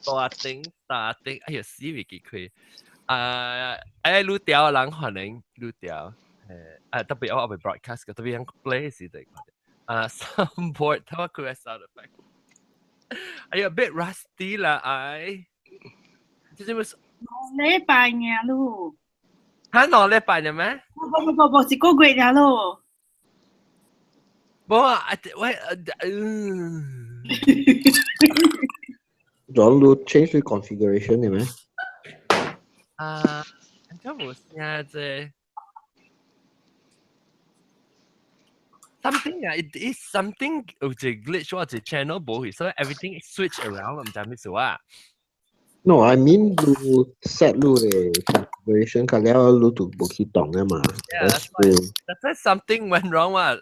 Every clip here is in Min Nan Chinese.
大頂大頂，哎呀死未記開。啊，哎，愈調人歡迎愈調，誒，啊特別我未 broadcast 嘅，特別人 play 時就啊 soundboard，睇我佢嘅 sound effect。哎呀，bit rusty 啦，哎，這是兩禮拜爾咯。嚇，2禮拜嘅咩？不不不不，一個月爾咯。冇啊，喂，嗯。 John 你 change the configuration 嘅咩？啊，這無聲啫。Something 啊，it is something 有一個 glitch 或者 channel 無去，所以 everything switch around 唔知咩事啊。 No, I mean 你 set 你嘅 configuration，佢了你就無去動啊嘛。 Yeah, that's why something went wrong 啊。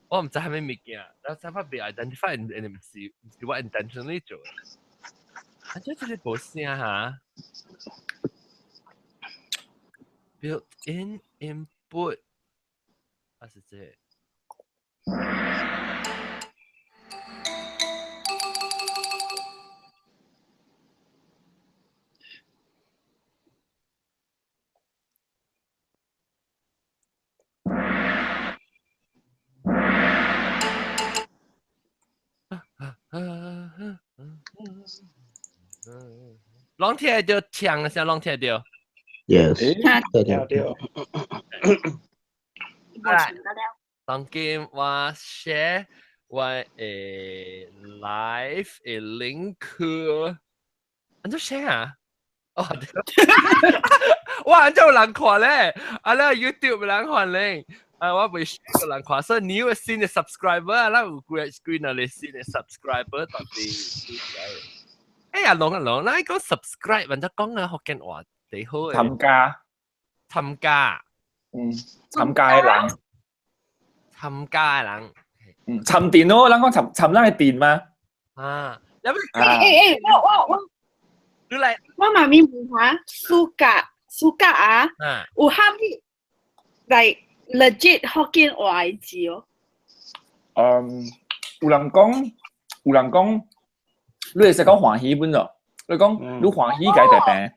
我唔知係咩物件，但係我被 identify，唔是我 intentionally 做。啊，這這個無聲哈。Built-in input 啊是這。攏聽到槍聲，攏聽到。 Yes。聽到。當今我 share 我的 live 的 link，按怎 share 啊？哦，哇，按怎有人看咧？啊，咧 YouTube 有人看咧。啊，我未 share 個人看，所以你有新的 subscriber 啊，咱有幾個 screen 啊，你新的 subscriber 到底？哎呀，龍啊龍，咱講 subscribe，或者講啊福建話幾好嘅。參加。參加。嗯，參加的人。參加的人。嗯，沉電咯，咱講沉沉咱的電嗎？啊，有咩？欸欸欸，我你來，我媽咪問下，暑假暑假啊，有蝦米來 legit 福建話的字哦？嗯，有人講，有人講，你會使講歡喜本咯？你講你歡喜解大病，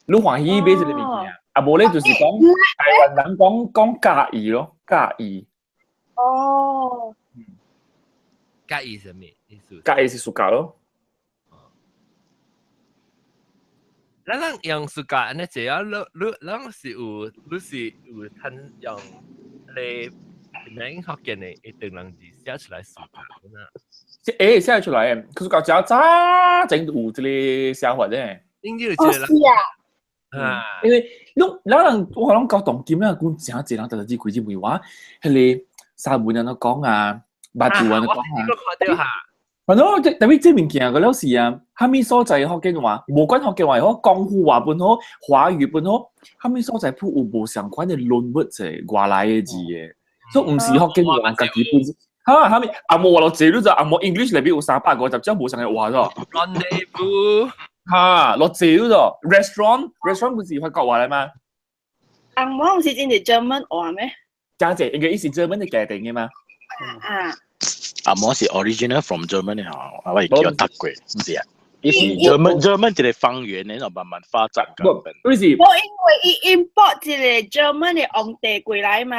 你歡喜買這個物件，啊無咧就是講台灣人講講佮意咯，佮意。哦。佮意什麼意思？佮意是暑假咯。咱人用暑假按呢濟啊，你你咱是有，你是有趁用咧咱福建的一段人字寫出來暑假啊。欸，寫出來的，可是到遮早前就有這個寫法咧。應該有這個人。是啊。啊。因為攏咱人我攏搞當今啦，講真濟人特特只開始問我，彼個沙文安怎講啊，捌字按怎講啊。看著哈。反正特別這物件個了是啊，蝦米所在福建話，無管福建話好，廣府話本好，華語本好，蝦米所在鋪有無相款的論文者外來的字的，所以毋是福建話家己本身。哈，蝦米紅毛話落濟，你知紅毛 English 內面有350種無相的話咗。 Rendezvous。哈，落濟你知 restaurant restaurant 不是法國話來嗎？紅毛毋是真係 German 話咩？真濟，因為伊是 German 的家庭的嘛。啊。紅毛是 original from Germany 吼，我會叫德國，毋是啊？伊是 German German 一個方言，然後慢慢發展不，為是。無因為伊 import 一個 German 的皇帝過來嘛。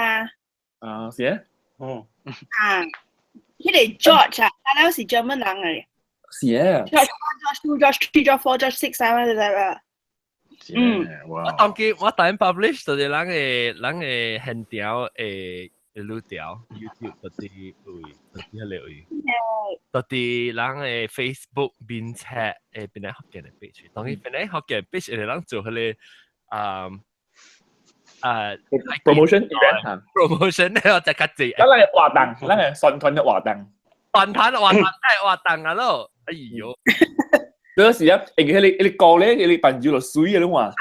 啊，是啊。哦。啊，彼個 George 啊，他了是 German 人來。是啊。 George one, George two, George three, George four, George six, seven, 八。嗯。我當記我當 publish 就是人的人的現條的。愈條 YouTube 到底位，到底彼個位，到底人的 Facebook 面冊會變來福建的 page，當然變來福建 page 會人做彼個啊啊 promotion event promotion 咧，我就較濟。咱個活動，咱個宣傳的活動，宣傳活動，梗活動啊咯，哎喲，嗰時啊，因為彼個彼個歌咧，彼個伴奏就水啊，你看。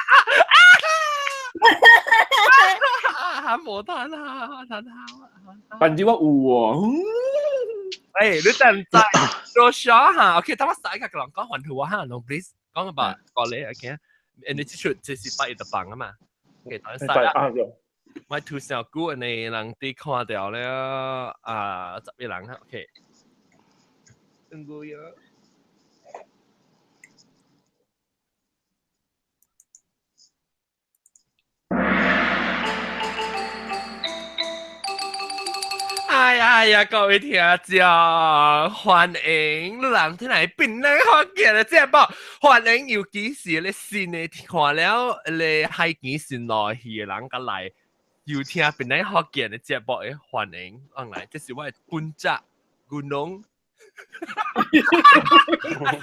啊！無彈下，彈下。伴奏我有喎。哎，你知唔知？做啥哈？OK，等我使個人講還圖啊哈，侬 please 講個吧，過嚟 OK。你這出這是8月的榜啊嘛？OK，等下啦。我圖小久，你人哋看到了啊，11人哈，OK。唔該啊。哎呀，各位聽眾，歡迎你人聽來檳榔福建的節目，歡迎尤其是咧新的看了咧海墘新路戲的人佮來，又聽檳榔福建的節目的歡迎，往來，這是我的本節軍龍。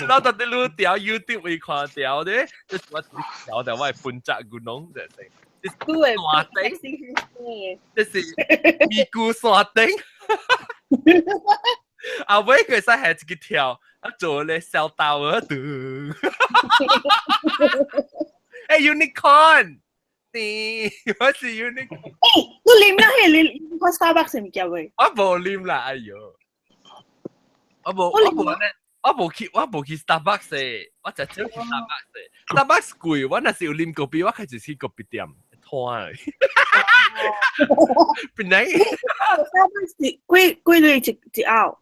老到底你條 YouTube 會看到的，這是我調的我的本節軍龍，這是。對，山頂，這是咪咕山頂。阿尾佢使係自己跳，啊做咧小刀啊嘟。欸 unicorn，你我是 unicorn。欸，你啉啦，彼你看 Starbucks 物件未？我無啉啦，哎喲，我無我無咧，我無去我無去 Starbucks 的，我食少去 Starbucks 的。Starbucks 貴，我若是有啉咖啡，我開始去咖啡店拖。本來 Starbucks 是幾幾鐳一一甌？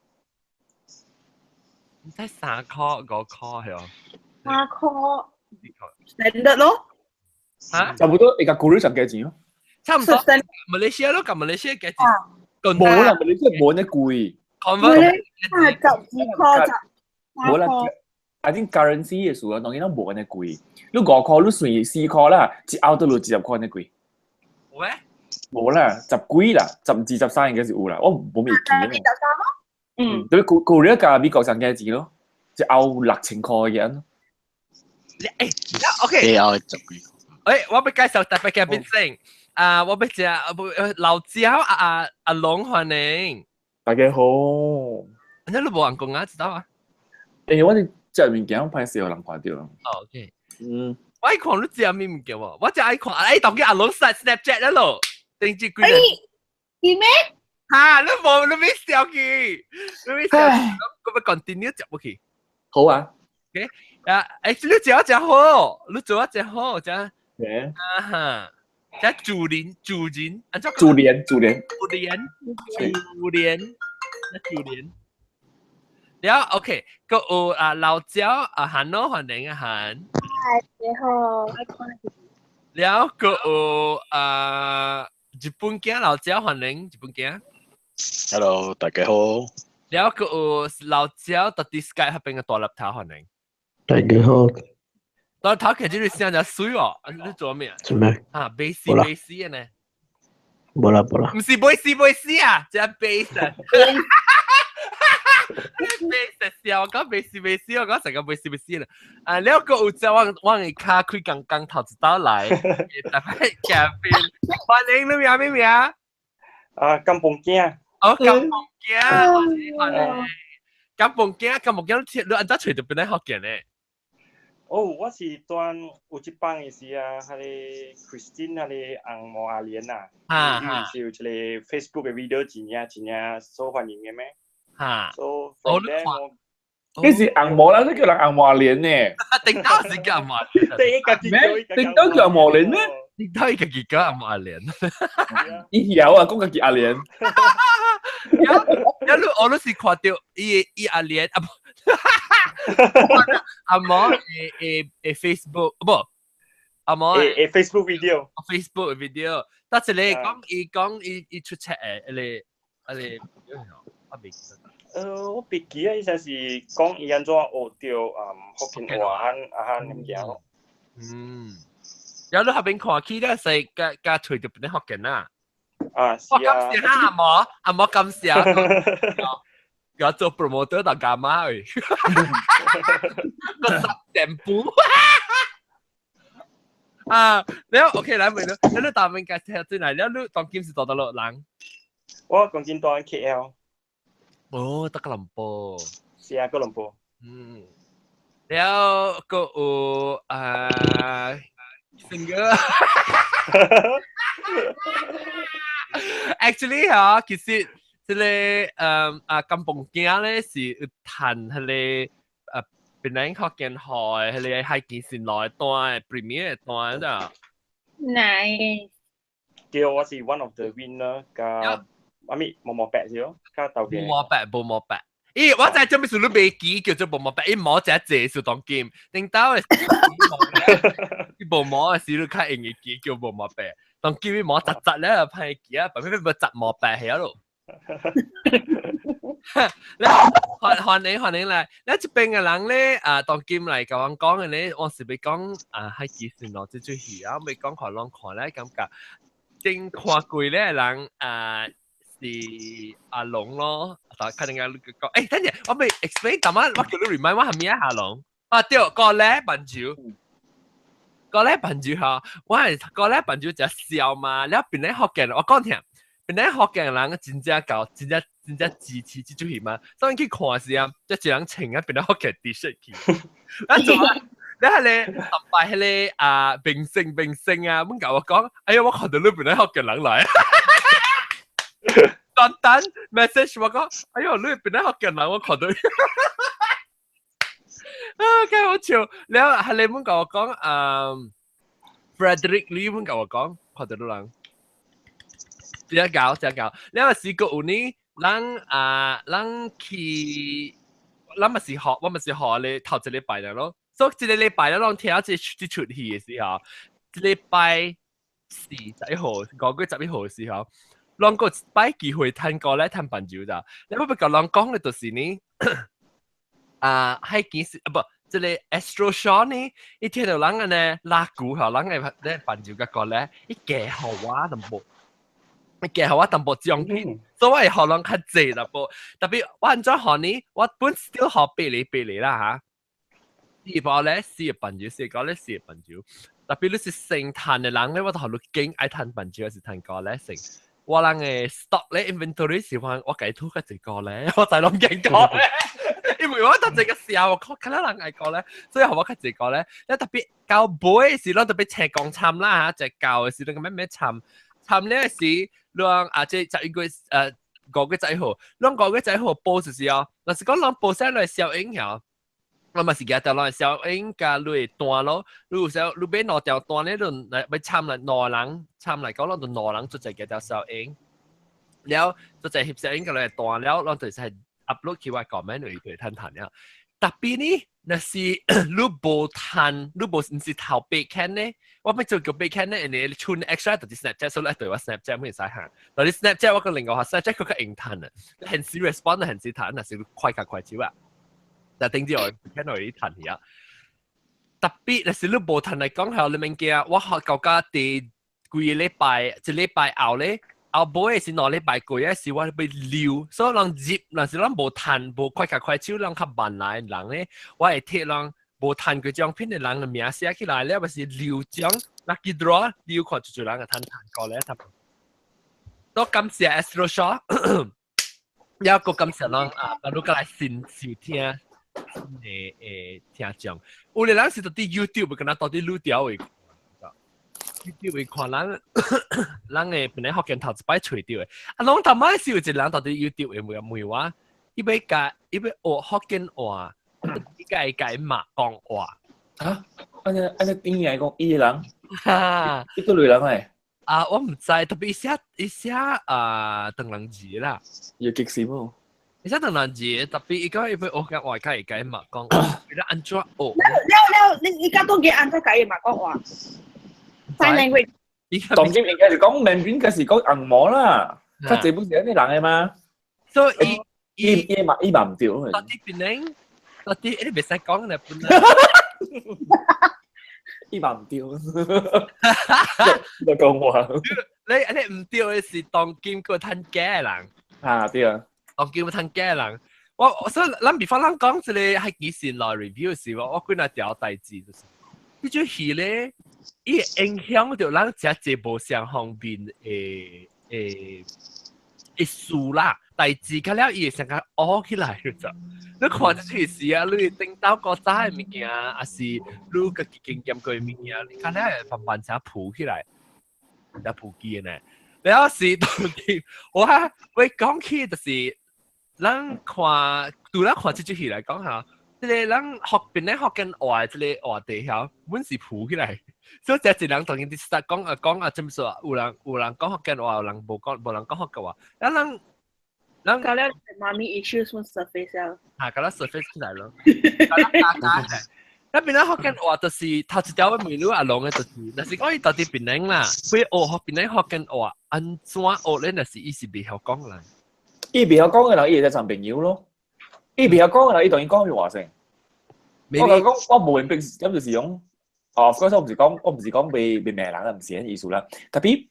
唔知3箍5箍係哦。3箍。standard 咯。嚇？差不多會共古瑞上幾錢咯？差唔多。馬來西亞咯，佮馬來西亞幾錢？無啦，馬來西亞無呢貴。 Convert 12箍十。無啦，I think currency 的事啊，當然攏無按呢貴。你5箍，你算4箍啦，一甌都落20箍按呢貴。喂？無啦，十幾啦，12、13應該是有啦，我無咪記。 12、13咯。嗯。對，古古瑞佮美國上幾錢咯？一甌6000箍嘅樣。欸，OK。一甌十幾。欸，我欲介紹特別嘉賓先。啊，我欲食老焦阿阿阿龍歡迎。大家好。你都無人講啊，知道啊？欸，我佇食物件，歹勢予人看著。哦，OK。嗯。我愛看你食啥物物件無？我真愛看，哎，當今阿龍 send Snapchat 了咯，頂這幾日。欸，是咩？哈，你無你未笑去，你未笑去，我欲 continue 食落去。好啊。 OK，啊，欸，你食得真好，你做得真好，真。啊哈，這主人主人，啊，主連主連主連主連，主連。了，OK，閣有啊老焦啊韓咯，歡迎啊韓。你好。了，閣有啊日本囝老焦歡迎日本囝。 Hello，大家好。了，閣有老焦佇 Skype 彼邊的大粒頭歡迎。大家好。大粒頭其實你聲真媠哦，你做咩？做咩？啊，bass bass 的呢？無啦無啦。毋是 bass bass 啊，這 bass 啊。bass 笑，我講 bass bass，我講成個 bass bass 啦。啊，了閣有隻我我的跤開剛剛頭一道來，特別嘉賓，歡迎你名咩名？啊，金鳳囝。哦，金鳳囝，歡迎。金鳳囝，金鳳囝，你按怎揣著檳榔福建呢？哦，我是蹛有一擺的時啊，彼个 Christine 彼个紅毛阿蓮啊，伊是有一个 Facebook 的 video 真正真正受歡迎的咩？哈。 So from there 我，彼是紅毛啦，你叫人紅毛阿蓮呢？頂到是叫紅毛阿蓮。對，家己咩？頂到叫紅毛蓮咩？頂到伊家己叫紅毛阿蓮。伊曉啊，講家己阿蓮。一路我都是看著伊伊阿蓮啊不，阿毛的的的 Facebook 無，阿毛的的 Facebook video。 Facebook video，但是你講伊講伊伊出冊的，彼个彼个，我袂記得。我袂記啊，伊才是講伊按怎學著福建話啊漢物件咯。嗯，有你彼邊看起咧，是佮佮揣著檳榔福建啊。啊，是我感謝阿毛，阿毛感謝。我做 promoter 就幹嘛去？個十點半。啊，了 OK 來問你，你大面介紹進來，了你當今是做佗落人？我當今蹛 KL。哦，佇吉隆坡。是啊，吉隆坡。嗯，了閣有啊，singer。Actually 嚇，其實這个啊金鳳囝咧是有趁彼个檳榔福建號的彼个海墘新路的單的 premiere 的單咋？ Nice。對，我是 one of the winner，佮阿咪毛毛白是咯，佮豆嘅。無毛白，無毛白。咦，我知做咩事你袂記叫做無毛白，伊毛真濟是當今，頂到的伊無毛的時你較容易記叫無毛白，當今伊毛雜雜咧，歹記啊，白咩咩雜毛白係咯。你歡歡迎歡迎來，你這邊嘅人咧啊，當今嚟甲我講嘅咧，我是欲講啊，係幾時咯？這出戲啊，欲講看攏看咧，感覺頂看過咧人啊是阿龍咯，但可能講講，等陣我未 explain，但係我叫你 remind 我係咩阿龍啊？對，個咧笨豬。個咧笨豬嚇，我係個咧笨豬就笑嘛，了邊咧福建，我講聽，邊咧福建人真正𠢕，真正真正支持這出戲嘛，所以去看時啊，即一人穿啊邊咧福建 T-shirt 去，啊做啊，你係咧特擺彼个啊明星明星啊，阮共我講，哎呀，我看到你邊咧福建人來，單單 message 我講，哎喲，你邊咧福建人，我看到。啊，幾好笑！了係你們共我講，Frederick Lee 們共我講，看到人，這搞這搞，了是個有呢，咱啊，咱去，咱嘛是學，我嘛是學咧頭一禮拜啦咯。所以這个禮拜咧，攏聽這這齣戲的時候，這禮拜四11號，5月11號的時候，攏閣一擺機會彈歌咧，彈伴奏咋？你欲共人講的就是呢。啊，係件事啊，不，這个 Astro Shaw 呢，伊聽到人按呢拉鼓吼，人會咧伴奏個歌咧，伊加予我淡薄，伊加予我淡薄獎品，所以我會予人較濟淡薄。特別我按怎予呢？我本 still 予八厘八厘啦嚇。四個咧四個伴奏，四個咧四個伴奏。特別你是先彈的人咧，我就予你揀愛彈伴奏還是彈歌咧先。我人的 stock 咧 inventory 是話我共伊吐較濟歌咧，我就攏揀歌咧。因為我當這個時候，我看看人愛歌咧，所以予我較濟歌咧。你特別到尾時，攏特別青公參啦嚇，就舊的時，你個咩咩參參咧時，攏啊這11月5月11號，攏5月11號播就是哦。若是講攏播啥來小影響，我嘛是記得攏小影佮你單咯。你有時候你買兩條單咧，就來欲參來兩人參來講，攏就兩人做一個條小影，了做一翕小影佮來單了，攏就是 upload 去我 comment 裏對彈彈了。特別呢，若是你無彈，你無毋是頭八間呢，我欲做叫八間呢，因為你存 extra 就是 Snapchat，所以對我 Snapchat 會使行。但你 Snapchat 我個另外 Snapchat 佢較用彈啊，現時 respond 現時彈，若是快較快手啊。但頂之我聽到你彈去啊。特別若是你無彈來講，係你物件，我學到家第幾個禮拜，一禮拜後咧。後尾是兩禮拜過嘅時，我欲留，所以人入，若是咱無彈無快較快手，人較慢來的人咧，我會貼人無彈過獎品的人的名寫起來了，還是留獎，lucky draw 留看就人會彈彈過來，差不多。都感謝 Astro Shaw，也閣感謝人啊，把你過來新收聽新的聽眾。有的人是佇 YouTube，敢若到佇愈調會。YouTube 會看咱咱的本來福建頭一擺揣著的，啊，攏頭擺是有一個人到佇 YouTube 會問問我，伊欲共伊欲學福建話，伊共伊共伊媽講話。啊？按呢按呢點樣講伊個人？哈？伊佗類人來？啊，我毋知，特別伊寫伊寫啊，唐人字啦。有激死無？伊寫唐人字，特別伊講伊欲學講話，共伊共伊媽講，伊咧按怎學？了了了，你你講講佢按怎共伊媽講話？Sign language。當今應該是講 Mandarin，該是講紅毛啦，較濟本是按呢人的嘛。所以伊伊嘛伊嘛毋對。到底邊呢？到底你袂使講咧本來。伊嘛毋對。你講話。你你毋對的是當今閣趁假的人。啊對啊。當今閣趁假的人，我所以咱比方咱講這個係幾時來 review 時，我幾若條代誌就是，這出戲咧。伊會影響著咱誠濟無相方面的的的事啦，代誌較了伊會先較學起來就。你看這出戲啊，你頂到古早的物件，抑是你家己經驗過的物件，你較了會慢慢才浮起來，才浮記的呢。了是當今我我講起就是，咱看除了看這出戲來講哈，這个咱學邊咧福建話這个話題曉，阮是浮起來。所以這一人當然佇 start 講啊講啊，怎說？有人有人講福建話，有人無講，無人講福建話。啊，咱咱搞了媽咪 issues 會 surface 了。啊，搞了 surface 起來咯。搞了加加起來。那邊咧福建話就是頭一條問你阿龍的，就是，若是講伊到佇檳城啦，欲學檳城福建話，按怎學咧？若是伊是袂曉講啦。伊袂曉講嘅人，伊會使做朋友咯。伊袂曉講嘅人，伊當然講話先。我講我無明白，咁就是講，哦，嗰時我唔是講被罵人啊，唔是咁意思啦。特別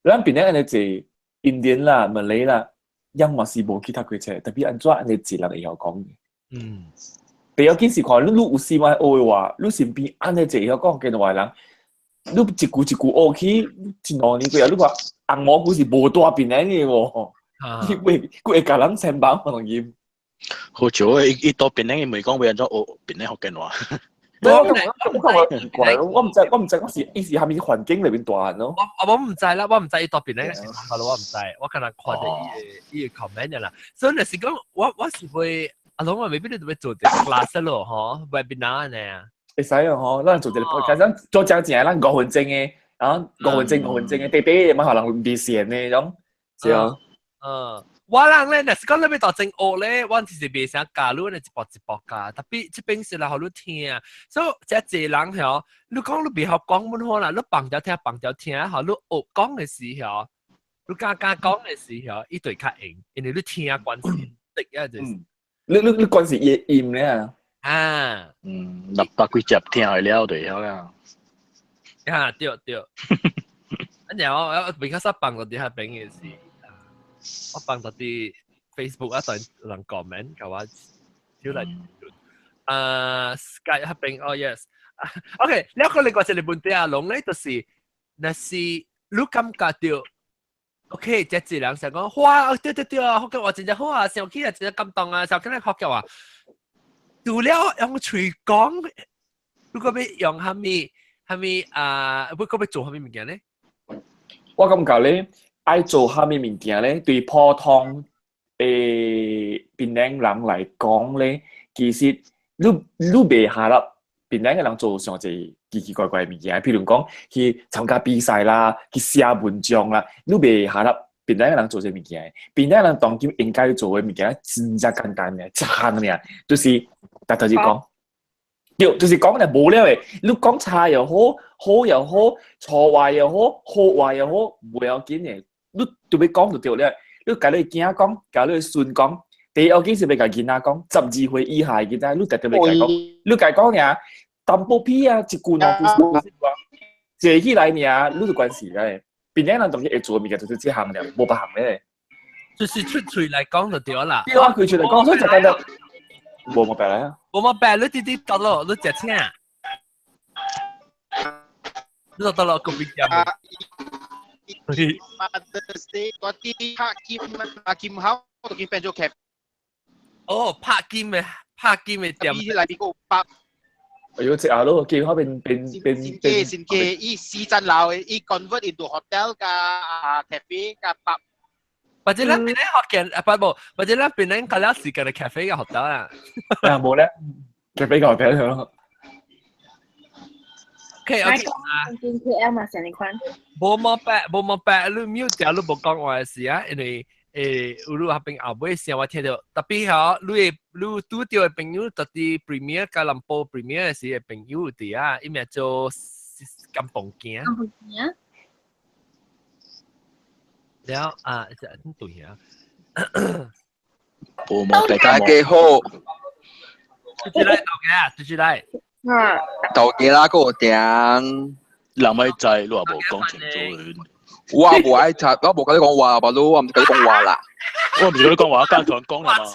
咱邊咧按呢濟印第啦、馬來啦，樣嘛是無去讀過冊，特別按怎按呢濟人會曉講。第要緊是看你有時嘛學的話，你身邊按呢濟會曉講福建話的人，你一句一句學起，一兩年過後，你看紅毛句是無大變的喎。你會共人相幫可能伊。好笑，伊到檳城伊問講欲按怎學檳城福建話。我感覺奇怪，我毋知我是伊是啥物環境裏面大漢咯。我毋知啦，我毋知伊到檳城是啥咯，我毋知，我可能看著伊的 comment 啦。所以若是講我是會，阿龍我未必你都欲做一個 class 咯，嗬，webinar 呢。會使啊，嗬，咱做一個 podcast，做正正，咱5分鐘的，啊，5分鐘5分鐘的，短短的，嘛予人離線的種，是啊。嗯，我人咧，若是講你欲當真學咧，我其實袂啥教你，一步一步教。特別這邊是來予你聽，所以這濟人吼，你講你袂曉講本好啦，你放條聽放條聽，吼，你學講的時候，你敢敢講的時候，伊就會較用，因為你聽關係，第一就是，你關係伊音咧啊。啊，六百幾集聽了就會曉啦。啊，對對。然後我比較少放到佇遐邊的是。我放到佇 Facebook 啊，有人 comment 共我招來。Skype 彼邊，哦 yes。OK，了個另外一個問題啊，龍咧就是，若是你感覺著，OK，這一人想講，哇，對對對啊，福建話真正好啊，想起來真正感動啊，想起來福建話。除了用喙講，如果欲用啥物啥物啊，欲閣欲做啥物物件咧？我感覺咧，愛做啥物物件咧，對普通檳城人來講咧，其實你袂下啦，檳城的人做上濟奇奇怪怪的物件，譬如講去參加比賽啦，去寫文章啦，你袂下啦，檳城的人做這物件，檳城人當今應該做的物件，真正簡單爾，一項爾，就是逐頭就講。對，就是講咧無了的，你講差又好，好又好，錯話又好，好話又好，無要緊的，你就欲講就對了。你共你囝講，共你孫講，第二緊是欲共囡仔講，12歲以下的囡仔，你特別欲共講，你共講爾，淡薄屁啊，一句兩句坐起來爾，你就關事咧。檳城人當時會做的物件就是這項爾，無別項咧。就是出喙來講就對啦。對啊，開喙來講，所以就簡單。無冇白來啊！無冇白，你直直得咯，你食請。你就得咯，個邊店。 Mother's Day 嗰啲拍金啊金口都見變做劇。哦，拍金的店。伊內邊個拍。哎呦，食下咯，金口變變變變。先嘅，伊四層樓的，伊 convert into hotel 加啊 cafe 加 pub。或者咱檳城福建啊，不無，或者咱檳城較了時間的 cafe 嘅 hotel 啊。啊，無咧，cafe 個 hotel 咯。 OK OK 啊，KL 嘛，成日款。無毛白，無毛白，你 mute 掉，你無講話的時啊，因為有你彼邊後尾聲我聽著，特別吼，你的你拄著的朋友，佇 Premier 吉隆坡 Premier 的時的朋友有佇啊，伊名做甘榜囝。甘榜囝。了啊，這對啊。無毛白大家好。出來豆家，出來。啊。豆家啦，個點？人咪知，你也無講清楚。我無愛插，我無共你講話，巴魯，我毋是共你講話啦。我毋是共你講話，剛才講啦嘛。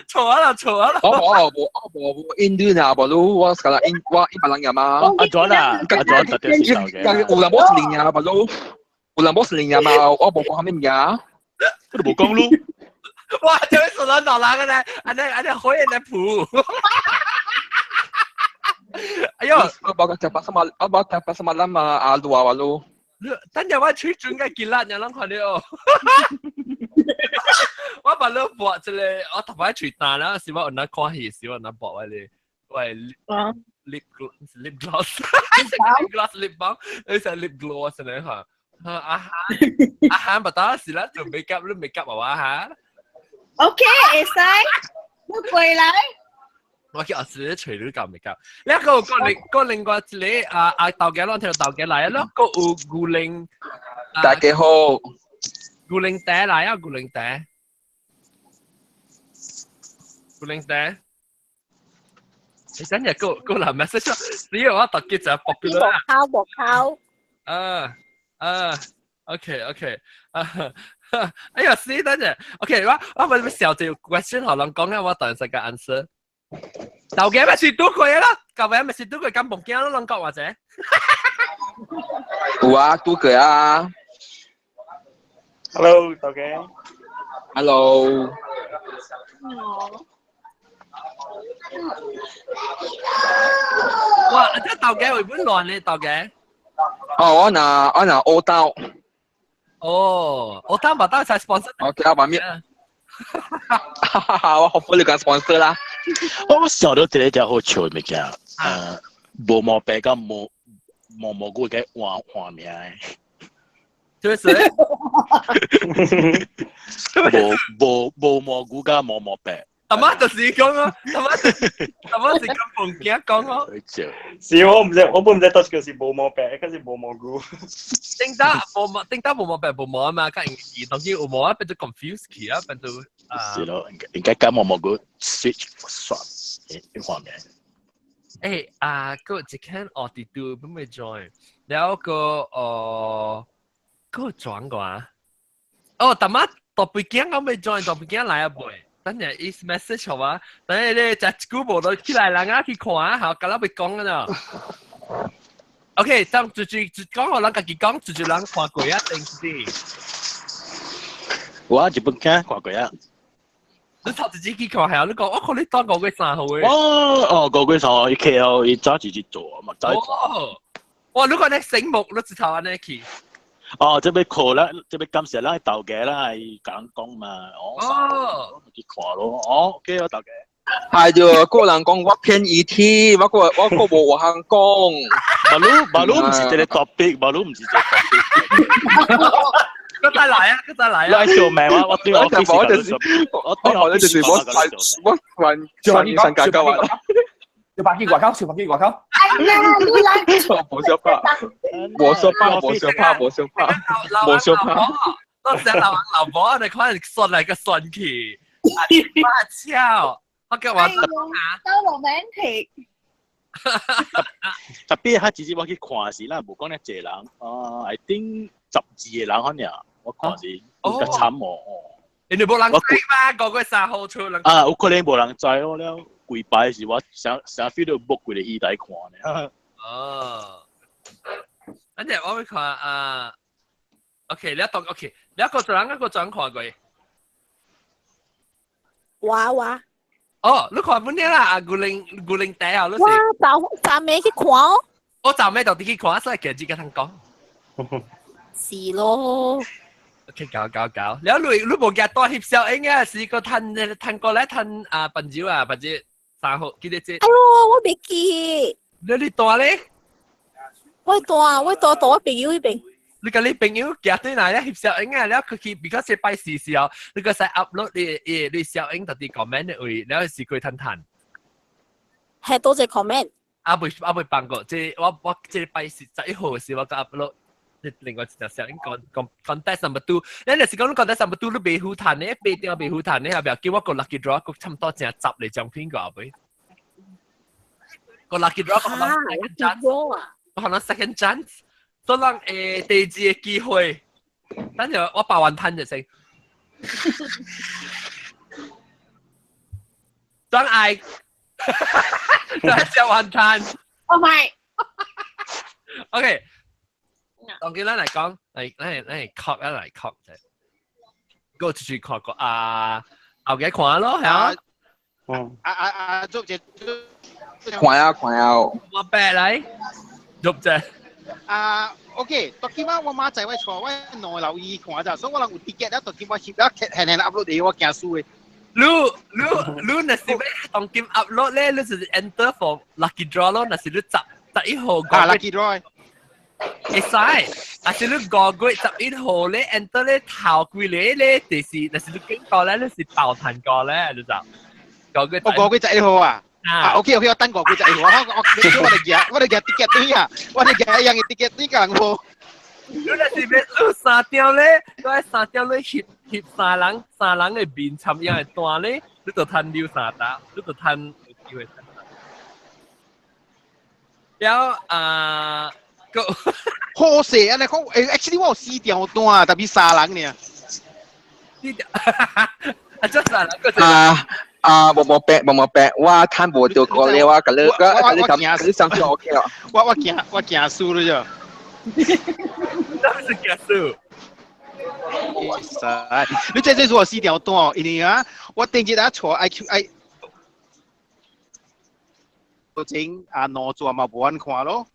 錯啊啦，錯啊啦。我無我無印度啊，巴魯，我是講印我一般人嘛。阿轉啊，阿轉特別是豆家。有人無是零啊，巴魯，有人無是零啊嘛，我無講啥物件。我都無講嚕。哇！這位數到腦人個咧，按呢按呢火焰來撲。哎呦！我無講食飯什麼，我無食飯什麼啦嘛，阿魯啊，巴魯。等陣我喙準個結啦，你攏看著。我把你播一個，我頭擺喙乾啦，是我有哪看戲，是我有哪播我咧，我 lip lip gloss，lip gloss lip balm，你是 lip gloss 咧嚇。阿哈阿哈，不打是啦，做 make up 你 make up 啊哈。 OK，會使，你過來。我叫阿姊揣你搞 make up。你個個另個另外一個啊啊豆家攏聽豆家來啊，咯個有牛奶。大家好。牛奶茶來啊，牛奶茶。古靈仔。你等日個個男 message，只要我特結就 popular 無考無考。啊啊，OK OK，啊，哎呀死等陣，OK 我問小隻 question 可能講緊我當時嘅 answer。豆嘅咪是拄過啦，舊嘅咪是拄過咁夢見咯，兩個或者。有啊，拄過啊。 Hello，豆嘅。 Hello。哇！這豆嘅會本亂咧，豆嘅。哦，我拿烏豆。哦，烏豆嘛，豆係 sponsor。我叫阿媽我好你講 sponsor 啦。我想到一個真好笑的物件，無毛白甲無毛蘑菇嘅換換名。就是。無無無蘑菇甲毛毛白。阿媽就是講咯，阿媽是咁馮驚講咯。是我唔知，我本唔知多個是無毛白，還是無蘑菇。頂得無毛，頂得無毛白無毛啊嘛，較容易當然有毛啊，變做 confuse 去啊，變做啊。是咯，應該加毛蘑菇 switch 刷一方面。誒啊，個一間奧迪都本未 join，然後個個轉過啊。哦，大媽大背景我未 join，大背景來啊未？等陣伊 message 好啊，等陣你食一久無都起來人啊去看啊，好，甲咱未講啊喏。OK，當就就就講互人家己講，就就人看過啊，定是。我日本看看過啊。你頭一次去看係啊？你講我看你當5月3號嘅。哦哦，5月3號，伊 KL 伊早一日做嘛，早。哦。哇！你講你醒目，你一頭按呢去。哦，這欲靠啦，這欲感謝咱頭家啦，伊共人講嘛，哦，去看咯，哦，OK 啊，頭家。係就個人講我偏 ET，我個無話通講。馬路馬路毋是這個 topic，馬路毋是這個 topic。佢再來啊！佢再來啊！你做咩？我對我我就是我就是我我還上上架架話。小白機外口，小白機外口。哎呀，你來！無小怕，無小怕，無小怕，無小怕，無小怕。我成老王老婆，你看算來個算去，把超，我叫我啊，都 romantic。特別他直接我去看時啦，無講咧濟人，啊，I think 12個人可能，我看是較慘哦。因為無人知嘛，5月3號出人。啊，有可能無人知哦了。幾擺是我想想 feel 到 book 幾個戲台看呢。哦，反正我會看啊，OK，你當 OK，你一個人一個人看過。我我。哦，你看本啲啦，啊，古靈古靈底啊，你是。我早早暝去看哦。我早暝就啲去看，所以其實自己通講。是咯。 OK，搞搞搞，然後你你無夾多翕小影啊，是個趁趁過來趁啊朋友啊，或者3號記得這。哎喲，我袂記。你住咧？我住，我住住我朋友彼邊。你佮你朋友行對來咧翕小影啊，了佢去比較是拜四時候，你個使 upload 你你你小影特啲 comment 的位，了是佢趁趁。係多謝 comment。啊未啊未放過，這我我這拜四11號時我個 upload。另外一條小影講講 contest number two，你若是講你 contest number two 你袂好趁咧，八點袂好趁咧，後壁叫我個 lucky draw 個差唔多成10個獎品個後尾。個 lucky draw 個 second chance，可能 second chance，所以人第二個機會，等陣我百萬趁就成。裝愛，就係小雲吞。 Oh my。 OK。當佢咱來講，來來來確啊來確啫，我出去看過啊，後幾看咯，係啊。嗯。啊啊啊！做者。看啊看啊。我白來，做者。啊，OK，到今晚我媽仔我錯，我內留意看咋，所以我人有 ticket 啦，到今我翕啦，輕輕 upload 啲，我驚輸嘅。你你你若是欲當今 upload 咧，你就是 enter for lucky draw 咯，若是你11號。啊，lucky draw。會使，啊是你5月11號咧，enter 咧頭幾個咧，就是若是你經過咧，你是爆彈過咧，你就五月。我5月11號啊。啊，OK OK，我等5月11號，我我我哋夾我哋夾 ticket 對啊，我哋夾一樣嘅 ticket 對個人好。你若是欲你三點咧，你喺三點咧翕翕三人三人嘅面參樣嘅單咧，你就趁溜三打，你就趁有機會趁。了啊，個好勢啊！你講誒，actually 我有四條單，特別三人呢。四條，啊，這三人個啊啊，無無白無無白，我趁無到過了，我甲你我你咁你上次 OK 啦。我我驚我驚輸了啫。那是驚輸。你這這是我四條單，因為啊，我頂日啊坐 I Q I，我整啊兩座嘛無人看咯，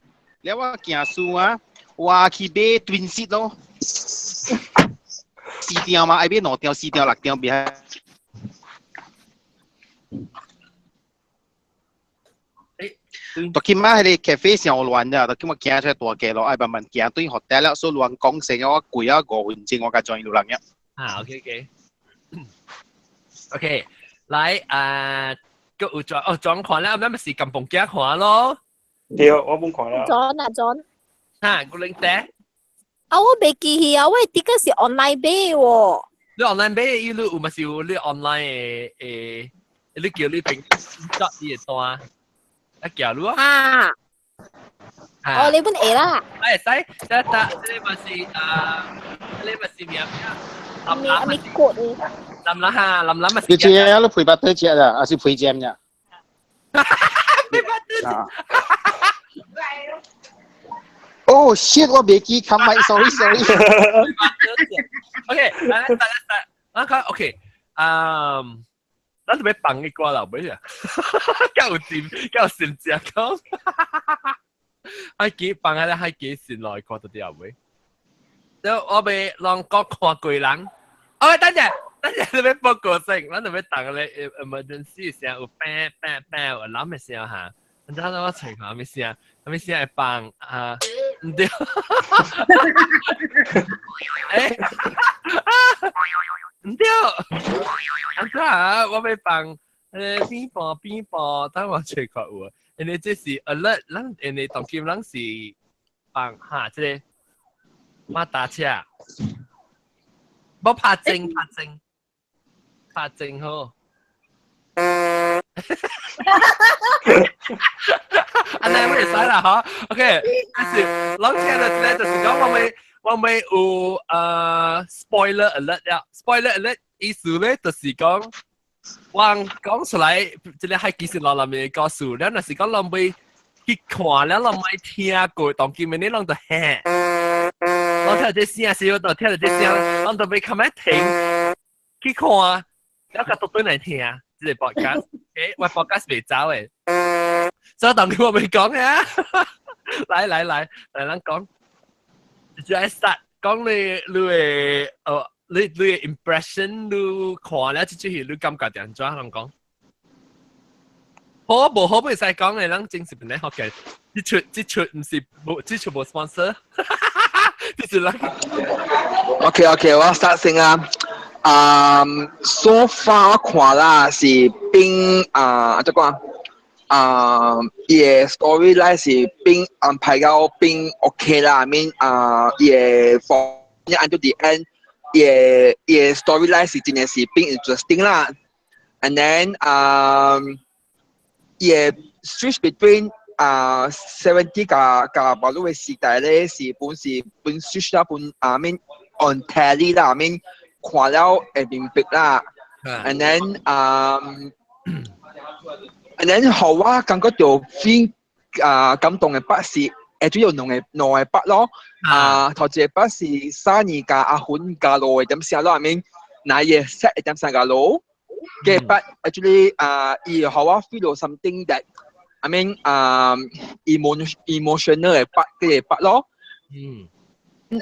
了我驚輸啊，我去買 twin seat 咯，四條嘛，愛買兩條、四條、六條，別。到今仔彼个 cafe 上亂咋，到今我行出來大街路，愛慢慢行對 hotel 了，所以亂講聲我攰啊5分鐘，我才轉路人了。啊，OK，來啊，個有轉哦轉看了，咱咪是金鳳鏡看咯。對，我本看了。轉啊轉。哈，古靈仔。啊，我袂記去啊，我的 ticket 是 online 買喎。你 online 買，伊你有嘛是有你 online 的誒，你叫你朋友作伊的單，啊寄你啊。啊。哦，你本會啦。哎，使，得得，這個嘛是啊，這個嘛是名咩？林林咪骨的。林林哈，林林嘛是。你這你陪巴得食啦，還是陪尖呀？陪巴得。哦，shit！我未記冚咪，sorry sorry。 OK，來來來來，我看 OK，嗯，咱就欲放一歌啦，尾啊，夠掂，夠心食講，還記放下咧，還記先來看到啲尾。就我欲攏講看過人，哦，等陣，等陣你欲報告先，咱就欲等咧 emergency 聲有叭叭叭有諗嘅聲嚇，然之後我找看啥物聲，啥物聲會放啊？毋對，欸，毋對，按怎啊？我欲放邊播邊播，等我找看有，因為這是 alert，咱因為當今咱是放哈，這個馬達車，無拍正拍正拍正好。按呢會使啦，嗬。OK，但是攏聽到這個就是講我們有spoiler alert 了，spoiler alert 意思咧就是講，我講出來，這個係其實落內面的故事，了若是講攏未去看了，攏未聽過，當今暝攏就嘿，攏聽到這聲時，就聽到這聲，攏就欲較慢停去看，了佮倒轉來聽。這個 podcast，欸，我 podcast 袂走的，所以當佢我未講嘅，來來來，來咱講，就愛 start 講你你的你你的 impression，你看了這出戲，你感覺按怎？攏講，好無好袂使講的，咱真是本來學嘅，這出這出毋是無，這出無 sponsor，這是咱。 OK OK，我 start 先啊。啊，so far 我看啦是變啊，怎講啊？伊的 storyline 是變安排到變 OK 啦，I mean 啊，伊的 for until the end，伊的 storyline 是真的是變 interesting 啦。And then 啊，伊的 switch between 啊 70 佮佮巴魯的時代咧，是本是本 switch 啦，本啊 I mean on tally 啦，I mean 看了會明白啦。And then and then 予我感覺到最啊感動的 part 是，會主要兩個 part 咯。啊，頭一個 part 是三年佮阿芬加路的點聲咯，I mean 那伊 set 的點聲加路。嘅 part actually 啊，伊予我 feel 到 something that I mean 啊 emotional 的 part 嘅 part 咯。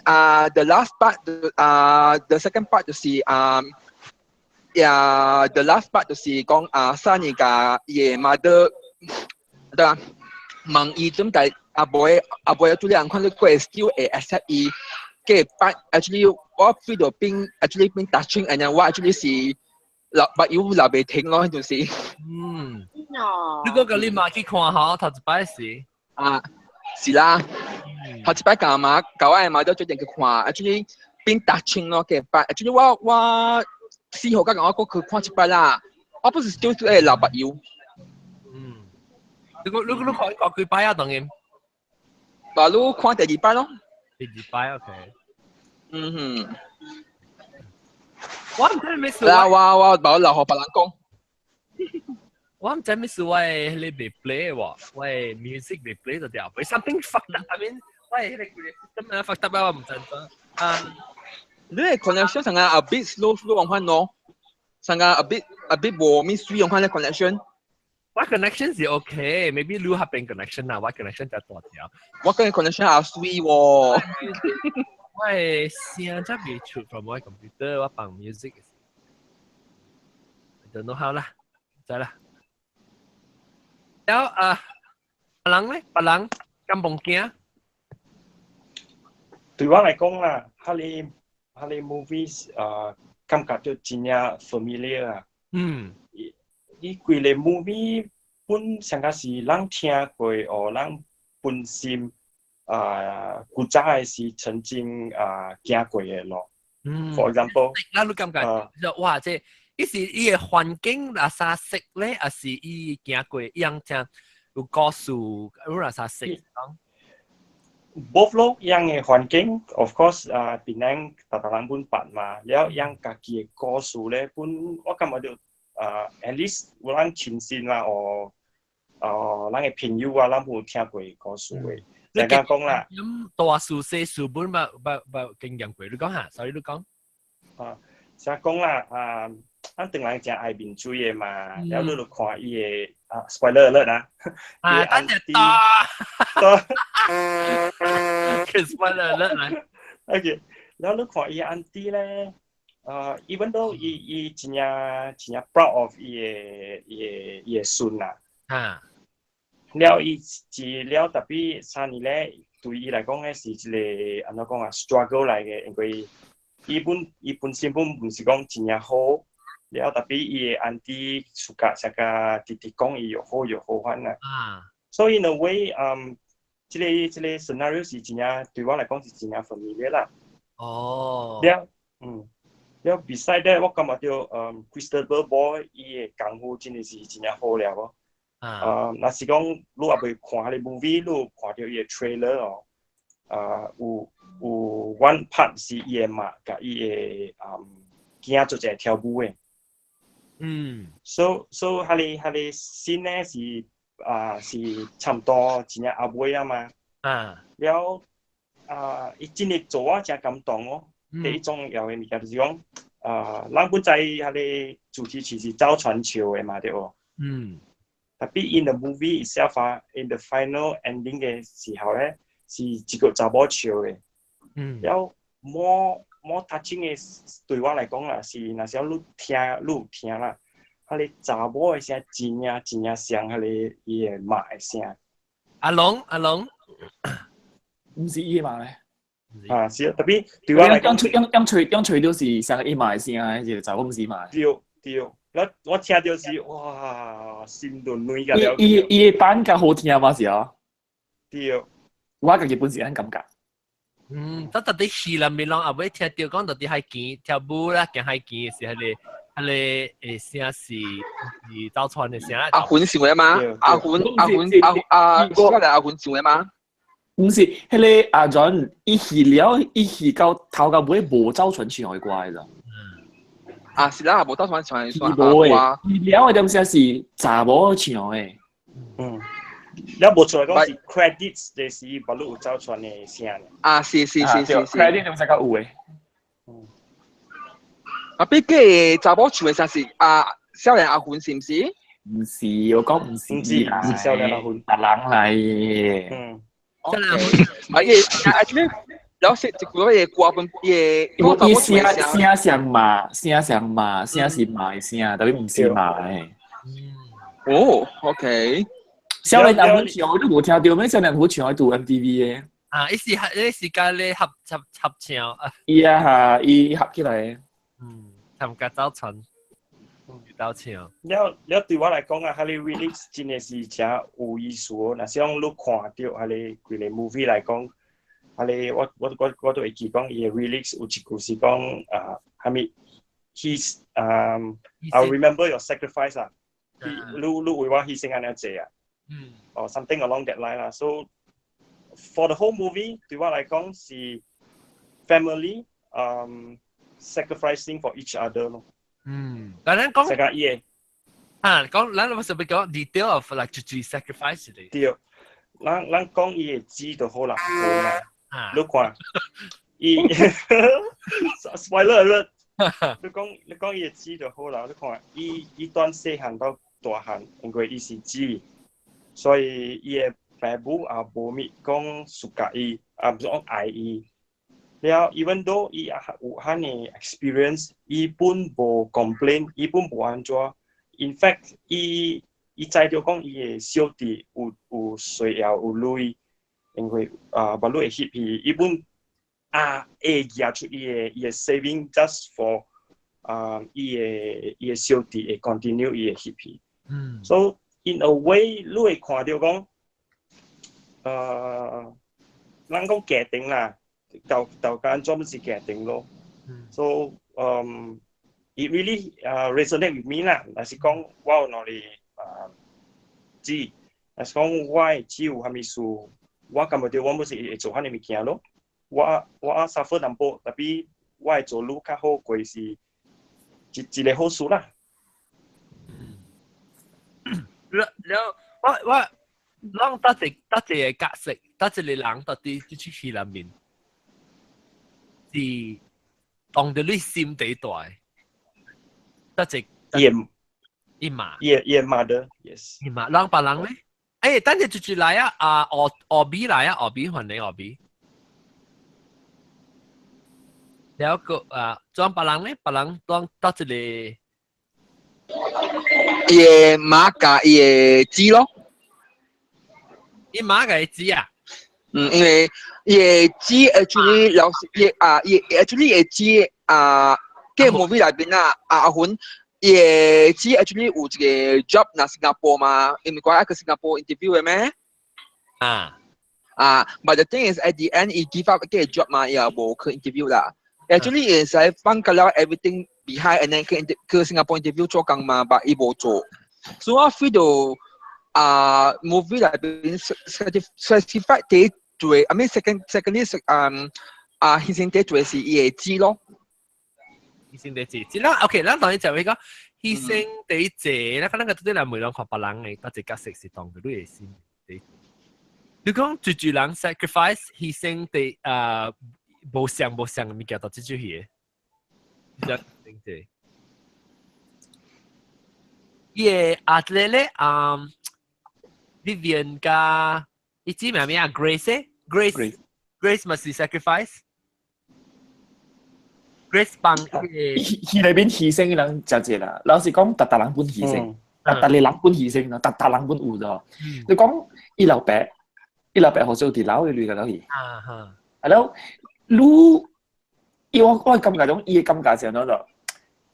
啊，the last part 啊，the second part 就是啊，呀，the last part 就是講啊，三年佮伊 mother 對啊，問伊點解阿妹阿妹做兩款你過 still 會 accept 伊嘅 part actually 我 feel 到變 actually 變 touching，and then 我 actually 是流目油流袂停咯，就是。你講佮你媽去看吼，頭一擺時。啊，是啦。頭一擺佮媽，佮我的媽都決定去看，actually 變 touching 咯嘅 part，actually 我我4號甲我閣去看一擺啦。我不是叫做誒老白油。嗯，你看過幾擺啊？當然。把你看第二擺咯。第二擺 OK。嗯哼。我毋知咩事。嗱，我把我留學別人講。我毋知咩事，我係你未 play 喎，我係 music 未 play 就掉，something fucked up。I mean，我係迄個咁樣 fucked up 啊，我毋知怎。啊，你嘅 connection 上個 a bit slow slow 咁款咯，上個 a bit 無咩水咁款嘅 connection。我 connection 是 OK，maybe 你嗰邊 connection 啊，我 connection 就大條。我個 connection 也水喎。我嘅聲則未出 from 我 computer，我放 music。I don't know how 啦，知啦。然後啊，別人咧，別人敢無驚？對我來講啦，彼個 movies 啊，感覺就真正 familiar 啊。伊規個 movie 本上個是咱聽過，哦，咱本身啊，古早的是曾經啊行過的路。For example，咱你感覺就哇，這伊是伊的環境若啥識咧，還是伊行過伊樣聽有故事，有若啥識講？ Both 咯，樣的環境，of course 啊，檳城逐逐人本捌嘛，了樣家己的故事咧，本我感覺就啊，at least 有咱親身啦，哦，哦，咱的朋友啊，咱有聽過故事的。你講講啦，咁大事細事本捌經驗過，你講下，所以你講。啊，成講啦，啊，咱唐人誠愛面水的嘛，了你就看伊的啊，spoiler alert 啊，啊，等陣多，spoiler alert 來，OK，了你看伊 auntie 咧，啊，even though 伊真正真正 proud of 伊的孫啦，了伊一了 tapi 三年咧，對伊來講咧是一個按怎講啊，struggle 來嘅，因為伊本身本毋是講真正好，了 tapi 伊的 auntie suka 成個直直講伊又好又好款啦。所以 in a way，這個 scenario 是真正對我來講是真正 familiar 啦。了，了 beside that，我感覺到Christopher Boy 伊的功夫真的是真正好了哦。啊，若是講你也未看彼個 movie，你有看到伊的 trailer 哦，啊，有 one part 是伊的媽佮伊的囝做一個跳舞的。So 彼個 scene 咧是啊是差毋多真正後尾啊嘛。了啊，伊真的做我誠感動哦。第一種要的物件就是講，啊，咱本知彼個主題曲是走傳笑的嘛，對無？Tapi in the movie itself 啊，in the final ending 嘅時候咧，是一個查某笑的。了 more touching 嘅對我來講啦，是若是你聽啦，彼個查某的聲真正真正像彼個伊的媽的聲。阿龍阿龍，毋是伊的媽咧。啊，是啊，tapi 對我來講，樣吹都是像伊媽的聲，一個查某毋是伊媽。對對，我聽到是哇，心都軟甲了。伊的版較好聽嘛是啊？對。我家己本身按感覺。嗯，到底戲內面攏也未聽到講到底海墘跳舞啦，行海墘是彼個聲是走傳的聲。阿魂唱的嗎？阿魂阿阿我來阿魂唱的嗎？毋是，彼個阿 John 伊戲了，伊戲到頭到尾無走傳唱的歌的咋？啊，是啦，無走傳唱的無的，戲了的點聲是查某唱的。嗯。了無出來講是 credits，就是無你有走傳的聲。啊，是是是是是。 credit 點聲較有的。啊，比個查某唱的聲是啊，少年阿魂是毋是？毋是，我講毋是，毋是，是少年阿魂。別人來的。唔係，伊 actually 了說一句話歌本伊個，伊聲聲像馬，聲像馬，聲是馬的聲，tapi 毋是馬的。哦，OK。少年阿魂唱，你無聽到咩？少年阿魂唱喺度 MTV 的。啊，伊是伊是佮咧合唱啊。伊啊哈，伊合起來。嗯，參加走傳，鬥唱。了了對我來講啊，彼個 lyrics 真的是誠有意思哦。若是講你看到彼個規個 movie 來講，彼個我都會記講伊的 lyrics 有一句是講啊，啥物 he's I remember your sacrifice 啊，你你為我犧牲按呢濟啊，or something along that line 啦。So for the whole movie 對我來講是 family sacrificing for each other 咯。嗯，但咱講成個伊個啊，講咱我是欲講 detail of like 就就 sacrifice 咧。對，咱咱講伊個姊就好啦，好啦，你看，伊 spoiler alert，你講你講伊個姊就好啦，你看伊伊短細漢到大漢，因為伊是姊，所以伊個爸母也無物講 suka 伊，也毋是講愛伊。了，even though 伊有遐爾 experience，伊本無 complain，伊本無按怎。In fact，伊伊知著講伊的小弟有有需要有鐳，因為啊，無會翕去，伊本啊會舉出伊的伊的 saving just for 啊伊的伊的小弟會 continue 伊的翕去。So in a way，你會看著講，呃，咱講家庭啦，到到間專門是家庭咯。So it really resonate with me 啦。若是講我有兩個啊姊，若是講我的姊有啥物事，我感覺著我毋是會做遐爾物件咯。我我 suffer 淡薄，tapi 我會做愈較好過是一一個好事啦。了了，我我攏得一得一個角色，得一個人到底這齣戲內面是當著你心底大，得一伊伊媽，伊伊 mother，yes。伊媽，人別人咧？欸，等陣就就來啊！啊，學學比來啊，學比還你學比。了個啊，裝別人咧，別人當得一個。伊的媽佮伊的姊咯。伊媽佮伊姊啊？嗯，因為伊的姊 actually 老師伊啊，伊 actually 伊的姊啊，個 movie 內邊啊，阿芬伊的姊 actually 有一個 job 若新加坡嘛，因為講愛去新加坡 interview 的咩？啊啊，but the thing is at the end 伊 give up 個 job 嘛，伊也無去 interview 啦。Actually 會使放個了 everything behind and then 去去新加坡 interview 做工嘛，but 伊無做。所以我 feel 到啊 movie 內邊 specify 第一做，I mean secondly 嗯啊犧牲第一做是伊的姊咯。犧牲第一，這咱 OK，咱當然就會講犧牲第一，咱可能個對來每人看別人的，但這角色是當佢你的心。你講住住人 sacrifice 犧牲第啊無相無相的物件到這出戲的，犧牲第。伊個阿咧咧啊，Vivian 加伊姊妹名啊 Grace Grace Grace 嘛是 sacrifice。Grace 幫戲內邊犧牲的人誠濟啦，老實講，逐逐人本犧牲，逐逐個人本犧牲啦，逐逐人本有咗。你講伊老爸，伊老爸好少佇樓的鐳個了去。啊哈。啊了，你伊我我感覺講，伊的感覺是按怎做？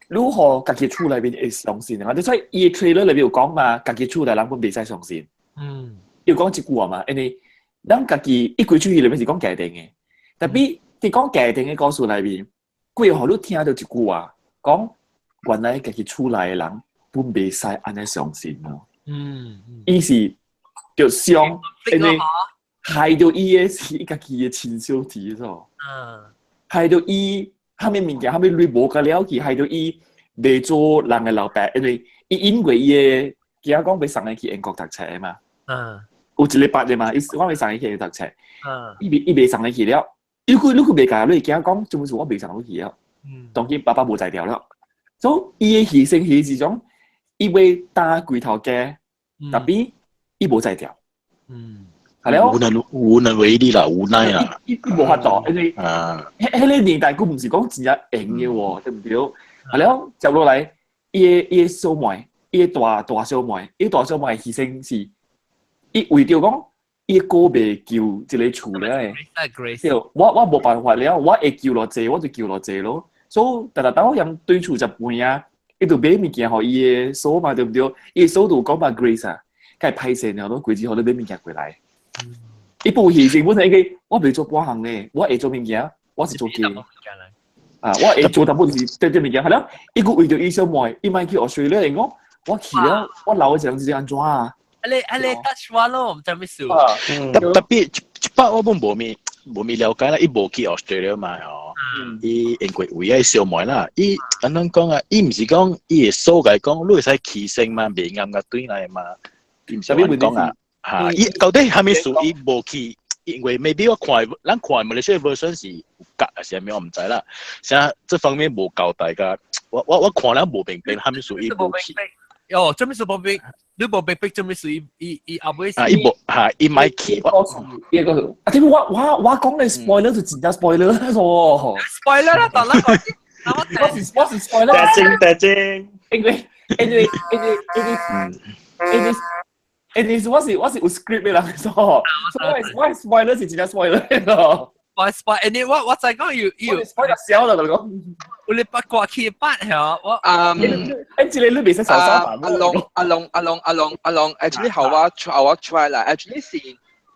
你予家己厝內面會相信啊？你所以伊的 trailer 內面有講嘛，家己厝內人本袂使相信。伊有講一句話嘛，因為咱家己一開出戲內面是講家庭的，tapi 佇講家庭的故事內面，幾予你聽著一句話，講原來家己厝內的人本袂使按呢相信咯。伊是著傷，因為害著伊的是伊家己的親小弟咾。害著伊，啥物物件，啥物鐳無甲了去，害著伊袂做人的老爸，因為伊因為伊的囝講欲送伊去英國讀冊嘛。有一個捌的嘛，伊講欲送伊去英國讀冊。伊袂伊袂送伊去了，你佢你佢袂共你囝講，做乜事我袂送你去了。當今爸爸無才調了，所以伊的犧牲是一種，伊欲擔規頭家，tapi 伊無才調。係了。無能無能為力啦，無奈啦。伊伊無法度，因為啊，彼彼個年代閣毋是講真正閒的喎，對毋對？係了，接落來，伊的伊的小妹，伊的大大小妹，伊大小妹犧牲是，伊為著講，伊哥袂救這個厝咧，對，我我無辦法了，我會救偌濟，我就救偌濟咯。所以，逐逐當我用對厝食飯啊，伊就買物件予伊的嫂嘛，對毋對？伊的嫂就講嘛 Grace 啊，該歹勢了，攏規日予你買物件過來。伊不犧牲，本身伊個我袂做半項咧，我會做物件，我是做雞。啊，我會做淡薄是對對物件，係啦，伊個為著伊小妹，伊莫去 Australia 嚟講，我去了，我留一人是按怎啊？啊你 touch 我咯，毋知咩事。特別這擺我本無咪了解啦，伊無去 Australia 嘛吼，伊因為為愛小妹啦，伊按怎講啊？伊毋是講伊會數來講，你會使犧牲嘛，袂啱甲對來嘛，伊毋是按講啊，嚇，伊到底啥物事伊無去？因為 maybe 我看咱看馬來西亞 version 是有夾還是啥物，我毋知啦。啥這方面無交代噶，我看了無明白，啥物事伊無去。哦，做咩事無明？你無明白做咩事？伊後尾啊，伊無嚇，伊莫去。伊個啊，點我講你 spoiler 就真正 spoiler 啦，錯。 spoiler 啦，當啦講。我是 spoiler。大正大正。因為我是有 script 嘅人，所以我 spoiler 是真正 spoiler 咯。我 spoil，你我知講要 spoiler 少啦，同你講。有你八卦起八係我。這個你袂使受傷。阿龍阿龍阿龍阿龍阿龍，actually 後我 try 啦，actually 是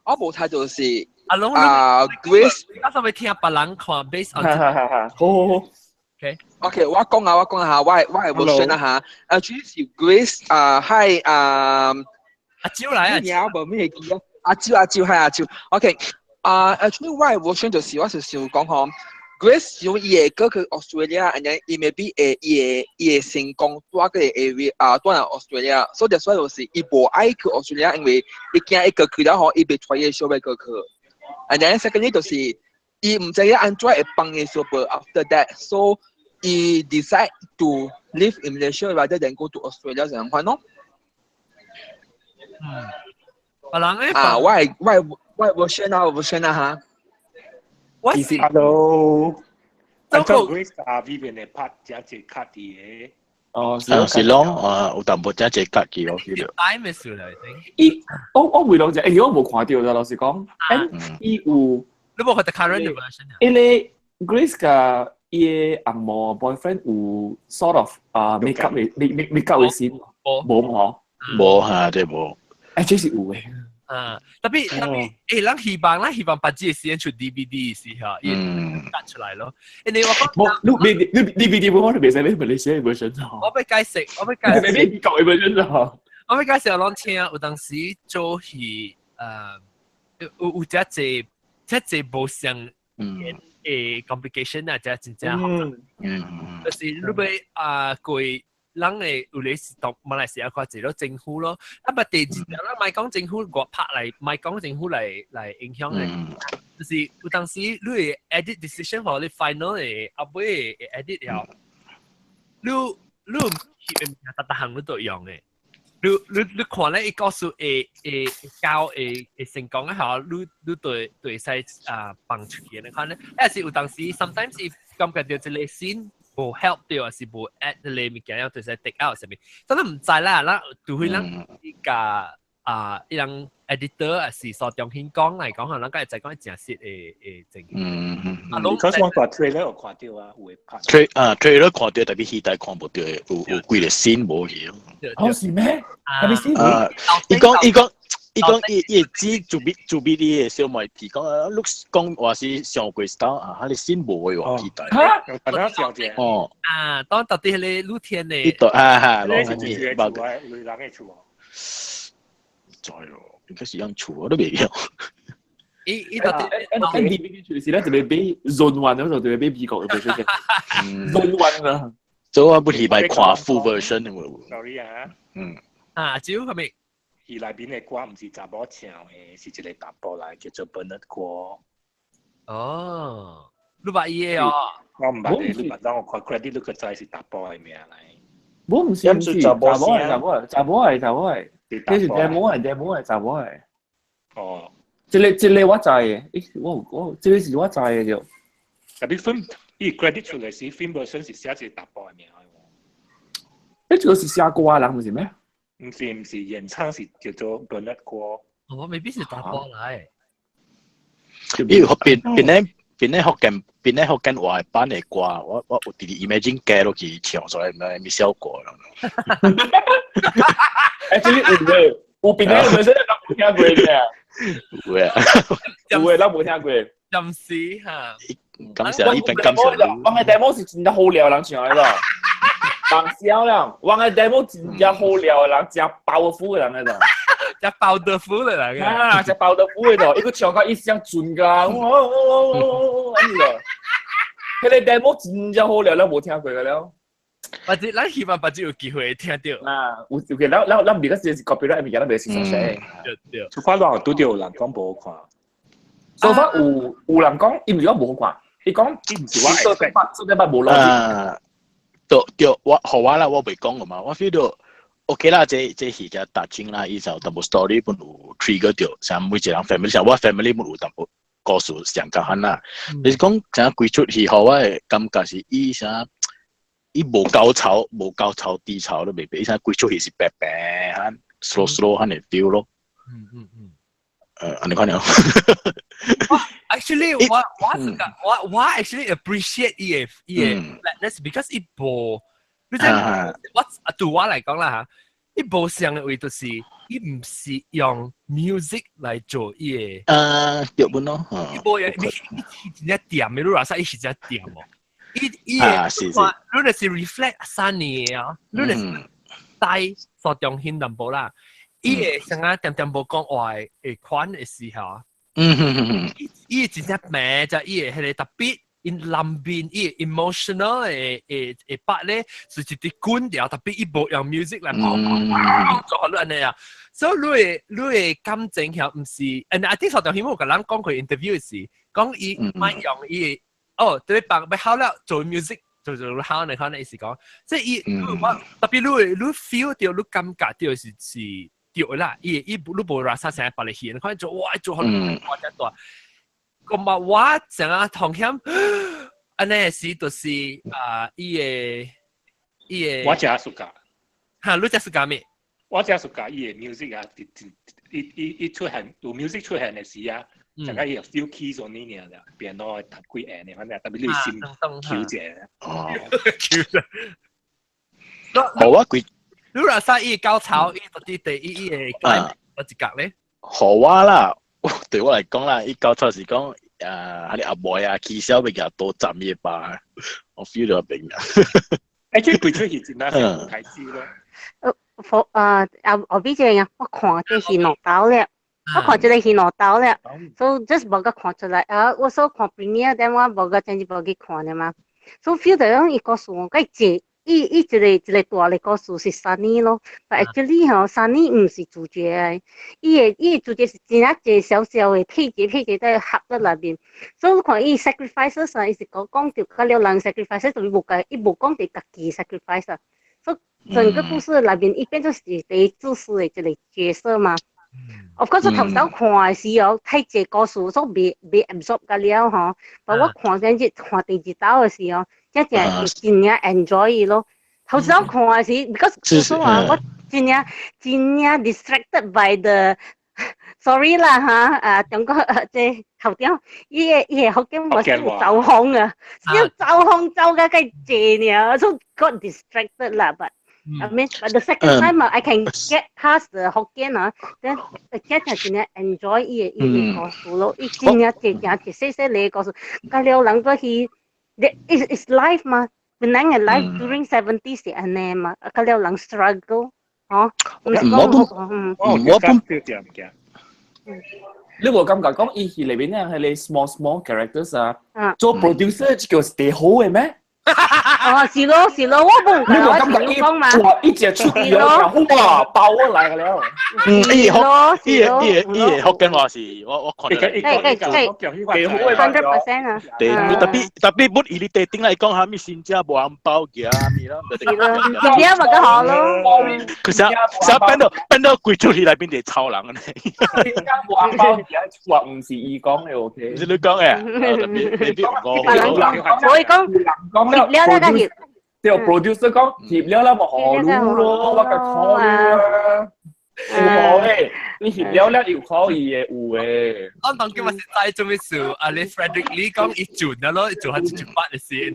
我無睇到是阿龍啊 Grace，我想欲聽別人看 based on。好好好。 OK。 OK，我講啊我係 version 啦嚇。actually 是 Grace 啊，係啊。阿蕉來啊！你無咩記啊？阿蕉阿蕉係阿蕉。OK，啊，actually 我係 version 就是我是想講吼，Grace 用伊會過去 Australia，and then 伊 maybe 會伊會成功蹛個 area 啊，蹛來 Australia，所以 that's why 就是伊無愛去 Australia，因為伊驚伊過去了吼，伊袂帶伊個小妹過去。And then secondly 就是伊毋知影按怎會幫伊小妹 after that，so 伊 decide to live in Malaysia rather than go to Australia 這樣款咯。嗯，別人咧啊，我係 version 啊，我 version 啊嚇。我是 Hello，按照 Grace 啊 Vivian 的拍真濟卡佇的。哦，是咯，啊，有淡薄真濟卡去我記得。 time 嘅事嚟，伊我回兩隻，欸，我無看到啦，老實講。伊有，你無看到 current version 啊？因為 Grace 佮伊的翁某 boyfriend 有 sort of 啊 make up 的 make up 的 scene，無無？無嚇，這無。欸，這是有的。啊，特別，欸，咱希望別這個時間出 DVD 時候，伊出來咯。因為我講，無，你 DVD 無，我袂使買馬來西亞 version 我欲解釋，我欲解釋。你美國的 version 哦。我欲解釋，我攏聽有當時做戲，有遮濟遮濟無相的 complication 啊，遮真正複雜。就是你欲啊過。人會有咧是當馬來西亞看濟咯政府咯，啊不第二咱莫講政府外拍來，莫講政府來影響的，就是有當時你會 edit decision 或你 final 的後尾會 edit 了，你翕的物件逐逐項你都用的，你看咧伊故事會交會成功的吼，你就會使啊放出去的款咧，抑是有當時 sometimes 伊感覺著這個 scene 無 help 到，還是無 add 這個物件，了就是 take out 啥物，咱都毋知啦。咱除非咱共啊，伊人 editor 還是蘇中興講來講，咱才會知講誠實的的證。啊，可是我看 trailer 有看到啊，有會拍。啊，trailer 看到，特別戲帶看無到，有幾個 scene 無去。哦，是咩？係咪先？啊，伊講伊會知做俾啲小妹提講啊，你講話是上過 style 啊，佢哋 scene 無嘅話期待。嚇？小姐。哦。啊，當到底迄個露天的。伊都啊哈，那是住的厝啊，女人的厝。知咯，應該是樣厝，我都袂曉。伊到底 N D B 厝是咧，就欲買 Zone One，嗰時就欲買美國的 version 嘅 Zone One 啊。所以我不禮拜看 full version 的喎。 Sorry 啊。啊，只有係咪？戲內面的歌毋是查某唱的，是一個查埔來叫做 Bernard 郭。哦，你捌伊的哦？我毋捌的，你捌，當我看 credit 你閣知是查埔的名來。我毋是毋是，查某來，查某來，查某來，查某來，這是查某來，查某來，查某來。哦。這個我知的，欸，我這個是我知的就。特別 film，伊 credit 出來時，film version 是寫一個查埔的名的。欸，這個是寫歌的人毋是咩？毋是，演唱是叫做 Bernard 郭。我未必是查埔來。因為邊咧福建話版的歌，我有直直 imagine 加落去唱出來，毋知咩效果。欸，這個有的，有邊個本身都冇聽過嘅。有啊，有嘅，咱無聽過。暫時嚇。感謝呢邊感謝你。我嘅 demo 是真正好料人唱的咯，人笑啦。我嘅 demo 真正好料的人，真 powerful 的人來咯。真 powerful 的人。啊，真 powerful 的咯，伊個唱到伊聲準㗎，哦哦哦哦，按呢咯。彼個 demo 真正好料，咱無聽過個了。或者咱希望或者有機會聽到。啊，有有嘅，咱咱咱而家是 copyright 物件，咱袂使寫。對對。出發人拄著有人講無好看。 So far 有人講，伊毋是講無好看，伊講伊毋是我做做得捌無邏輯。啊，對對，我予我啦，我袂講嘛，我 feel 到 OK 啦，這這戲就達清啦，伊就淡薄 story 本有 trigger 到，像每一個人 family，像我 family 本有淡薄故事上共款啦。你是講像規齣戲，予我的感覺是伊啥，伊無高潮，無高潮低潮都袂變，伊啥規齣戲是白白，slow slow 款的 feel 咯。按呢款了。 Actually，我 actually appreciate 伊的 flatness because 伊無，你知我對我來講啦嚇，伊無像的位就是伊毋是用 music 來做伊的。對本咯。伊無用，伊真正恬的，你話說伊是真恬哦。伊伊的，你若是 reflect 三年的啊，你若是帶蘇中興淡薄啦。伊會成啊恬恬無講話的款的時候，伊真正明就伊會彼個特別𪜶內面伊 emotional 的 part 咧，是一直滾掉，特別伊無用 music 來做好你按呢啊。所以你的感情遐毋是，and I think 蘇中興有共人講過 interview 時，講伊莫用伊的哦，對幫欲好了做 music。做做好你可能意思講，即係伊我特別你 feel 到你感覺到是對啦，伊伊你無拉啥成日別嚟戲，你看做哇做好我真大。咁嘛，我成日同險，按呢時就是啊，伊的我誠 suka。哈，你誠 suka 咩？我誠 suka 伊的 music 啊，伊伊伊出現有 music 出現的時啊，大概有 few keys on 呢爾變喏彈幾按的，反正特別你心 Q 者。哦，Q 者。好啊，佢你若使伊高潮，伊到底第一伊會改我一格咧？予我啦，對我來講啦，伊高潮是講啊，彼個阿妹啊，起痟欲共刀斬伊吧，我 feel 到病啊。欸，這規齣戲真係是開始咯。我啊後邊這個我看這是兩道了，我看這個是兩道了，所以 just 無個看出來啊。我所看 premiere，但我無個真是無去看的嘛。所以 feel 到講伊故事我該這伊伊一個一個大的故事是 Sunny 咯，但 actually 吼 Sunny 毋是主角的，伊的主角是真正一個小小的配角配角在合在內面。所以你看伊 sacrifices 啊，伊是講講著較了人 sacrifice，就是無家伊無講著家己 sacrifice 啊。所以整個故事內面，伊變做是第一自私的一個角色嘛。Of course，頭先看的時候，太濟故事，所以未 absorb 甲了吼。但我看先日看第二道的時候，真正會真正 enjoy 伊咯。頭先看的時，because 說啊，我真正真正 distracted by the sorry 啦哈，啊，中國這頭頂伊個福建話是走風啊，是走風走甲較濟爾，所以 got distracted 啦，but I mean, but the second time I can get past the 福建啊，then 真正真正 enjoy 伊個故事咯，伊真正一正一細細個故事，甲了人過去，is life 嘛，本來嘅 life during 70s 是按呢嘛，甲了人 struggle，吼，毋是講，我本你無感覺講伊戲裏面咧係你 small small characters 啊，做 producer 這個是最好嘅咩？哦，是咯是咯，我冇你無感覺伊講嘛？哇，一隻出去哦，哇，爆我來了。嗯，伊學伊伊伊福建話是，我看到。對對對，100% 啊。對，特別特別本伊哩地頂來講，啥物新遮無紅包寄啊物咯。是咯，而家咪較好咯。佢啥啥變到規出戲內邊就超人呢。新遮無紅包寄，話毋是伊講的，OK。是你講的，特別特別我。我會講。講了，了了個翕。對，producer 講翕了了咪好咯，我甲考慮啊。有好誒，你翕了了又可以的，有誒。我當今日是知做咩事？啊，你 Frederick Lee 講伊轉了咯，做下一八的事。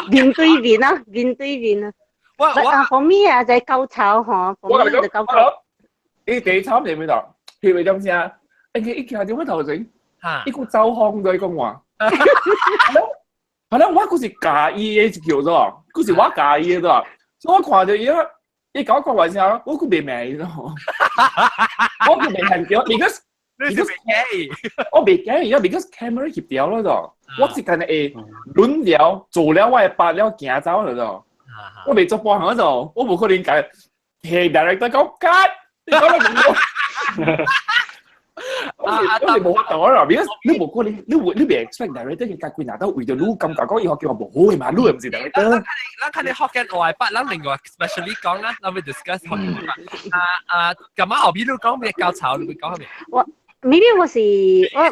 面對面啊，面對面啊。我我啊，for me 啊，就係高潮嗬，for me 就高潮。伊第一場係咩度？翕的點聲？伊徛佇我頭前，伊閣走風對講話。係啦，我閣是佮意的一叫做，閣是我佮意的做，所以我看著伊啊，伊共我講話聲，我閣袂罵伊咯。我閣袂嫌著，because 你是袂介意？我袂介意啊，because camera 翕著了做，我是干焦會攆了做了我的拍了行走了做，我袂做半項做，我無可能共 director 講 cut，你講得唔我是我是無法度啦，because 你無可能，你會你袂 expect director 佢家己拿到為著你感覺講伊學叫我無好的嘛，你又毋是 director。咱看你福建話捌，咱另外 specially 講啦，咱會 discuss 福建話。啊啊，咁啊後邊你講咩高潮？你會講咩？我 maybe 我是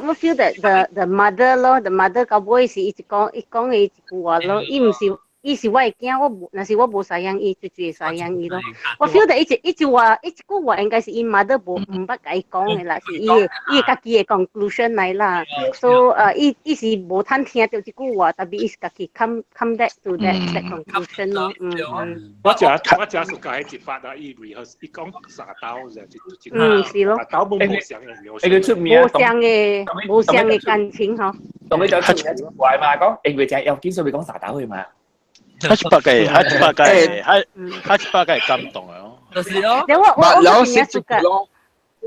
我 feel that the mother 咯，the mother 到尾是一直講伊講的一句話咯，伊毋是。伊是我的囝，我無，若是我無贍養伊，絕對會贍養伊咯。我 feel 到伊一一句話，一句話應該是伊 mother 無毋捌共伊講的啦，是伊的伊家己的 conclusion 來啦。所以伊伊是無通聽著這句話，但是伊是家己 come back to that conclusion 咯。嗯嗯。我誠喜歡彼一 part 啊，伊 rehearse，伊講三刀就就嗯，是咯。刀無無相的描述。出名無相的無相的感情吼。當你就出名話嘛，講因為真要緊，所以講三刀的嘛。他一百個，他一百個，他一百個感動啊！就是咯。我我我真正 suka，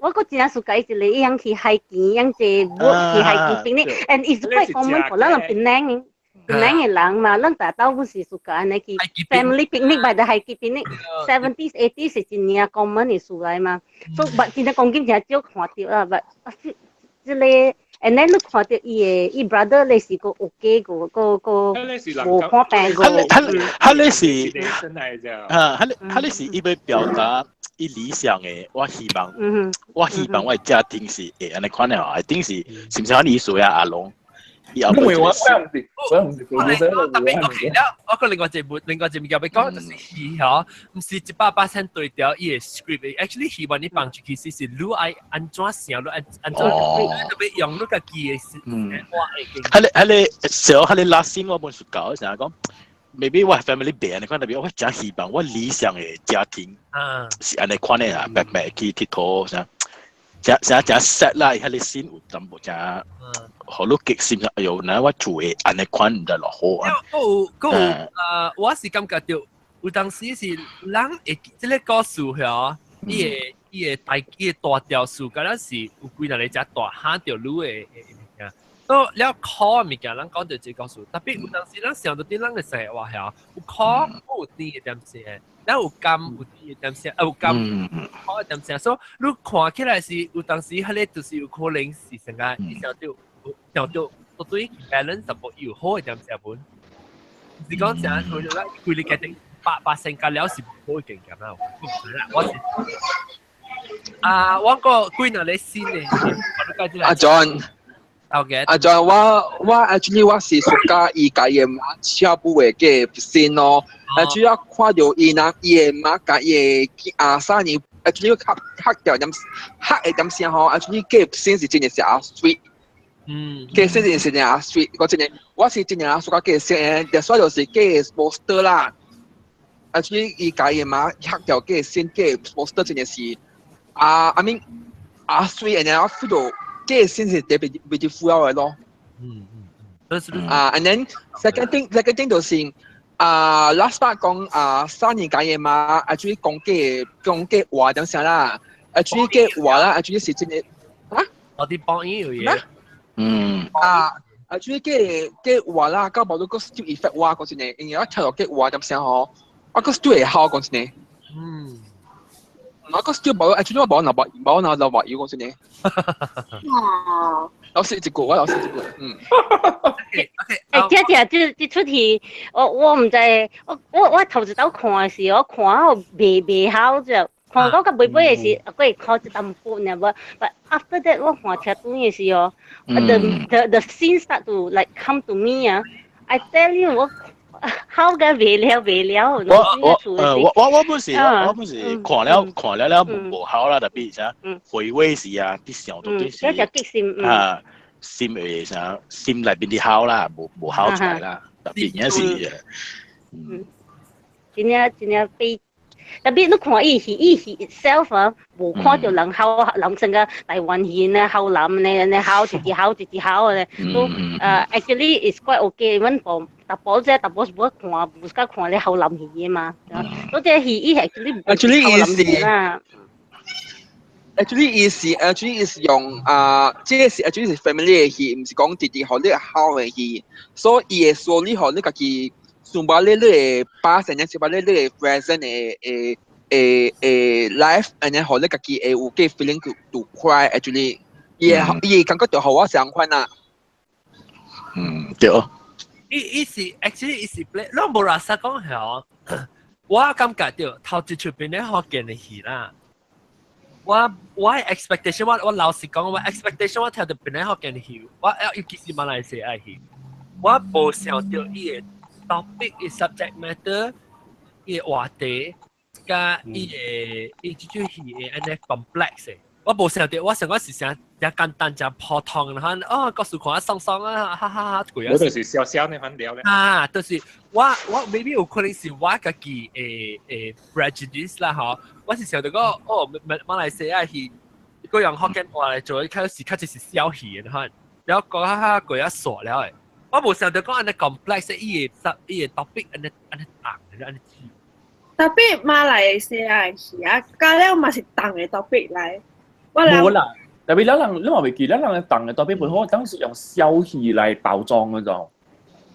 我閣真正 suka 伊一个伊樣去海墘，樣坐 boat 去海墘 picnic，and it's quite common for 咱人檳城檳城的人嘛，咱大兜不是 suka 按呢去 family picnic by the 海墘 picnic，70s 80s 是真正 common 的事來嘛，所以 but 真正講緊真少看著啦，but 這个。and then 你看著伊的伊 brother 咧是閣有假個閣閣無看病個。他他咧是啊，他他咧是伊欲表達伊理想的，我希望，我希望我的家庭是會按呢款的吼，一定是是毋是按呢意思啊？阿龍，伊後尾我唔是，我唔是，我特別 OK 了，我閣另外一部另外一物件欲講，就是戲吼，毋是100%對著伊的 script，actually 戲願你放出去是是你愛按怎想，你按按怎特別用你家己的嗯，彼个彼个小彼个 last scene 我本是搞，成日講，maybe 我 family 袂按呢款，特別我誠希望我理想的家庭是按呢款的啊，白白去𨑨迌啥。誠誠誠 sad 啦，彼个 scene 有淡薄誠，予你激心，哎喲，若我做的按呢款毋知偌好啊。閣有閣有，我是感覺著有當時是人會這个故事吼，伊會伊會大伊會大條數，敢若是有幾若個遮大喊著你的的物件。都了苦的物件，咱講著這個故事，特別有當時咱想著佇咱的生活遐，有苦有甜的點聲，咱有甘有甜的點聲，啊有甘苦的點聲，所以你看起來是有當時彼个就是有可能是成個伊想著想著到底 balance 淡薄有好的點聲本，是講成佢就咱規個決定100%甲了是無好的經驗啦，我唔知啦，我是啊，我個幾若個新的，阿 John。 阿 John，我 actually 我是 suka 伊共伊媽跳舞的个 scene 咯。主要看著伊人伊的媽共伊的阿三年，actually 較較掉點黑的點聲吼，actually 個 scene 是真正是阿 sweet。個 scene 是真正阿 sweet，我真正我是真正 suka 個 scene，所以就是個 poster 啦。actually 伊共伊媽黑掉個 scene 個 poster 真正是啊，I mean 阿 sweet，然後 feel 到。這個先是特別 beautiful 的咯。啊，and then second thing 就是啊，last part 講啊，三年講嘢嘛，actually 講嘅講嘅話點聲啦，actually 嘅話啦，actually 是真的啊。我啲幫伊有嘢。啊，actually 嘅嘅話啦，到無你個 still effect 話講真的，因為我聽著嘅話點聲吼，我個 still 會好講真的。我個 still 無，actually 我無拿無拿老話要講真的。哦。老師一句，我老師一句，嗯。欸，這這這這齣戲，我毋知，我頭一擺看的時，我看到袂好就，看到到尾尾的時，閣會哭一淡薄爾無。But after that，我看車轉的時候，the scene start to like come to me 啊！I tell you，我哭甲袂了袂了。我我我我我本是我本是看了看了了無無哭啦，特別啥回味時啊，啲想到啲是啊，心會啥心內邊啲哭啦，無無哭出來啦，特別而是嗯，真正真正悲，特別你看伊戲，伊戲 itself 啊，無看到人吼人成個台灣戲呢，吼男呢，呢吼一直吼一直吼咧，都actually is quite okay。even for 淡薄啫，淡薄是無看，無敢看咧吼男戲嘛。所以這戲伊 actually Actually 吼男戲啦。 Actually 伊是 actually 是用啊，這個是 actually 是 family 的戲，毋是講直直予你吼的戲，所以伊會說你予你家己想把你你的 past，然後把你你的 present 的的的的 life，然後予你家己會有個 feeling to cry actually，伊會伊會感覺就予我相款啦。嗯，對哦。伊伊是 actually 伊是 play，攏無垃圾講係我感覺到頭一出邊咧福建的戲啦。我我 expectation 我我老實講，我 expectation 我聽到邊咧福建的戲，我尤其是馬來西亞戲，我無想到伊的 topic 伊 subject matter 伊的話題，佮伊的伊這出戲的按呢 complex 的。我無想到，我想講是啥誠簡單、誠普通，然後哦，故事看啊爽爽啊，哈哈哈，我就是笑笑呢款了咧。啊，就是我我 maybe 有可能是我家己的的 prejudice 啦吼，我是想到講哦，馬馬來西亞戲，個用福建話來做，開始較就是小戲的，然後講哈哈過啊傻了的。我無想到講按呢 complex，伊的伊的 topic 按呢按呢重，按呢深。 Tapi 馬來西亞戲啊，加了嘛是重的 topic 來。無啦，特別咱人你嘛袂記，咱人重的 topic 本好，當時用小戲來包裝嗰種。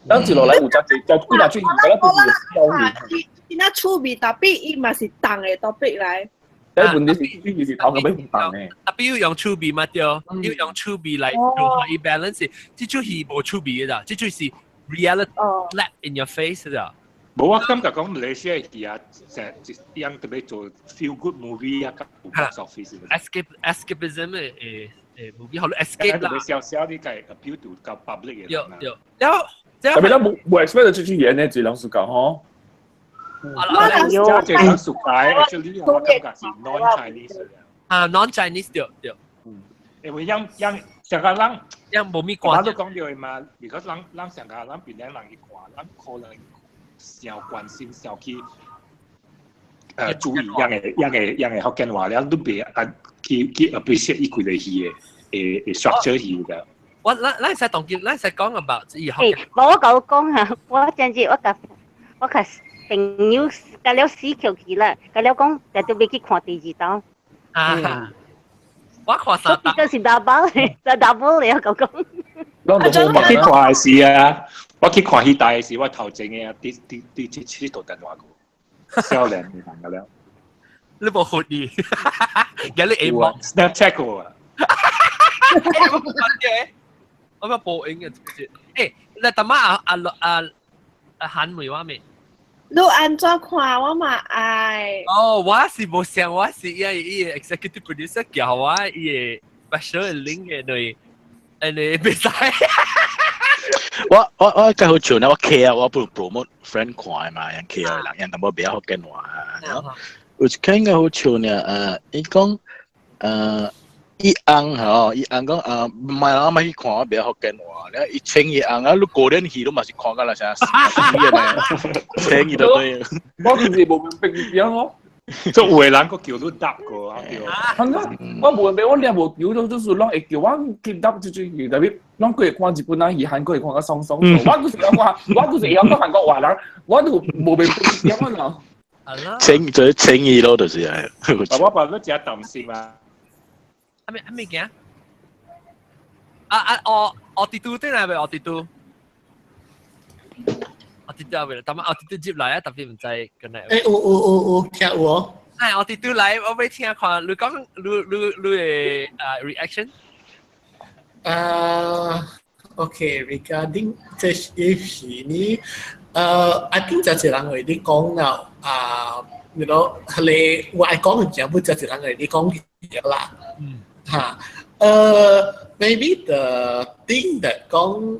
當時落來有隻隻幾若出戲，嗰粒都是小戲。伊那趣味，tapi 伊嘛是重的 topic 來。但係問題是，伊是頭個尾唔重的。 Tapi 要用趣味嘛對，要用趣味來做伊 balance。這出戲無趣味的，這出是 reality slap in your face 的。無我感覺講馬來西亞戲啊，成一樣特別做 feel good movie 啊，box office。 Escape escapism 的的的 movie 好 escape 啦。特別小小啲計 appeal to 較 public 嘅。對對，了後特別咱無無 expect 到這出演呢，這人暑假吼。我這人暑假 actually 我感覺是 non-Chinese。啊，non-Chinese 對對。因為樣樣上個人樣無咪我都講到嘛，because 人人上個人邊兩人去看，人可能小關心小去注意樣的樣的樣的福建話了，你別啊去去 appreciate 伊規個戲的的的 structure 戲的。我咱咱使當見，咱使講 about 以後。欸，無我共你講哈，我真是我共我共朋友共了死橋去啦，共了講，就都欲去看第二道。啊！我看三道。這是 double 就 double 了，我講。我去看的時啊，我去看戲大的時，我頭前的啊，佇佇佇佇佇佚電話個，少年的人個了。你無學你，今日會冇 Snapchat 過啊？我要報應嘅，欸，你淡仔阿阿阿阿韓梅我未？你按怎看我嘛愛。哦，我是無想，我是伊伊 executive producer 叫我伊個 special link 嘅對，誒你別使。我我我較好笑呢，我 care 我不如 promote friend 看嘛，人 care 人人淡薄比較福建話。有一間較好笑呢，伊講伊翁吼，伊翁講唔係我咪去看我比較福建話，了伊請伊翁啊，你過年戲都嘛是看到啦啥，請伊就對。我就是無明白點咯。做有的人閣叫你答過啊對。我無明白，我掠無叫都就是攏會叫我記答這句戲，特別攏過會看日本人戲，韓國會看較爽爽。我就是講我，我就是會曉講韓國話人，我就無明白點啊。請就請伊咯，就是係。我爸你真擔心啊。阿咩阿咩嘅？啊啊哦哦，地圖對啦，未？哦地圖。我地圖未？但係我地圖接來啊，特別毋知跟嚟。欸，有有有有聽有哦。哎，我地圖來，我欲聽看，你講你你你的啊 reaction。啊，OK，regarding 這戲呢，I think 就一人為你講啦，啊，你我愛講嘅嘢，不就一人為你講嘅啦。嗯。嚇，maybe the thing that 講，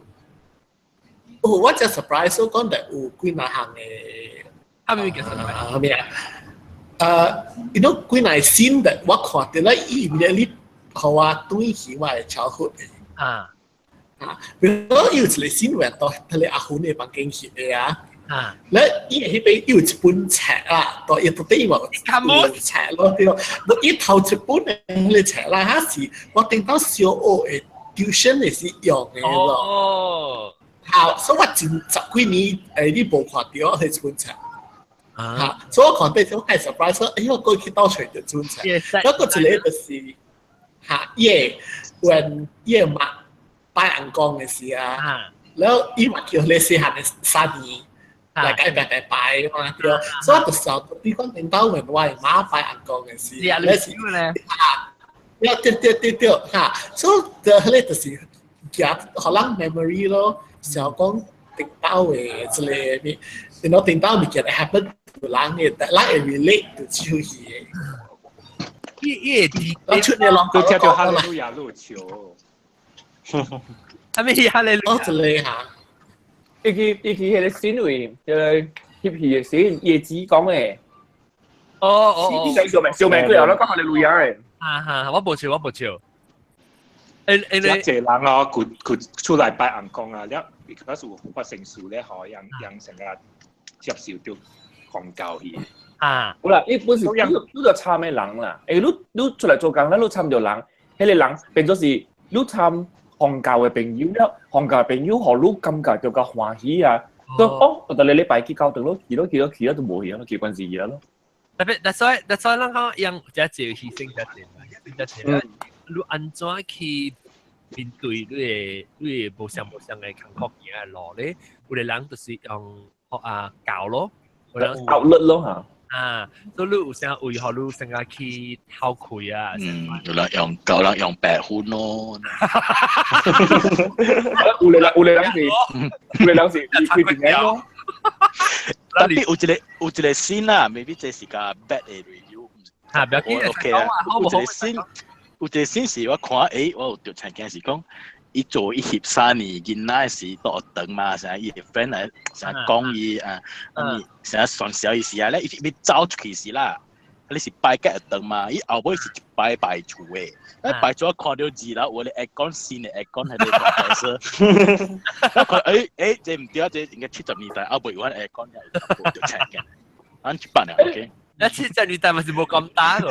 我真 surprise 講that 有幾若項嘅，係咪叫 surprise？咩啊？幾若 scene that 我看到咧，伊 immediately 予我轉去我的 childhood 的。啊。啊，比如有一個 scene 話到彼個阿芬的房間去的啊，啊，咧伊彼邊有一本冊啦，到伊到底嘛有冊咯，對，無伊頭一本的彼个冊啦，彼是我頂到小學的 tuition 的時用的咯。哦，好，所以我前十幾年你無看著彼一本冊。啊，所以我看到我係 surprise，哎呦，過去到揣著這本冊。嗰個一個就是，哈，伊會when伊的媽拜尪公的時啊，然後伊嘛叫你細漢的三年。來共伊白白拜嘛，對，所以我就想，比講頂到問我的媽拜尪公的時，你是咧，啊，對對對對，哈，所以就彼个就是夾予人 memory 咯，想講頂到的這个物，然後頂到物件會 happen to 人的，人會 relate to 這出戲的。伊伊會我出年攏都聽著哈利路亞路笑。啥物哈利路亞？哦，這个哈。伊去伊去彼个 scene 位，彼个翕戲的 scene，葉子講的。哦哦哦。小明小明佢有啦，講哈利路亞的。啊哈，我無笑，我無笑。欸，這濟人哦，佢佢出來拜尪公啊，了，because 有發生事咧，吼，讓讓成個接受著宗教去。啊，好啦，伊本是你你就參的人啦，欸，你你出來做工咧，你參著人，彼个人變做是你參宗教的朋友了，宗教的朋友予你感覺著較歡喜啊。都哦，我逐禮拜去教堂咯，去咯去咯去咯，都無去啊，去關事咯。特別，that's why 咱講用這濟犧牲這濟，這濟，你按怎去面對你的無相無相的艱苦行的路咧？有的人就是用啊教咯，有人壓力咯嚇。啊，所以你有啥為何你成日去偷開啊？嗯，有人用教人用白粉咯。有的人有的人是，有的人是開電影咯。 Tapi 有一個 scene 啦，maybe 這是個 bad 的 review。啊，不要緊，OK 啦。有一個 scene，有一個 scene 是我看，我有著親見是講，伊做伊翕三年囡仔時到學堂嘛，成日伊的 friend 來成日講伊啊，啊成日傳銷伊時啊咧，伊欲走出去時啦，你是拜個學堂嘛，伊後尾是一擺拜厝的，啊拜厝看著二樓有咧 aircon 新的 aircon 喺度大聲，我看這毋對啊，這應該70年代後尾有款 aircon 嘅，著親見，按一百年 OK。那70年代嘛是無咁大咯。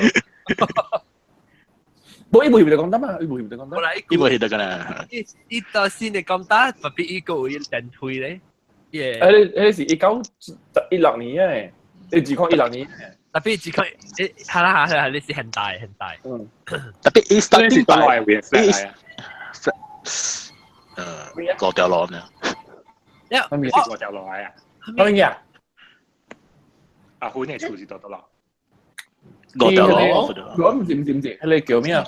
無，伊無翕著講得嘛，伊無翕著講得。伊無翕著㗎啦。伊伊到新的講得，特別伊個有電費咧。耶！彼是1916年的，2016年。特別自看，係啦係啦，你是現代現代。嗯。特別伊 starting by 五條路呢？是五條路來啊？乜嘢啊？阿虎你厝是倒倒路？五條路。我毋是毋是毋是，彼个叫咩啊？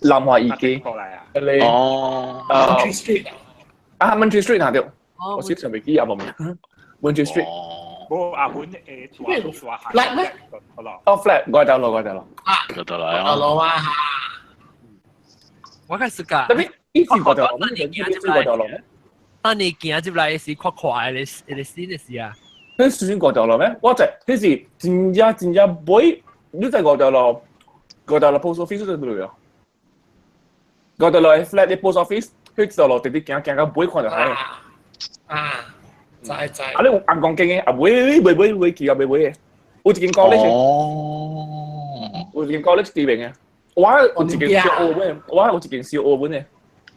南華二街。過來啊！彼个哦。 Montreal Street 啊，Montreal Street 哪對？我小上未記啊，無名。Montreal Street。無阿本誒大大 flat 咩？哦，flat 五條路五條路。啊，五條路五條路啊！我開始㗎。特別以前五條路，你行五條路咩？當你行入來時，較快的的時的時啊。彼算五條路咩？我知，彼是真正真正尾，你在五條路，五條路 post office 就對了。五條路 flat 的 post office，彼條路直直行行到尾看著海。啊，知知。啊，你有尪公間的啊，尾尾尾尾去啊，尾尾的，有一間 college，哦，有一間 college 對面的。我有一間小學本，我有一間小學本的。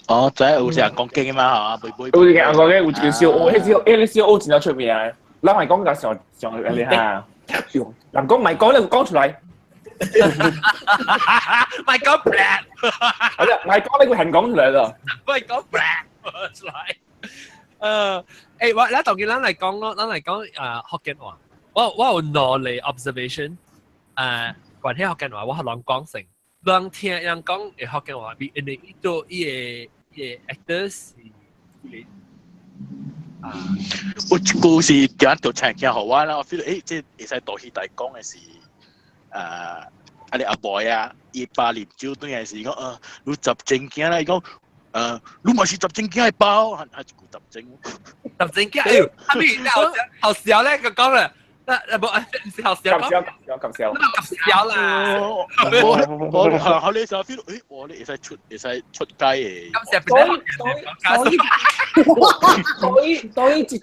哦，知有一尪公間嘛，嚇，尾尾。有一間尪公間，有一間小學，彼小彼個小學真正出名的。咱係講甲上上個嚇，人講莫講，你講出來。莫講 black，係啦，莫講你會係講出來啦。莫講 black 出來。我咱當然咱來講咯，咱來講福建話。我有兩個 observation，關係福建話，我予人講先。人聽人講的福建話，因為伊做伊個 actor 是啊，有一句是點就聽聽予我啦，我 feel 這會使大戲大講的是，啊你阿妹啊，伊爸啉酒轉來時講，你雜正經啦，伊講，你嘛是雜正經的包，還一句雜精。雜精囝，哎呦，阿咪好好笑咧，佢講啦，嗱，無唔是好笑。搞笑搞笑搞笑。搞笑啦！我我你就 feel 到，我你會使出街嘅。所以所以所以所以這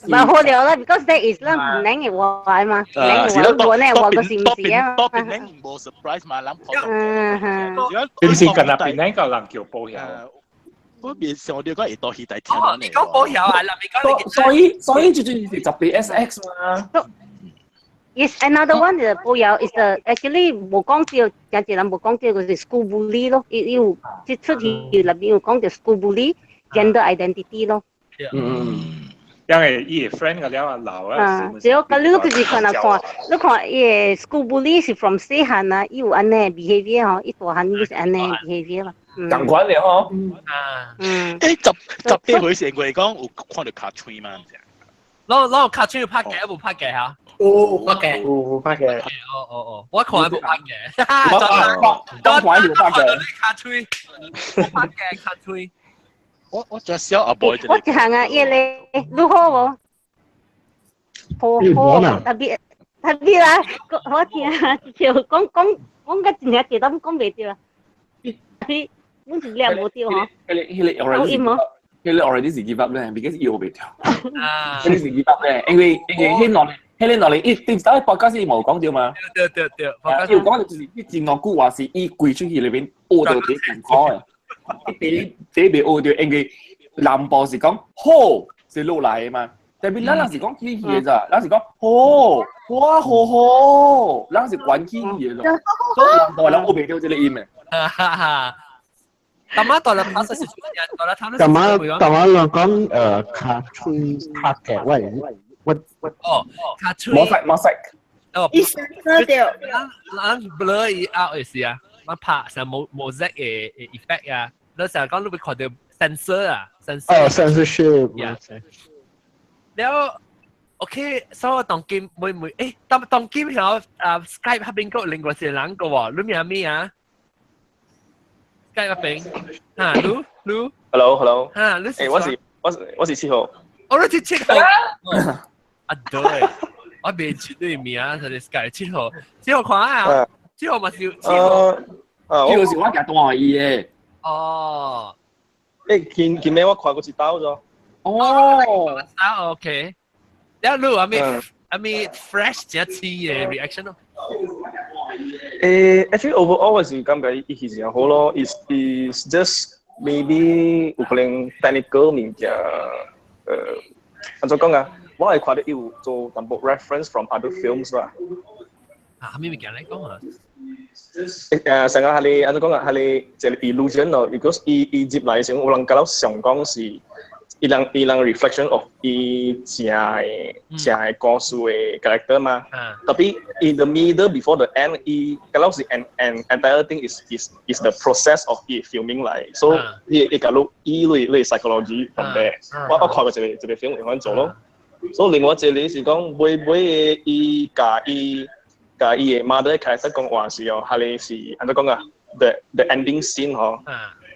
唔好了啦，because that is 咱唔能嘅話嘛，能嘅話我呢話個是唔是啊？多邊能無 surprise 嘛，諗嗯哼。是唔是近那邊能夠人叫保險？嗰邊上啲講會多戲大聽。哦，你講保險啊？嗱，你講所以最主要是18 SX 嘛。 Yes, another one 就保有 is the actually 無講到，真濟人無講到就是 school bully 咯，伊有這出戲內面有講到 school bully gender identity 咯。嗯。因為伊個 friend 個了啊老啊。啊，對，咁你就是看啊看，你看伊個 school bully 是 from 細漢啊，伊有按呢 behavior 吼，伊大漢伊是按呢 behavior 啦。同款嘅吼。啊。嗯。18歲成過嚟講有看到卡喙嗎？攞攞卡喙有拍嘅，無拍嘅嚇？有拍嘅，有拍嘅。哦哦哦，我看無拍嘅。我當看有拍嘅。卡喙，拍嘅卡喙。我只小阿伯。我一項啊，伊咧，你好無？好好，特別特別啦，我聽就講講講個真正濟都講袂著啊。你阮是掠無著吼。彼個 already 彼個 already 是 give up 咧，because 伊學袂著。啊。彼個是 give up 咧，因為彼個兩年，伊頂頭報告是無講著嘛。對對對。伊有講就是伊真兩句話是伊規出去裏面學到第艱苦的。第第未學著，因為南部是講好是落來的嘛，特別咱人是講起去的咋，咱是講好，哇好好，咱是關起去的，所以南部人學袂著這個音的。哈哈，大媽到了拍攝時，到了他們。大媽大媽人講卡喙拍嘅，我哦卡喙。冇識冇識。哦。醫生知道。咱 blur 伊 out 的時啊，咱拍成冇冇 Z 的 effect 啊。你成日講你會看到 sensor 啊，sensor。哦，censorship。了，OK，所以我當今每每當今曉啊 Skype 嗰邊個另外一個人個喎，你名咩啊？Skype 嗰邊，嚇，你你。 Hello，Hello。嚇，你我是7號。哦，你是7號。啊對，我未記你名，就係 Skype 七號，七號看啊，七號嘛是七號。啊，七號是我家大伊的。哦，前尾我看過一刀咗。哦，啊 OK，了你有啥物啥物 fresh 真鮮的 reaction 咯？ Actually overall 我是感覺伊其實好咯，is just maybe 有可能 technical 物件，按怎講啊？我係看到有做淡薄 reference from other films 啦。啊，啥物物件來講啊？成個係你按怎講啊？係你一個 illusion 咯，because 伊入來時，有人覺得想講是伊人 reflection of 伊正的故事的 character 嘛。特別 in the middle before the end，伊覺得是 an entire thing is the process of 伊 filming 來，所以伊假如伊類類 psychology from there，我看過一個 film 會咁做咯。所以另外一個是講尾尾的伊共伊的 mother character 講話時哦，係你是按怎講啊？The ending scene 嗬。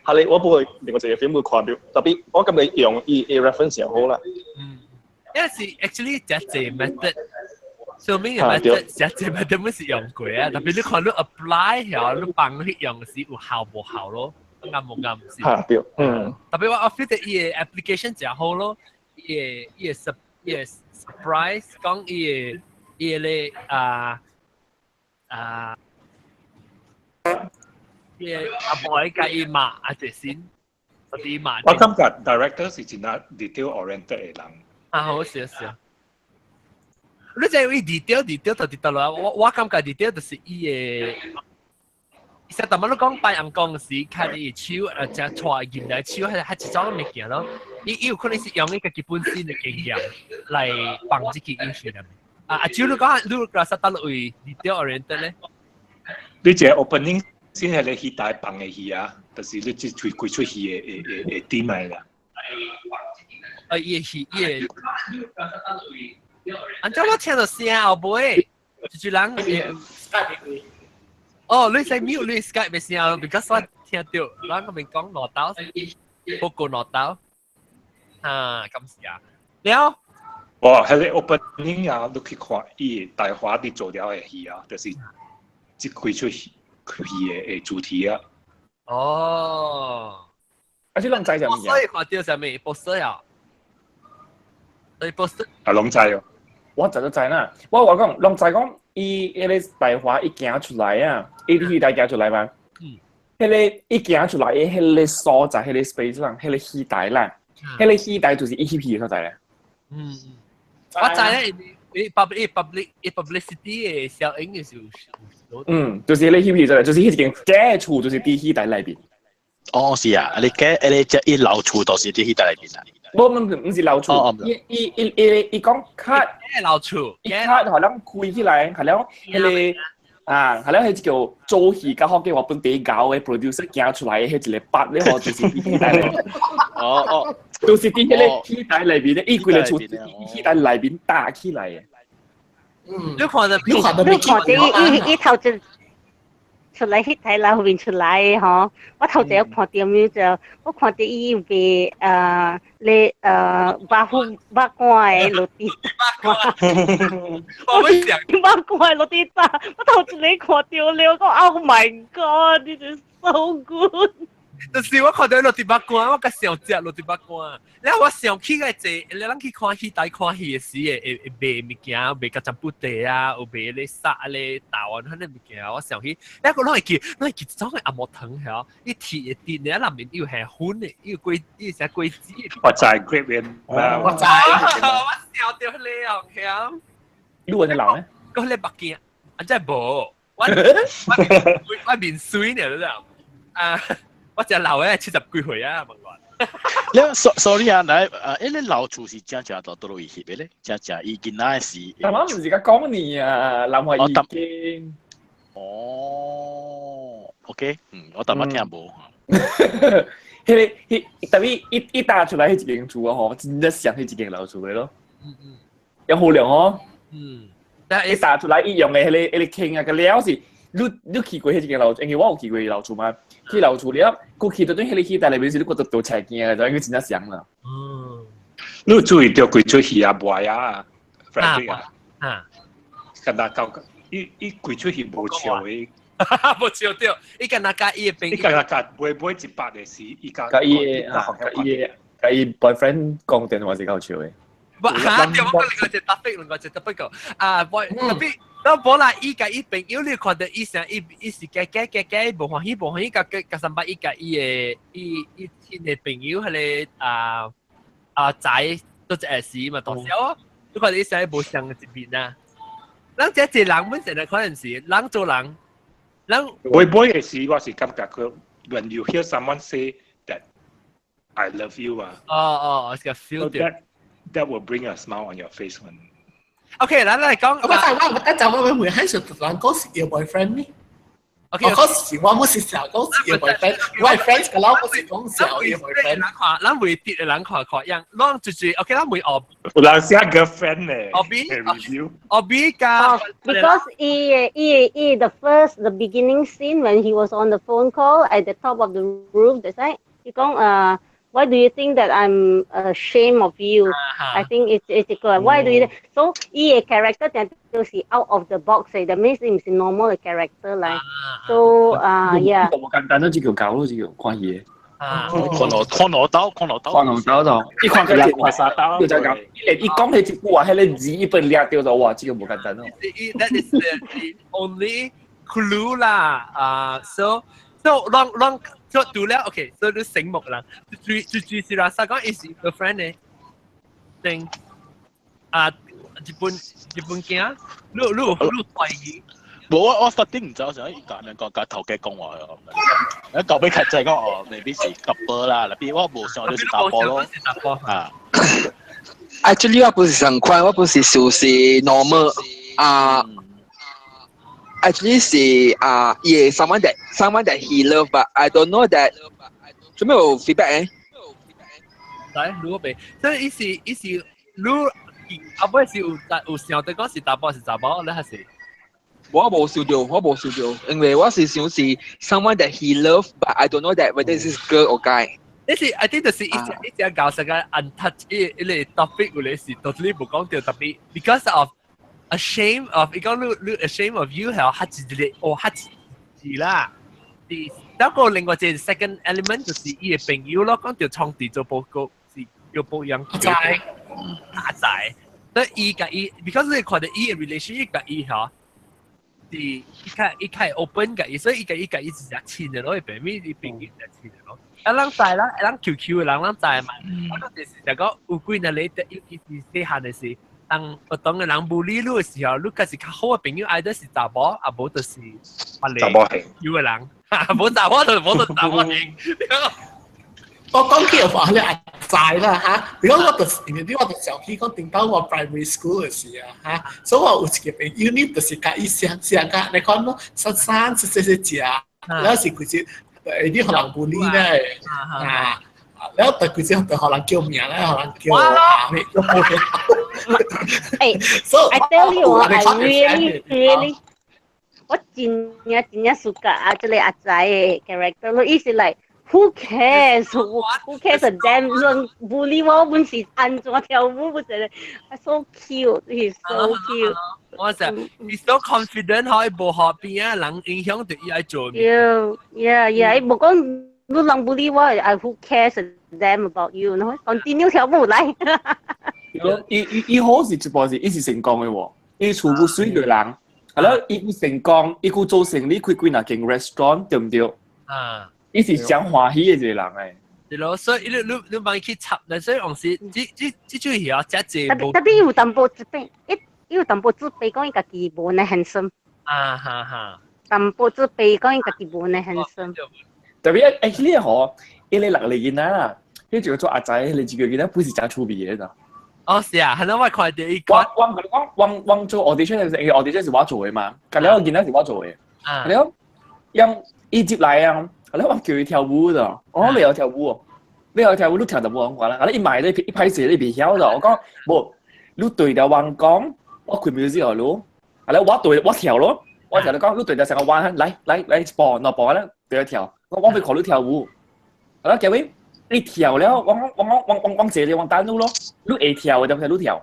係你我不過另外一個 film 會看到，特別我感覺用伊的 reference 就好啦。嗯，因為是 actually 真濟 method，上面嘅 method 真濟 method 本是用過啊，特別你看你 apply 曉，你幫去用時有效無效咯，啱無啱是？嚇對，嗯。特別我 feel 到伊的 application 真好咯，伊的 surprise 講伊的咧啊啊。伊阿妹佮伊罵啊，這先，啲罵。我感覺 director 是真係 detail oriented 的人。啊，好少少。你知伊 detail detail 就 detail 啦，我感覺 detail 就是伊的。其實頭先你講白人講時，看伊手正帶入來手，係一種物件咯。伊有可能是用一個基本先的經驗來幫這個藝術的。啊，阿周你講，你個實到位 detail oriented 咧？你這 opening 先係你戲大放的戲啊，就是你這規規出戲的點來啦。啊，伊的戲，伊的。按照我聽到聲後尾，就是人。哦，你使 mute 你 Skype 嘅聲，because 我聽到人嗰邊講攞刀，報告攞刀。啊，咁是啊。了，哦，彼个 opening 啊，你去看伊大華佇做了的戲啊，就是這幾齣戲戲的主題啊。哦，啊，這攏知啥物件？所以看著啥物 poster 啊？所以 poster 啊，攏知哦。我早就知啦。我講，攏知講，伊彼个大華一行出來啊，伊佇戲台行出來嘛。彼个一行出來，彼个所在，彼个 space 上，彼个戲台啦，彼个戲台就是伊翕戲的所在咧。嗯，我知咧，伊 publicity 的效應嘅時候，嗯，就是彼個翕戲所在，就是彼一間假厝，就是佇戲台內邊。哦，是啊，你假你只伊老厝都是佇戲台內邊啊。無，毋是老厝，伊伊伊伊伊講 cut 老厝，伊 cut 予咱開起來，予了彼個啊，予了彼個做戲佮福建話本地搞的 producer 行出來的彼一个筆咧，吼，就是佇戲台內面。哦哦，就是佇彼个戲台內面咧，伊規个厝佇戲台內面搭起來的。嗯，你看著，你看著，你看著伊伊頭一出來彼台樓面出來吼，我頭一個看著物就，我看著伊賣咧肉糊肉乾的落地我想肉乾的落地炸，我頭一個看著了，講 Oh my God，this is so good！就是我看著落地肉乾，我較想食落地肉乾。了我想起個這，你咱去看戲台看戲的時，會會賣物件，賣甲占卜茶啊，有賣咧沙咧豆啊，彼个物件，我想起，了個攏會記，攏會記一種的紅毛糖曉，伊鐵會滴咧，內面有下粉的，有果，伊啥果子。我知 grape 嘅，我知，我想著彼个哦，曉。你問你老咩？個彼個目鏡，啊真係無，我面水呢，你知啊，我只老的70幾歲啊，問我。你 sorry 啊，來啊，彼老厝是正正到佗落位翕的咧？正正伊囡仔是。頭先毋是甲講你啊，南華已經。哦，OK，嗯，我淡薄聽無。彼个，彼特別一打出來，彼一間厝啊吼，真正像彼一間老厝的咯。嗯嗯。有好量哦。嗯。一打出來，伊用的彼個坑啊，個了是。你去過彼一間老厝，因為我有去過老厝嘛。去老厝了，閣去到對彼个戲台內面時，你閣就倒菜鏡，就應該真正像啦。嗯。你有注意著規齣戲啊，無啊，Frederick 啊，啊，敢若到伊規齣戲無笑的，無笑著，伊敢若佮伊的朋友，伊敢若佮尾尾一百的時，伊佮佮伊的佮伊 boyfriend 講電話是夠笑的。無哈，對，我講另外一個 topic，另外一個 topic 個啊，我特別。那無啦，伊佮伊朋友你看著伊啥，伊伊是假假假假，無歡喜無歡喜，佮佮三擺伊佮伊的伊伊親的朋友彼个啊啊仔都一個時嘛大小哦，你看著伊啥無相一面啊。咱這一人本身來可能是，人做人，人尾尾的時我是感覺佢，when you hear someone say that I love you 啊，哦哦，是個 feel that will bring a smile on your face when OK，咱來講。我但我等陣我會喺上突然講是your boyfriend 呢？ OK，我講是我冇是成日講是 your boyfriend，我係 friends 個啦，我是講成日 your boyfriend。人看，咱會跌的人看看樣，咱就是 OK，咱會學。有人寫 girlfriend 咧。學 B review。學 B 加。 Because he the beginning scene when he was on the phone call at the top of the roof, that's right. 伊講 Why do you think that I'm ashamed of you? I think it's good. Why do you so 伊个 character 就是 out of the box 的，that means 伊毋是 normal 的 character 來。So 啊，yeah。無簡單咯，這叫搞咯，這叫看戲。啊，看老看老刀，看老刀，看老刀就，一看佢看沙刀，就講，伊講彼一句話，彼个字一被掠著就哇，這個無簡單咯。 That is the only clue 啦，啊，so 攏攏做除了 OK，所以你醒目啦，最最最是啦，啥講伊是 girlfriend 呢？定啊，日本囝，你你你懷疑？無我 starting 毋知，我想伊講講講頭家講話咯，一舊尾劇就係講哦，未必是 couple 啦，特別我無想就是查埔咯，啊。 Actually 我不是上款，我不是想是 normal 啊。Actually 是啊，yeah someone that he love but I don't know that 做咩有 feedback 誒？來，如果未，所以伊是伊是你後尾是有有想著講是查埔是查某，你還是？我無想著，我無想著，因為我是想是 someone that he love but I don't know that whether this is girl or guy。呢是 I think 就是一隻一隻搞成個 untouch 一一個 topic 有咧是 totally 無講到特別，because of ashamed of 伊講你你 ashamed of you 係較一個哦較一字啦。是，那個另外一個 second element 就是伊嘅朋友咯，講到創地做報告是要保養仔阿仔，所以伊共伊，because 你看到伊嘅 relationship 共伊嗬，是伊較伊較 open 共伊，所以伊共伊共伊是誠親的咯，伊朋友伊朋友誠親的咯。啊，咱知啦，咱 QQ 的人咱知嘛。我講就是就講有幾若你，尤其是細漢的時，當學堂的人 bully 你的時候，你敢是較好的朋友，either 是查某，啊無就是查某型有的人，無查某就無就查某型。我講起話你阿仔啦嚇，如果我就是因為你我就想起講頂到我 primary school 的時啊嚇，所以我有一個朋友，你就是佮伊相相甲，你看咯，生生細細細食，然後是規隻，你予人 bully 咧，啊，然後就規隻就予人叫名咧，予人叫啊咩叫誒，so I tell you 啊，I really really 我真正真正 suka 啊，這個阿仔的 character 咯，伊是 like who cares who cares a damn 論 bully 我本是按怎跳舞不是，so cute he's so cute。我就 he's so confident 可以無予邊仔人影響到伊愛做。 Yeah，伊無講你人 bully 我，I who cares a damn about you，然後 continue 跳舞來。伊伊伊好是一部是伊是成功的喎，伊厝有水的人，係咯，伊有成功，伊有做生理開幾若間 restaurant 對毋對？啊，伊是誠歡喜的一個人誒。對咯，所以你你你幫伊去插，所以往時這這這出戲啊，真濟特別特別有淡薄自卑，伊有淡薄自卑，講伊家己無呢 handsome。啊哈哈。淡薄自卑，講伊家己無呢 handsome。特別 actually 嗬，伊個六個囡仔啦，彼一個做阿仔，彼個一個囡仔不是誠趣味的。哦，是啊，係咯，我看到伊。我我共你講，我我做 audition 的時，因為 audition 是我做的嘛，佮了囡仔是我做的。啊。了，因伊入來啊，了我叫伊跳舞的，我講你會跳舞哦，你會跳舞，你跳就無講啦。啊，伊買咧一歹勢你袂曉的，我講無，你對著阮講，我開 music 予你，啊了我對我跳咯，我跳你講，你對著成個彎，來來來一步兩步咧對著跳，我我欲看你跳舞，啊了結尾。你跳了，我講我講我我我坐咧，我等你咯，你會跳的，就你跳，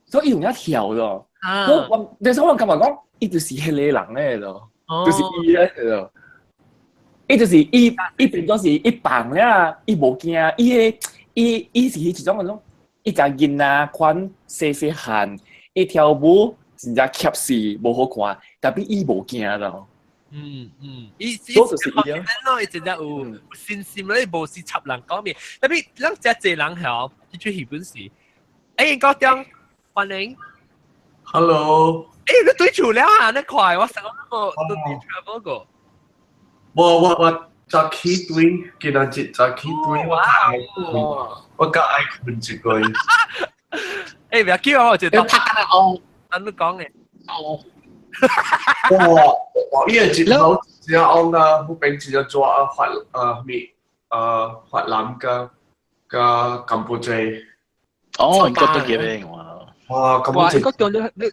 所以伊有影跳咯。我我，但是我感覺講，伊就是彼個人咧咯，就是伊咧咯。伊就是伊，伊變做是伊放了，伊無驚，伊個伊伊是彼一種嗰種，伊食囡仔款細細漢，伊跳舞真正怯死，無好看，但是伊無驚咯。嗯嗯，伊伊就是伊咯，伊真正有信心咧，無是插人講面。特別咱遮濟人吼，這出戲本是，欸，高中歡迎。 Hello。欸，你對厝了啊？你快，我上個都 travel 過。我我我早起對，今仔日早起對，我我較愛睏一個。欸，不要叫我，就當。拍緊哦。按你講嘅。哦。哇！哇！伊個日頭真旺啊，彼邊真正熱啊，越啊咩啊越南佮佮柬埔寨。哦，應該都幾邊哇！哇，柬埔寨。應該中咗你，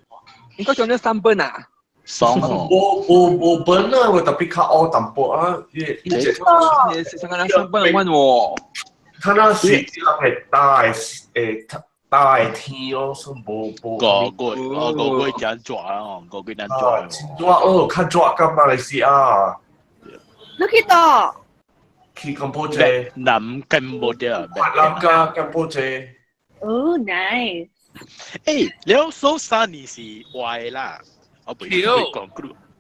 應該中咗三本啊！爽哦！無無無本啊，我特別較烏淡薄啊，伊伊這。是上個三本問喎。他那是這個大誒大天哦，算無無。個個哦個個真熱哦，個個真熱。真熱哦，較熱過馬來西亞。你去佗？去柬埔寨。南柬埔寨。越南佮柬埔寨。哦，nice。欸，了所三年是壞啦，我袂講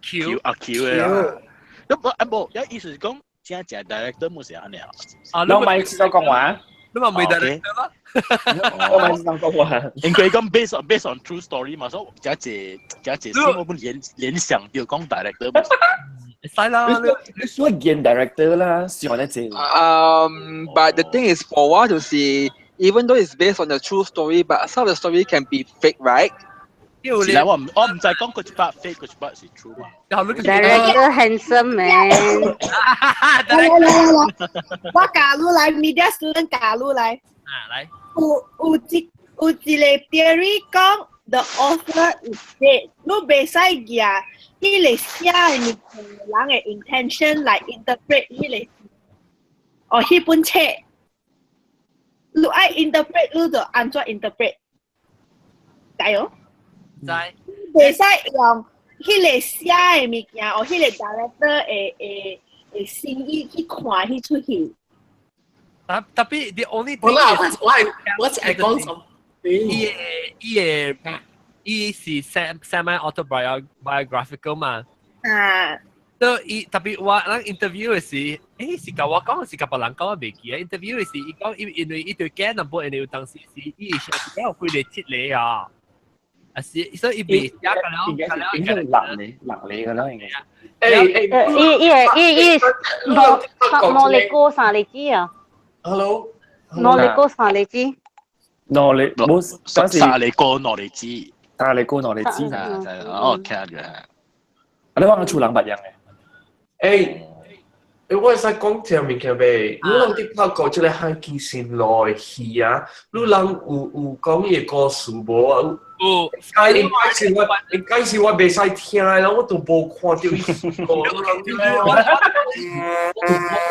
Q 啊 Q 的啦。咁啊無，一意思是講真正 director 冇是按呢啊。你咪知道講話？你咪未 director 啦？我咪知道講話。因為講 based on true story 嘛，所以真濟真濟先我本聯聯想到講 director。使啦，你說演 director 啦，上一隻。 But the thing is for 我就是 even though it's based on the true story, but some of the story can be fake, right? 是啦，我唔我毋知講佢一 part fake，佢一 part 是 true 嘛。 Director handsome man。來來來來，我加入來，media student 加入來。啊，來。有有一有一個 theory 講 the author is dead，你袂使舉彼個寫的物件人的 intention 來 interpret 彼個哦，彼本冊。interpret 你就按怎 interpret，知哦？知。袂使用彼個寫的物件，或彼個 director 的心意去看彼齣戲。 Tapi the only 好啦，我係講什？伊個伊是 semi autobiographical 嘛。啊。都伊 tapi 我咱 interview 的時，是共我講，是共別人講，我袂記啊。interview 的時，伊講因為伊對囝淡薄，因為有當時是伊是寫有幾個七個啊。啊是，所以伊袂寫個了，應該是應該是六年六年個啦，應該。伊伊伊伊無無你過三個字啊。 Hello。兩個三個字。兩個冇，三個兩個字，三個兩個字啊，哦，聽嘅。啊，你話我厝人別樣嘅。欸，我會使講這物件未？你人佇拍過這個漢基新路的戲啊，你人有講伊的故事無啊？有。應該是我袂使聽的，我都無看著伊個。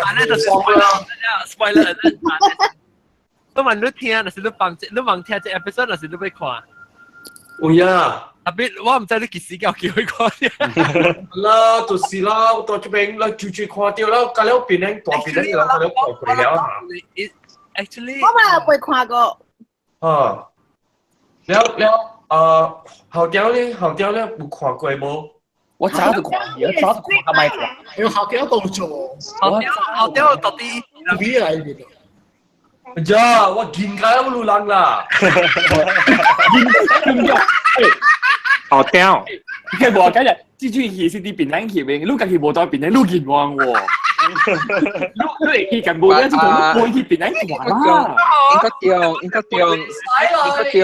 安呢就是 spoiler，spoiler。你問你聽，若是你放你望聽這 episode，若是你欲看。有影。 Tapi 我毋知你幾時有機會看。啦，就是啦，我到這邊啦，就就看著啦，甲了變咧大變咧，人甲了看過了。 Actually，我嘛未看過。啊，了了，後條咧，後條咧有看過無？我早就看，我早就看，阿咪看。因為後條都做。後條到底 V 來嘅。呀，我見解我路人啦。見見後條，佢無今日這出戲是佇檳城翕的，你家己無在檳城，你見望喎。你會去近無？你是講你飛去檳城看啦。應該對，應該對，應該對。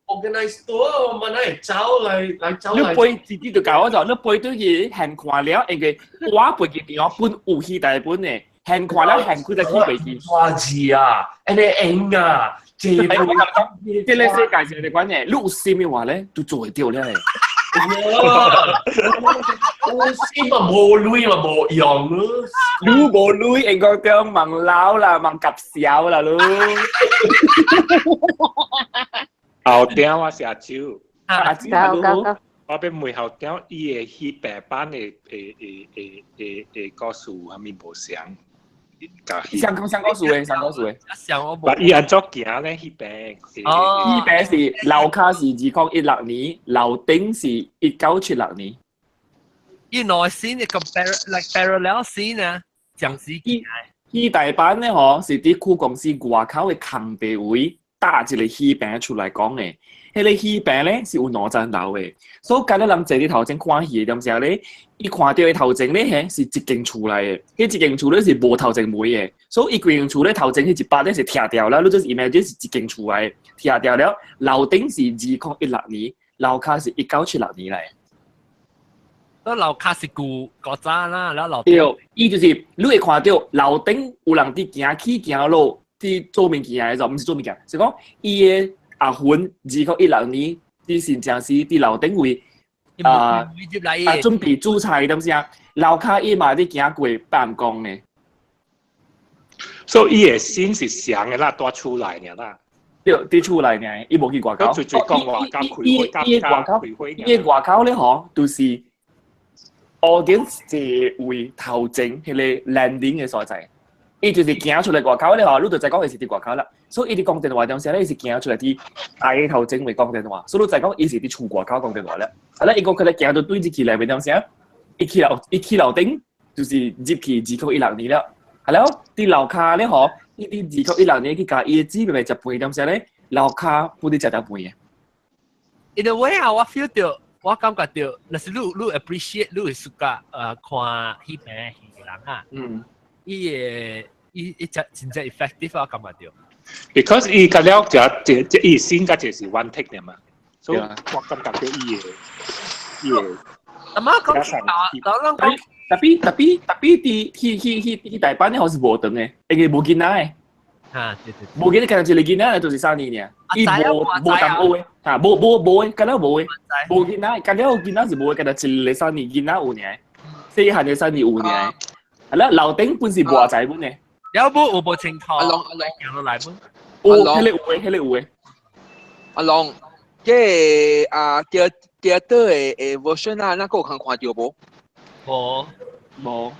organize 多，我們來走來來走你飛自己就教我就，你飛對去現看了，因為我飛機電話本有戲大本的，現看了現佢就去飛機。花字啊，安呢用啊，這這個世界上的關係，你有心的話咧，就做會著咧。有心嘛無鐳嘛無用咯。你無鐳應該講問老啦，問夾小啦，你。後條我是阿周，阿周我欲問後條伊的戲白版的故事有啥物無相？相講相故事的，相故事的。相我無。伊按怎行咧？彼邊。哦。彼邊是樓跤是2016年，樓頂是1976年。伊兩個 scene 個 like parallel scene 啊，講時間。戲大版咧吼，是佇區公司外口的空地位搭一個戲棚出來講的。彼個戲棚咧是有兩層樓的，所以今日人坐佇頭前看戲的點時咧，伊看著的頭前咧，嘿是一間厝來的，彼一間厝咧是無頭前門的，所以伊規間厝咧頭前彼一百咧是拆掉了，你就是 imagine 是一間厝來的，拆掉了，樓頂是2016年，樓跤是1976年來的。嗰樓跤是舊古早啦，然後樓對，伊就是你會看著樓頂有人佇行起行落，佇做物件的時候，毋是做物件，是講伊的阿魂2016年佇新正時佇樓頂位啊啊準備煮菜點啥，樓跤伊嘛佇行過辦公的。所以伊的心是祥的啦，蹛厝內爾啦。對，佇厝內爾，伊無去外口。佢最講話佮開會，伊外口，伊外口咧吼，就是 audience 坐位頭前彼個 landing 的所在，伊就是行出來外口咧吼，你就知講伊是佇外口啦。所以伊佇講電話當時咧，伊是行出來佇大頭前位講電話，所以你知講伊是佇厝外口講電話咧。啊咧，伊閣佢咧行到對入去內面當時，伊去樓頂就是入去2016年了。係了，佇樓跤咧吼，伊佇2016年去共伊的姊妹食飯當時咧，樓跤本佇食條飯的。 In a way 啊，我 feel 到，我感覺到，若是你 appreciate 你會 suka 看彼邊戲的人啊，伊的伊真真正 effective 我感覺到。 Because 伊甲了就這伊先甲就是 one take 爾嘛，所以我感覺到伊的。阿媽講啊，講講。 Tapi 佇去大阪咧，好是無長的，因為無囡仔的。啊，對對。無囡仔，敢若一個囡仔，就是三年爾。伊無無同學的，嚇，無無無的，敢若無的，無囡仔，敢若囡仔是無的，敢若一個三年囡仔有爾，細漢的三年有爾。係啦，樓頂本是無在本的。有無有無清楚？阿龍阿龍行落來本。有，彼个有的，彼个有的。阿龍，這個啊，theater 的 version 啊，那個有看看到無？無，無。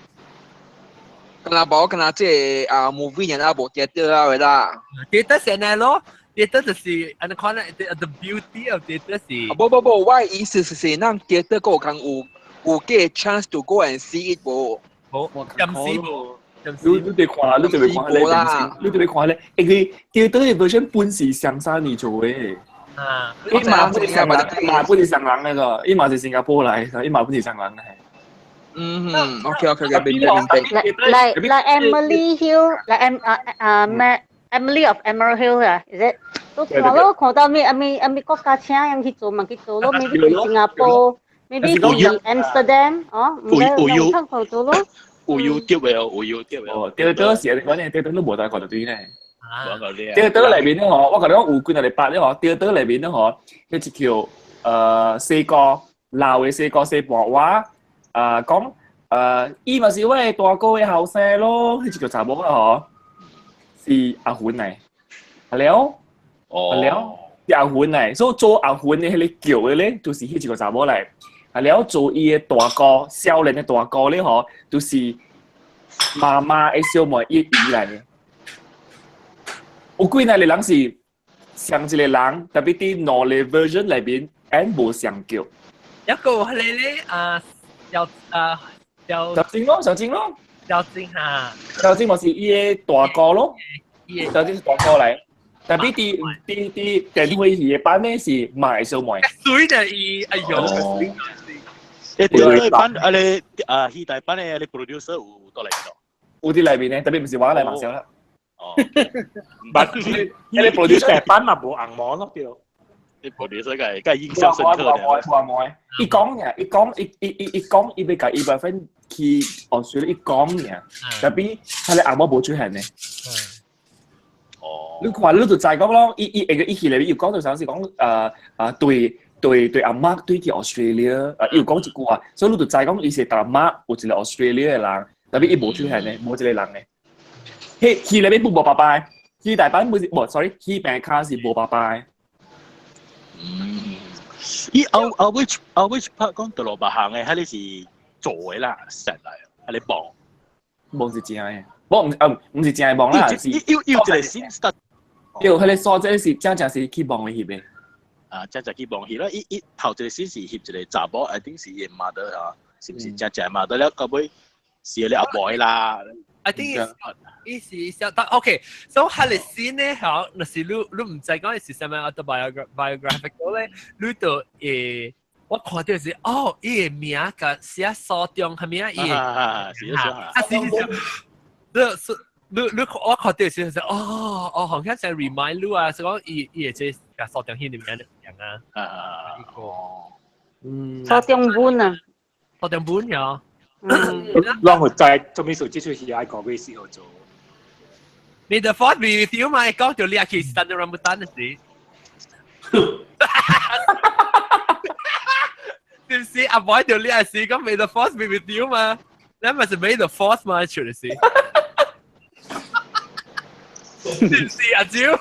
敢若無，敢若這個啊 movie 爾無 theater 啊啦。 theater 先來咯，theater 就是按呢看咧，the beauty of theater 是。無無無，我的意思是是，咱 theater 個有看有個 chance to go and see it 無？無，暫時無。你得看，你特別看咧，你特別看咧，因為 theater 的 version 本是雙三年做的。啊！伊嘛不是上人，嘛不是上人那個，伊嘛是新加坡來，伊嘛不是上人的。嗯嗯，OK OK OK，明白明白。 Like Emily Hill, like M 啊啊咩 Emily of Emerald Hill 啊，is it？都看咯，看到咩啊咩啊咩國家請人去做嘛去做咯，maybe 去新加坡，maybe 去 Amsterdam，哦，唔知有看做咯。有 YouTube 的哦，有 YouTube 的。哦，對對是，反正對對都無大看到對呢。對對內面咧嗬，我共你講有幾若禮拜咧嗬，對對內面咧嗬，彼一叫四個老的四個四婆話，講伊嘛是我的大哥的後生咯，彼一個查某啊嗬，是阿雲來，啊了，啊了，是阿雲來，所以做阿雲的彼個叫的咧，就是彼一個查某來。啊了，做伊的大哥，少年的大哥咧嗬，就是媽媽的小妹伊姨來的。有幾若個人是像一個人，特別佇兩個 version 內面，𪜶無相叫。一個係你咧啊，小啊小小金咯，小金咯，小金哈，小金嘛是伊的大哥咯，小金是大哥來。特別佇電話戲的版咧是媽的小妹。水的伊，哎呦！誒，對版啊你啊戲大版的你 producer 有倒來邊？有佇內面呢，特別毋是我來馬小啦。哦，捌，你 producer 版嘛無紅毛咯對。你 producer 個個印象深刻的。無無伊講爾，伊講伊伊伊伊講，伊欲共伊 boyfriend 去澳洲，伊講爾，特別彼个紅毛無出現呢。哦。你看，你就知講咯，伊伊會個伊戲內面有講到啥是講對對對阿媽對去 Australia，伊有講一句話，所以你就知講伊是阿媽有一個 Australia 的人，特別伊無出現呢，無這個人呢。彼戲內面無爸爸，戲大版不是無，sorry，戲病卡是無爸爸。嗯，伊後後尾後尾拍講到落別行的，彼个是做的啦，set 來，彼個夢，夢是真的，夢毋是真的夢啦，是有有一個新 start，對，彼個所在是真正是去夢的翕的。啊，真正去夢翕啦，伊伊頭一個先是翕一個查某，I think 是伊 mother 啊，是毋是真正 mother 了？到尾是個阿妹啦。 I think 伊是小但 OK，so 彼個 scene 咧，嗬，若是你你毋知講是啥物 autobiographical 咧，你就會我看到是哦，伊的名共寫蘇中係咪啊？伊啊，是啊，是是是，你是你你我看到時就哦哦，好像想 remind 你啊，是講伊伊會這個蘇中興的名樣啊。啊，哦，嗯，蘇中本啊，蘇中本呀。攏會知做咩事？這出戲愛講咩時候做？ May the force be with you 嘛，講到你去 Tanjung Rambutan 的時，是毋是？阿妹就你係時講 May the force be with you 嘛，你咪是 May the force 嘛，出嚟時，是毋是阿蕉？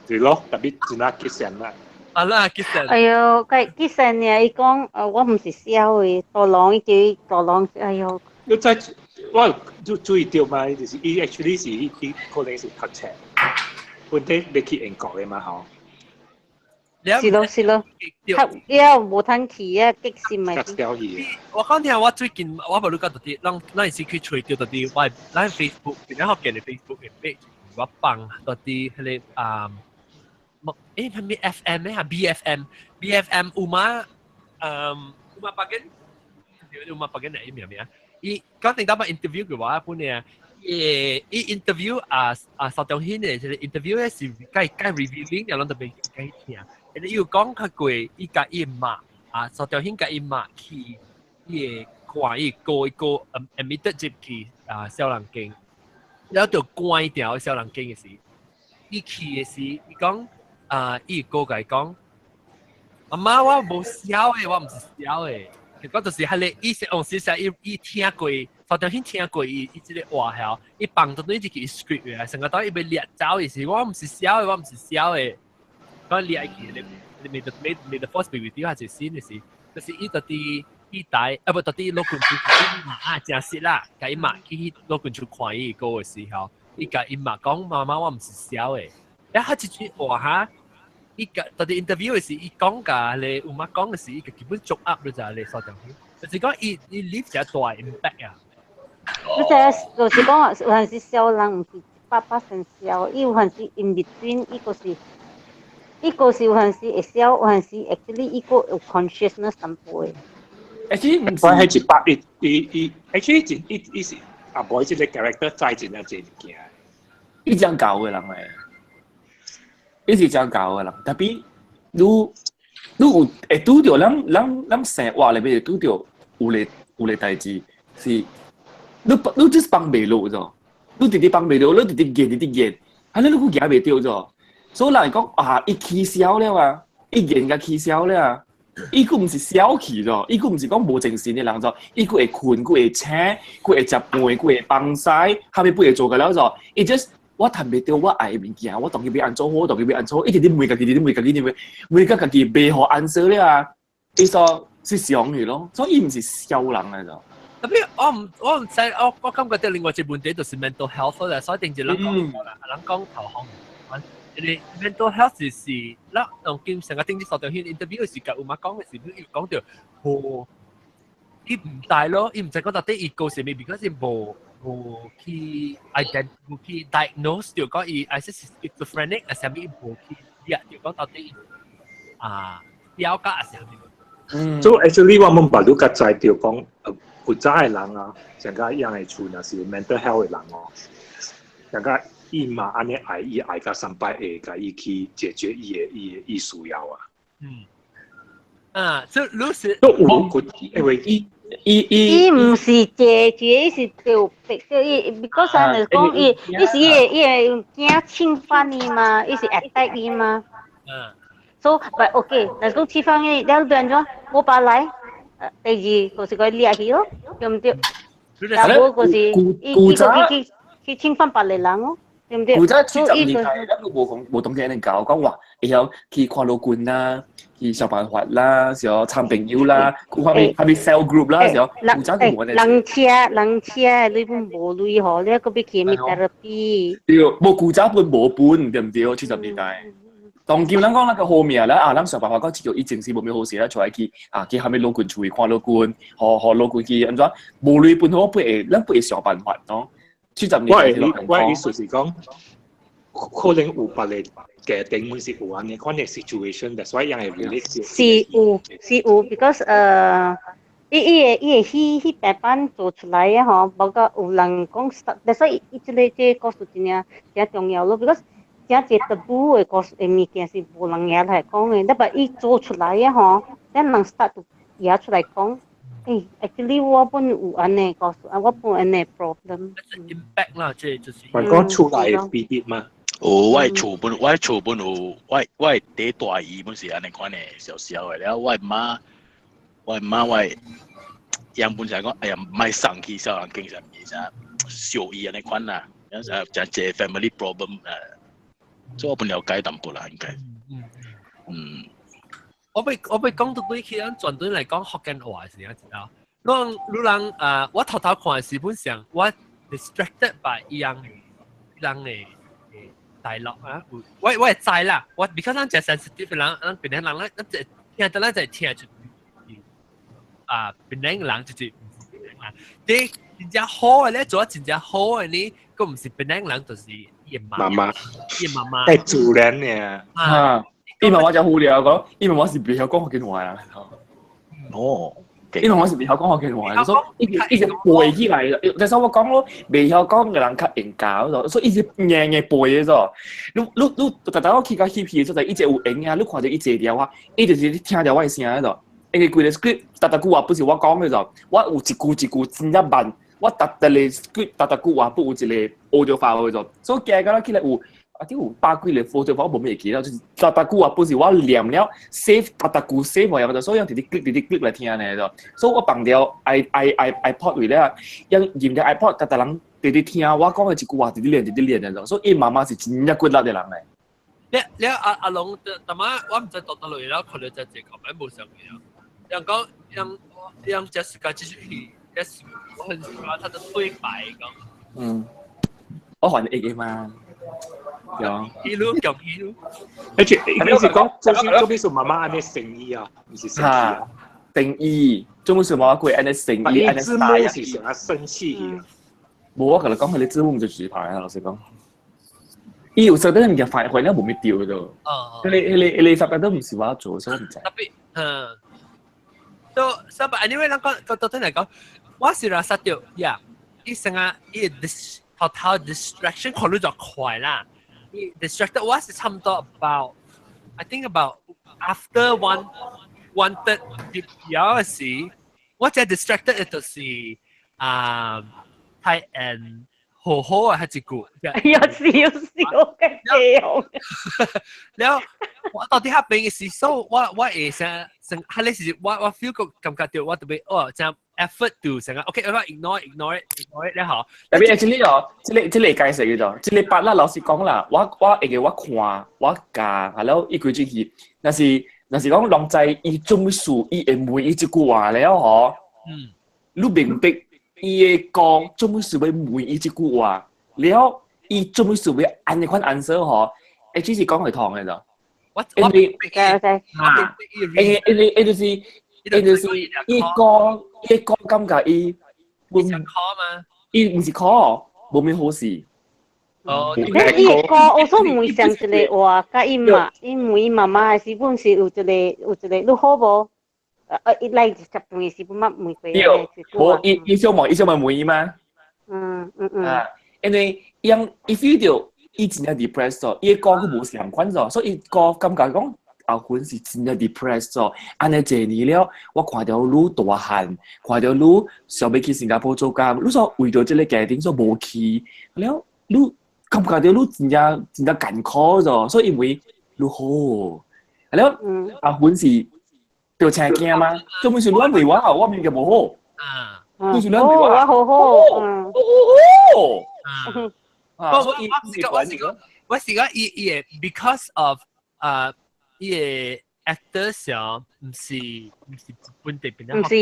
對咯，特別真係結成啦。啊啦，結成。哎喲，佢結成呢，伊講，我毋是痟的，大人伊叫大人，哎喲。你知我注注意到嘛？就是伊 actually 是伊伊可能是讀冊，本底欲去英國的嘛吼。是咯是咯，較了無通去啊，激心咪。我講聽我最近我無你講到底，咱咱是去揣著到底，我咱 Facebook，然後建立 Facebook 的 page，我放到底彼個啊。誒係咪 FM 咧？係 BFM，BFM 有嘛？嗯，有嘛北京？有嘛北京嚟？咩咩啊？伊講定當擺 interview 嘅話，本嚟伊伊 interview 啊啊蘇中興嘅，就是 interview 咧是該該 revealing，又攏特別該聽。伊有講較過，伊共伊媽啊，蘇中興共伊媽去，伊會看伊哥伊哥 admitted 入去啊痟人間，了就關掉痟人間嘅時，伊去嘅時，伊講啊，伊哥共伊講，阿媽我無痟的，我毋是痟的，結果就是彼個伊是往時時伊伊聽過。頭條先聽過伊伊這個話係，伊放到對一個 script 嘅，成個當伊欲掠走的時，我毋是痟的，我毋是痟的，講掠去，你你 may the may may the force be with you 還是先的是，就是伊到底伊帶啊不到底老君厝啊真實啦，共伊媽去老君厝看伊個的時候，伊共伊媽講媽媽我毋是痟的，然後這句話哈。伊個到底 interview 的時，伊講甲咧有媽講的時，伊個基本足噏就係咧所講。就是講伊伊 leave 一個大 impact 啊。你這就是講有陣時痟人毋是100%痟，伊有陣時 in between，伊個是，伊個是有陣時會痟，有陣時 actually 伊個有 consciousness 淡薄的。 actually 毋是，係100，伊伊伊，actually 伊伊是阿妹這個 character 知真正濟物件。伊這樣教的人嚟。伊是這樣教的人，tapi 你你有會拄著咱咱咱生活裏面會拄著有個有個代誌是，你你就是放袂落咗，你直直放袂落，你直直見直直見，安呢你閣行袂著咗，所以人講啊，伊起痟了啊，伊言甲起痟了啊，伊閣毋是痟去咗，伊閣毋是講無精神的人咗，伊閣會睏，閣會醒，閣會食飯，閣會放屎，後尾不會做個了咗，伊 just 我談袂著我愛的物件，我當佢欲按怎好，我當佢欲按怎好，一直咧問家己，一直問家己，問問到家己袂予 answer 了啊！伊說是上去咯，所以伊毋是痟人來咗。 Tapi 我毋我毋知，我我感覺到另外一個問題就是 mental health 啦，所以定住人講啦，人講頭項，因為 mental health 是咱當今成個頂啲所條 interview 時間有嘛講的時，伊講到無，伊毋知咯，伊毋知講到底伊個是咩，because 伊無無去 ident 無去 diagnose 就講伊還是 schizophrenic，還是啥物無去掠就講到底啊了解還是啥物。嗯，所以 actually 我們捌你較知著講，古早的人啊，像個樣的厝若是 mental health 的人哦，像個伊嘛按呢愛伊愛甲三擺會共伊去解決伊的伊的伊需要啊。嗯。啊，所以你是都有個因為伊伊伊伊毋是解決，伊是著逼著伊，because 啊，講伊伊是伊會伊會驚侵犯伊嘛，伊是 attack 伊嘛。嗯。 So, but okay，若講侵犯伊，了變怎？無巴來，第二就是個掠去咯，對毋對？若無就是伊伊個去去去侵犯別個人哦，對毋對？古早70年代，咱都無講無當見人教講話，會曉去看老君啦，去想辦法啦，是哦，參朋友啦，看啥物啥物 cell group 啦，是哦，古早都無按呢。人車人車，你本無鐳吼，你閣欲去物 therapy。對，無古早本無本，對毋對？70年代。當今咱講那個好命啦，啊，咱想辦法講，這個以前是無咩好事啦，出來去啊，去啥物老君厝看老君，予予老君去按怎，無鐳本好，不會，咱不會想辦法喏。70年代。我的意思是講，可能有別個家庭本是有按呢款的 situation，所以人會 relate。是有是有，because 伊伊個伊個戲彼白板做出來的吼，無個有人講，所以伊這個這個故事真正真重要咯，because 真濟 taboo 的故事的物件是無人拿來講的，但係伊做出來的吼，咱人 start to 拿出來講，欸，actually 我本有按呢故事，啊，我本按呢 problem。 impact 啦，這就是。還講厝內秘密嘛？哦，我厝本我厝本有，我我第大姨本是按呢款的，小小的，了我媽，我媽我樣本是講，哎呀，莫送去小人經啥物啥，小姨按呢款啦，有時真濟 family problem 啊，所以我本了解淡薄啦，應該。嗯。我欲我欲講到對起咱轉轉來講福建話時，知道？你你人啊，我頭頭看時本上我 distracted by 伊樣伊人的大陸啊，我我會知啦，我 because 咱真 sensitive 人，咱檳城人咱咱就聽到咱就聽出啊，檳城人就是啊，啲真正好的咧，做真正好的呢，閣毋是檳城人，就是伊媽媽，伊媽媽，係自然嘅。啊，伊媽媽就好了講，伊媽媽是袂曉講福建話啦。哦。因為我是袂曉講福建話，所以一直一直背起來。但是我講咯，袂曉講的人較會教咯，所以一直硬硬背的咗。你你你，逐逐我去到翕戲的所在，伊一有閒啊，你看著伊坐牢啊，伊就是聽著我的聲咗。因為規个 script 逐逐句話不是我講的咗，我有一句一句真正慢，我逐逐个 script 逐逐句話不有一個 audio file 咗，所以加到起來有啊啲有百幾個 photo，我無咩記得，就是逐逐句話本是我念了 save 逐逐句 save 我有，所以用直直 click 直直 click 來聽呢就，所以我放掉 i iPod 位咧，用用條 iPod 逐逐人直直聽我講的一句話，直直練直直練的，所以伊媽媽是真正骨力的人嚟。你你阿阿龍，大媽我唔知讀到落了，可能就這個蠻無上嘅。人講人人 Jessica 這出戲，我很喜歡他的對白講。嗯，我還會記嘛。有。一路講一路。而且你是講做做咩數媽媽按呢生意啊？毋是生氣啊？定義，做咩事媽媽會按呢生意，按呢字幕是想要生氣。無，我同你講，佢啲字幕唔就直排啊，老實講。伊有時啲物件發揮了無咪掉咗。哦。彼個發覺都毋是我做，所以我毋知。特別，嗯。都，所以 anyway，咱講講到底嚟講，我是來殺掉呀，伊成啊，伊 dis 頭頭 distraction 可能就快啦。伊 distracted 我是差唔多 about I think about after one third 有時，我只 distracted 就是啊，太 and 好好啊，係一句。有笑笑嘅笑。然後我到底下邊嘅時，所以我會成成，係你是我 feel 個感覺到我特別哦，將 effort to 成個 OK，我 ignore ignore ignore 咧嗬。特別 actually 哦，這個解釋嘅就，這個八啦，老實講啦，我會記我看我教，係咯，伊規出去，若是講人知伊做咩事，伊會問伊這句話了嗬。嗯。你明白伊會講做咩事欲問伊這句話，了伊做咩事欲按呢款 answer 嗬，欸，只是講會通嘅就。我因為因為就是伊講感覺伊，伊想 call 嗎？伊毋是 call，無咩好事。哦，伊講，我說問上一個話，佮伊嘛，伊問伊媽媽的時本是有一個，你好無？伊來食飯的時本捌問過。對，無伊伊想問問伊嗎？啊，因為伊伊 feel 到伊真正 depressed 咗，伊講佢無相關咗，所以伊講感覺講阿芬是真正 depressed 咗。按呢濟年了，我看著你大漢，看著你想欲去新加坡做工，你說為著這个家庭所無去，了你感覺著你真正真正艱苦咗，所以因為你好，了阿芬是著青驚嗎？做咩事你問我，我明明無好。啊，就是你問我，我好好，好好。我是講伊會 because of 啊伊個 actor 上毋是本地邊毋是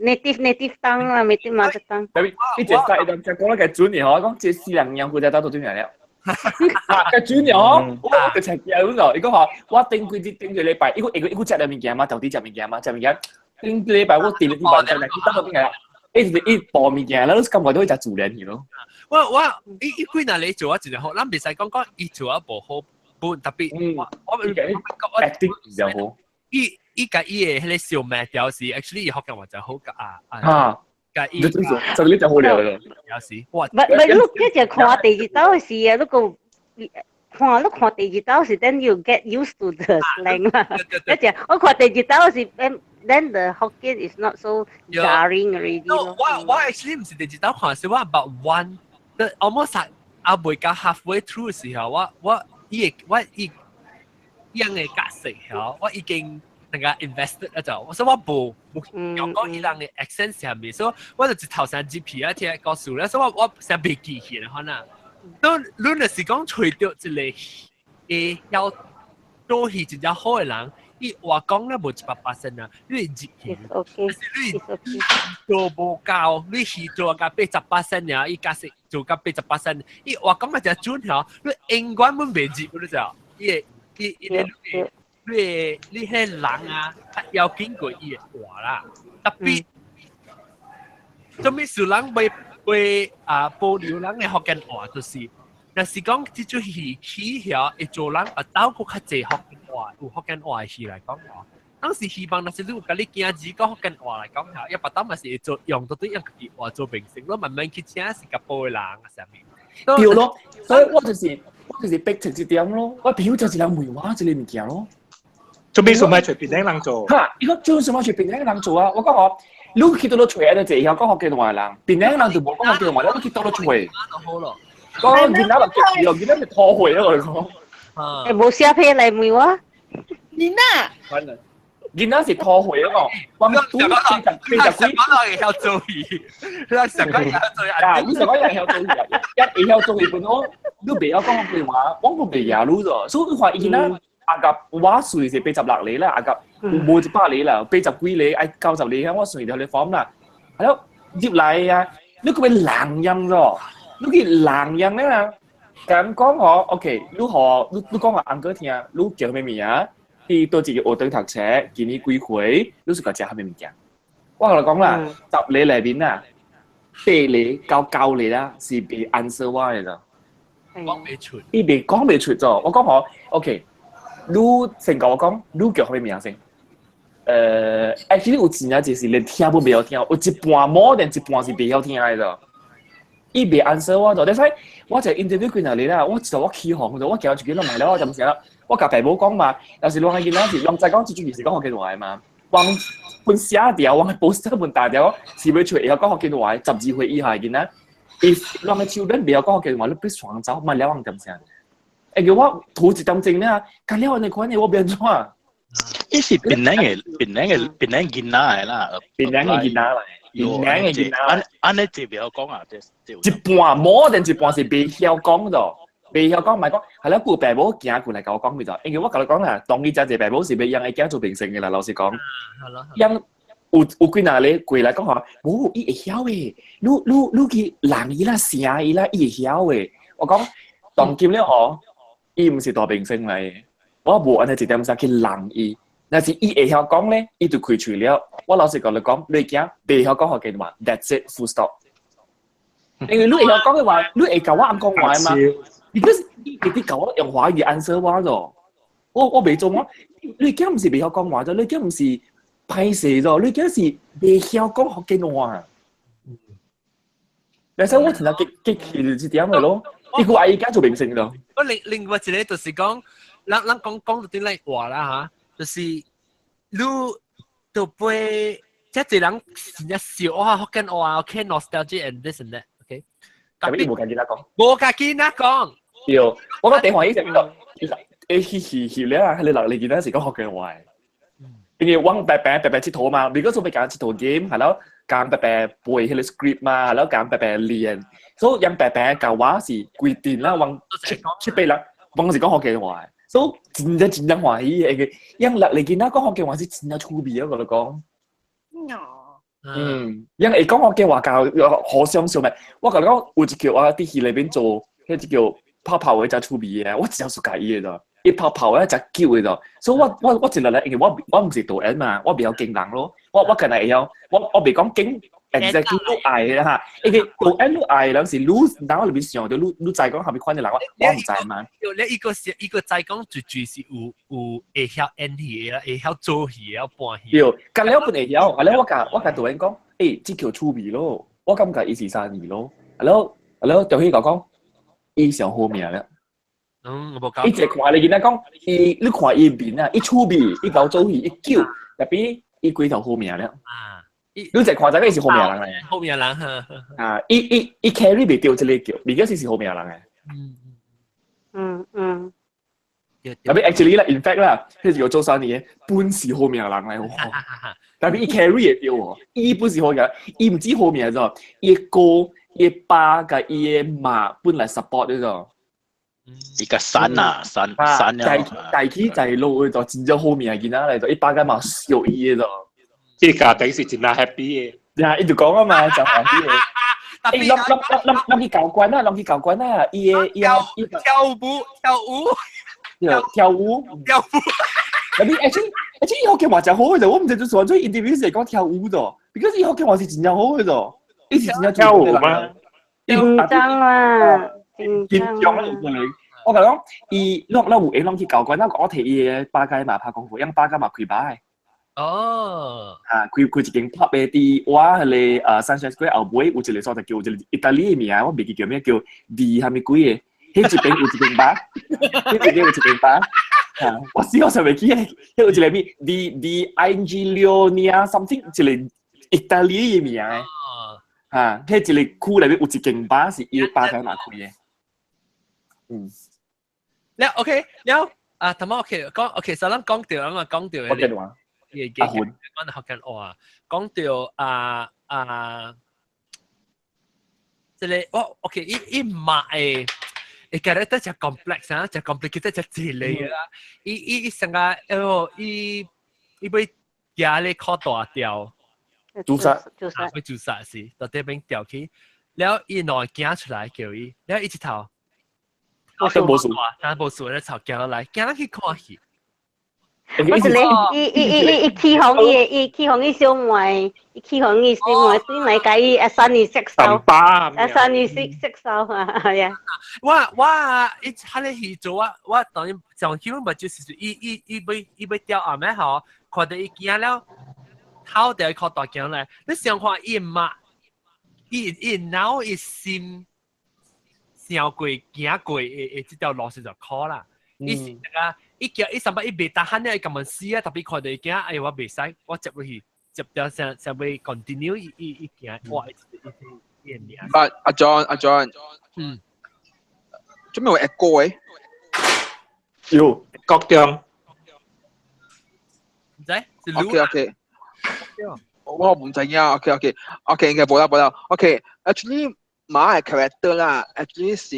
native tongue 啦，native mother tongue。特別你這世人就講得較準嘅嗬，講這四人樣負責到做準了。啊，較準嘅嗬，我就齊記咗，伊講嗬，我頂幾日頂一禮拜，伊個食了物件嘛，到底食物件嘛，食物件，頂禮拜我訂了一萬塊來，去到邊來。伊就是伊播物件，咱感覺都會食自然去咯。我伊幾若嚟做啊，真係好，咱袂使講講伊做啊無好，本特別我 acting 比較好。伊佮伊的彼個小妹表示，actually 伊福建話就好甲啊啊，佮伊就你就好了咯。有時哇，唔唔，你這就看第二道時啊，你個看你看第二道時，then you get used to the slang 啦。一隻我看第二道時，then the Hokkien is not so jarring already. No，我 actually 毋是第二道看，是我 about one，almost 啊未到 halfway through 的時候，我伊個我伊樣的角色嗬，我已經那個 invested 了就，我說我無講講伊人的 accent 上面，所以我就一頭先入皮啊聽故事咧，所以我先袂記起來可能。都你若是講揣著一個會曉做戲真正好的人，伊話講咧無100%啊，你會入去，但是你做無夠，你戲做甲80%爾，伊角色做甲80%，伊話講啊誠準吼，你永遠阮袂入，你知無？伊會伊伊個你會你彼人啊，較要緊過伊的話啦，特別做物事人袂會啊保留人的福建話，就是若是講這出戲起遐會做人啊鬥閣較濟福建話，有福建話的戲來講吼。當時希望若是你有共你囝兒講福建話來講吼，伊別當嘛是會做用到對用家己話做明星，你慢慢去請新加坡的人啊啥物。對咯，所以我就是逼成這點咯。我朋友就是人問我這个物件咯。做咩數咪隨便人做？哈，伊講做什麼隨便人做啊？我講吼，你去佗落揣，安呢濟曉講福建話的人，檳城人就無講福建話，你去佗落揣。好咯。講囡仔落激氣，囡仔是拖血啊！我講。誒，無寫批來問我。你呐？囡仔是拖血啊！我拄四十幾，講到會曉做戲，你想講會曉做戲啊！你想講會曉做戲啊？一會曉做戲本我，你袂曉講福建話，我都袂曉你咗。所以你看伊囡仔阿甲我算是86個啦，阿甲無100個啦，80幾個愛90個，我算條你 form 啦。係咯，入來啊，你個欲人樣咗，你去人樣咧啊？咁講我，OK，你予你講予 uncle 聽，你叫啥物名？佇佗一個學堂讀冊，今年幾歲？你是個食啥物物件？我共你講啦，10個內面啊，8個到9個啦，是袂 answer 我的咋。講袂出。伊袂講袂出咗。我講予，OK，你先共我講，你叫啥物名先？Actually 有真正就是連聽都袂曉聽，有一半 more than 一半是袂曉聽的咋。伊袂 answer 我就，所以我就 interview 幾若日啦，我就我起哄，我行出去攏問了，我就毋是啦，我共爸母講嘛，若是攏個囡仔是攏知講這句是講福建話的嘛，我本寫條，我 poster 本大條，是欲揣會曉講福建話，12歲以下的囡仔，if 攏個 children 袂曉講福建話，你欲雙走，嘛了往點聲？會叫我塗一點鐘了，甲了按呢款的我欲按怎？伊是檳城的，檳城的檳城囡仔的啦，檳城的囡仔來。檳城的囡仔。按按呢這袂曉講啊，這一半 more than 一半是袂曉講的，袂曉講，莫講，係啦，有爸母行過來共我講咪就，因為我共你講啦，當伊遮濟爸母是欲養伊囝做明星的啦，老實講，養有有幾若個過來講吼，無伊會曉的，你你你去人伊啦，聲伊啦，伊會曉的。我講當今了吼，伊毋是大明星來的，我無按呢一點鐘去人伊。若是伊會曉講咧，伊就開喙了。我老實共你講，你囝袂曉講福建話，That's it, full stop。因為你會曉講的話，你會共我按講話嘛？Because 伊直直共我用華語 answer 我咗，我袂做我，你囝毋是袂曉講話咗，你囝毋是歹勢咗，你囝是袂曉講福建話。但是我聽到激激氣就是點嘅咯，伊個阿姨囝做明星咯。我另另外一個就是講，咱咱講講到點來話啦嚇。就是你都會這濟人真正笑哇福建話，OK nostalgia and this and that，OK。特別無共囡仔講，無共囡仔講。對，我講電話伊就邊度，誒去去去了啊！彼個六個囡仔是講福建話。因為阮白白白白𨑨迌嘛，如果做欲共𨑨迌 game，係咯，共白白背彼個 script 嘛，係咯，共白白練，所以𪜶白白共我是規定啦，阮七七八人，阮是講福建話。所以真正真正歡喜的，𪜶六個囡仔講福建話是真正趣味啊！我共你講。嗯，𪜶會講福建話教互相相咩？我共你講，有一叫我佇戲內面做，彼一叫泡泡的真趣味的，我真喜歡伊的咋，伊泡泡的真 cute 的咋，所以我我我一落來，因為我我毋是導演嘛，我袂曉經人咯，我我敢若會曉，我我袂講經 exactly 你愛的哈，因為導演你愛的人是你腦裡面想著你你知講啥物款的人，我我毋知嘛。你一個是一個知講絕對是有有會曉演戲的，會曉做戲，會曉扮戲。對，甲了本會曉，後來我共我共導演講，欸，這叫趣味咯，我感覺伊是三二咯，然後然後導演共講，伊上好命了。嗯，無伊一看你囡仔講，伊你看伊面啊，伊趣味，伊𠢕做戲，伊 cute，特別伊規頭好命了。啊！你一看知影伊是好命人來。好命人哈。啊，伊伊伊 carry 袂著這个叫，而且是好命人來。嗯嗯。特別 actually 啦，in fact 啦，彼個做生意的本是好命人來，特別伊 carry 會著喎，伊本是好命，伊毋止好命咗，伊哥、伊爸佮伊的媽本來 support 呢個。伊個山啊，山山啊，大起大落的就真正好命囡仔來，就伊爸佮媽惜伊的就。這家庭是真正 happy 的。呀，伊就講啊嘛，真歡喜的。欸，攏攏攏攏攏去教官啊，攏去教官啊，伊的伊伊跳舞跳舞，跳舞跳舞。特別 actually actually 伊福建話真好的，我毋知做做 interview 是講跳舞的，because 伊福建話是真正好的，伊是真正跳舞嗎？緊張啊，緊張啊！我共你講，伊攏攏有閒攏去教官，我提伊的爸家嘛拍功夫，𪜶爸家嘛開吧的。哦，啊，開開一間 pub 的，佇我彼個Sunshine Square 後尾有一個所在叫一個意大利的名，我袂記叫咩叫字啥物鬼的，彼一邊有一間吧，彼一邊有一間吧，啊，我死我想袂記，彼有一個咩 D D I N G Leonia something 一個意大利的名的，啊，彼一個區內面有一間吧是伊爸家嘛開的。嗯。了 OK，了啊，頭先 OK 講 OK，首先講到啊嘛，講到福建話，阿魂，講福建話，講到啊啊，這個我 OK，伊伊嘛會。伊 character 真 complex 啊，真 complicated 真濟類啊。伊伊伊成個，哎喲，伊伊欲行咧靠大條，自殺，自殺，欲自殺是，到這邊掉去，了伊兩個囝出來叫伊，了伊一頭，都無事，但無事咧，頭行落來，行去看戲。我是咧，伊伊伊伊伊起哄伊，伊起哄伊小妹，伊起哄伊小妹，對來共伊阿三年識手，阿三年識識手啊，係啊。我我伊彼个戲做我我當然上基本咪就是伊伊伊欲伊欲掉後面吼，看到伊驚了，頭掉靠大鏡來，你想看伊媽，伊伊腦伊心想過行過的的這條路是就苦啦，伊是那個。伊叫伊三擺伊袂 tahan 咧，伊甘願死啊！特別看到伊驚，哎我袂使，我接落去，接掉想想欲 continue 伊伊伊行，哇！伊伊伊名。啊阿 John 阿 John，做咩會 echo 嘅？有國中，唔知是 OK OK，我唔知啊。OK OK OK，應該無啦無啦。OK，actually 媽的 character 啦，actually 是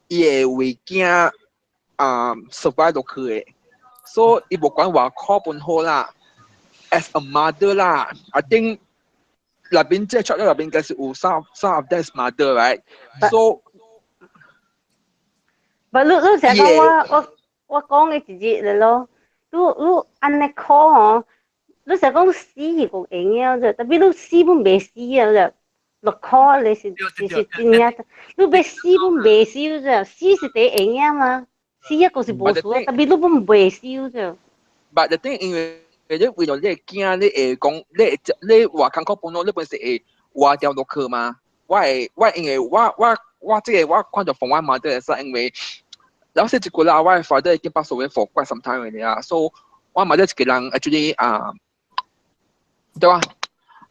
伊會為囝。啊 survive 落去的，所以伊無管偌苦本好啦。As a mother 啦，I think 內邊這 chapter 內邊應該是有 some of them is mother right？So 不，你你成日講我我我講的一日咯，你你按呢苦吼，你成日講死是講會用啫，特別你死本袂死啊啫，落苦你是是是真正，你欲死本袂死啫，死是第會用嘛。死一個是無事，特別你本袂死啫。 But the thing 因為你為咗你的囝，你會講你你話艱苦本咯，你本是會活掉落去嘛？我會我因為我我我這個我看到馮我媽的是因為老實一句啦，我的 father 已經 pass away for quite some time 了啊，所以我媽一個人 actually 啊，對吧？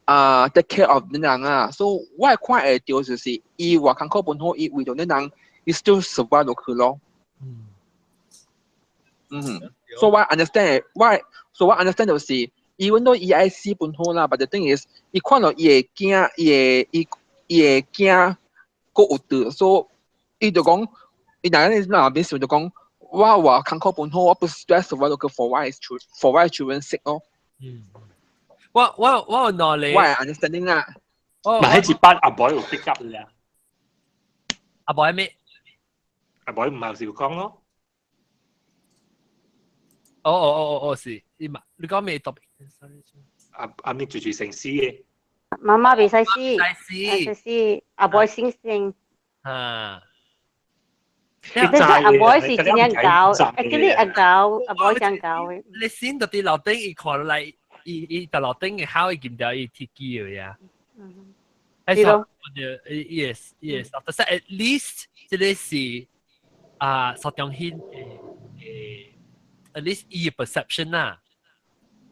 啊，take care of 恁人啊，所以我看會到就是伊偌艱苦本好，伊為咗恁人，伊 still survive 落去咯。嗯，所以我 understand，我所以我 understand 就是，even though 伊愛死本好啦，but the thing is，伊看到伊的囝，伊的伊伊的囝閣有得，所以伊就講，伊若個那邊時就講，我偌艱苦本好，我不 stress 我落去 for 我 children sake 咯。嗯，我我我有兩個，我係 understanding 啦。嘛，彼一班阿 boy 有 pick up 啦。阿 boy 咩？阿 boy 唔係有講咯。哦哦哦哦哦，是，你嘛？你講咩特別？阿阿咪住住成死嘅。媽媽袂使死，袂使死，阿 boy 醒醒。啊。但是阿 boy 是真正𠢕，actually 阿𠢕，阿 boy 真𠢕的。你先到佇樓頂，伊看落來，伊伊佇樓頂嘅口，伊見到伊鐵機嘅呀。嗯。是咯。 Yes，但是 at least 這個是啊，邵中興的 at least 伊 perception 啦。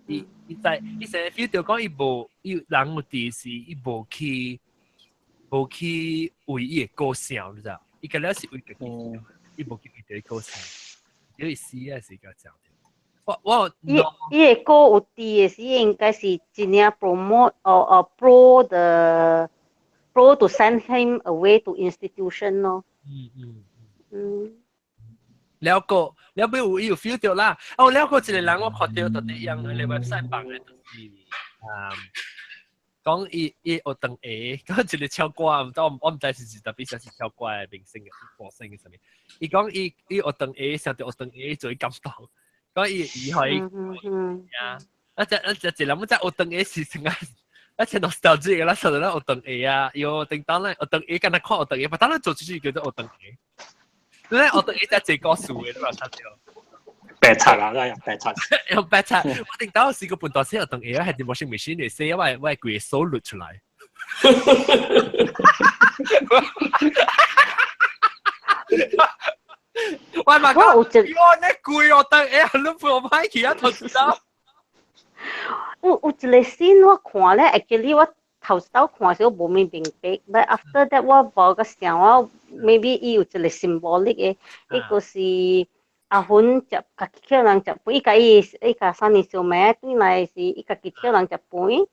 伊伊在伊成日 feel 到講伊無伊人有佇是伊無去無去為伊的個性，你知？伊個了是為家己，伊無去為個個性，有意思啊，是個講。我我伊伊的歌有佇的是應該是真正 promote 哦哦 pro the pro to send him away to institution 咯。嗯嗯嗯。了個了尾有伊有 feel 到啦。哦，了個一個人我看到特別用迄個 website 放的，就是啊，講伊伊學堂下，講一個唱歌，毋知我毋知是是特別啥是唱歌的明星嘅歌星嘅啥物。伊講伊伊學堂下想到學堂下做伊感動，講伊伊可以啊，啊只啊只一人只學堂下是成啊。啊，像 nostalgic 啦，想到咱學堂下啊，喲，叮當咱學堂下，敢若看學堂下，但咱做出去叫做學堂下。你學堂下只這故事的，你嘛聽到？白賊啊，那白賊。用白賊，我頂當時個半大小學堂下係啲 washing machine 嚟洗，我我規個手掠出來。我嘛講，我你規學堂下，你陪我歹去啊，頭知道？有有一個 scene 我看咧，actually 我頭頭看時我無咩明白，but after that 我無個想我 maybe 伊有一個 symbolic 嘅，伊個是阿芬食家己叫人食飯，伊共伊伊共三年小妹轉來是伊家己叫人食飯。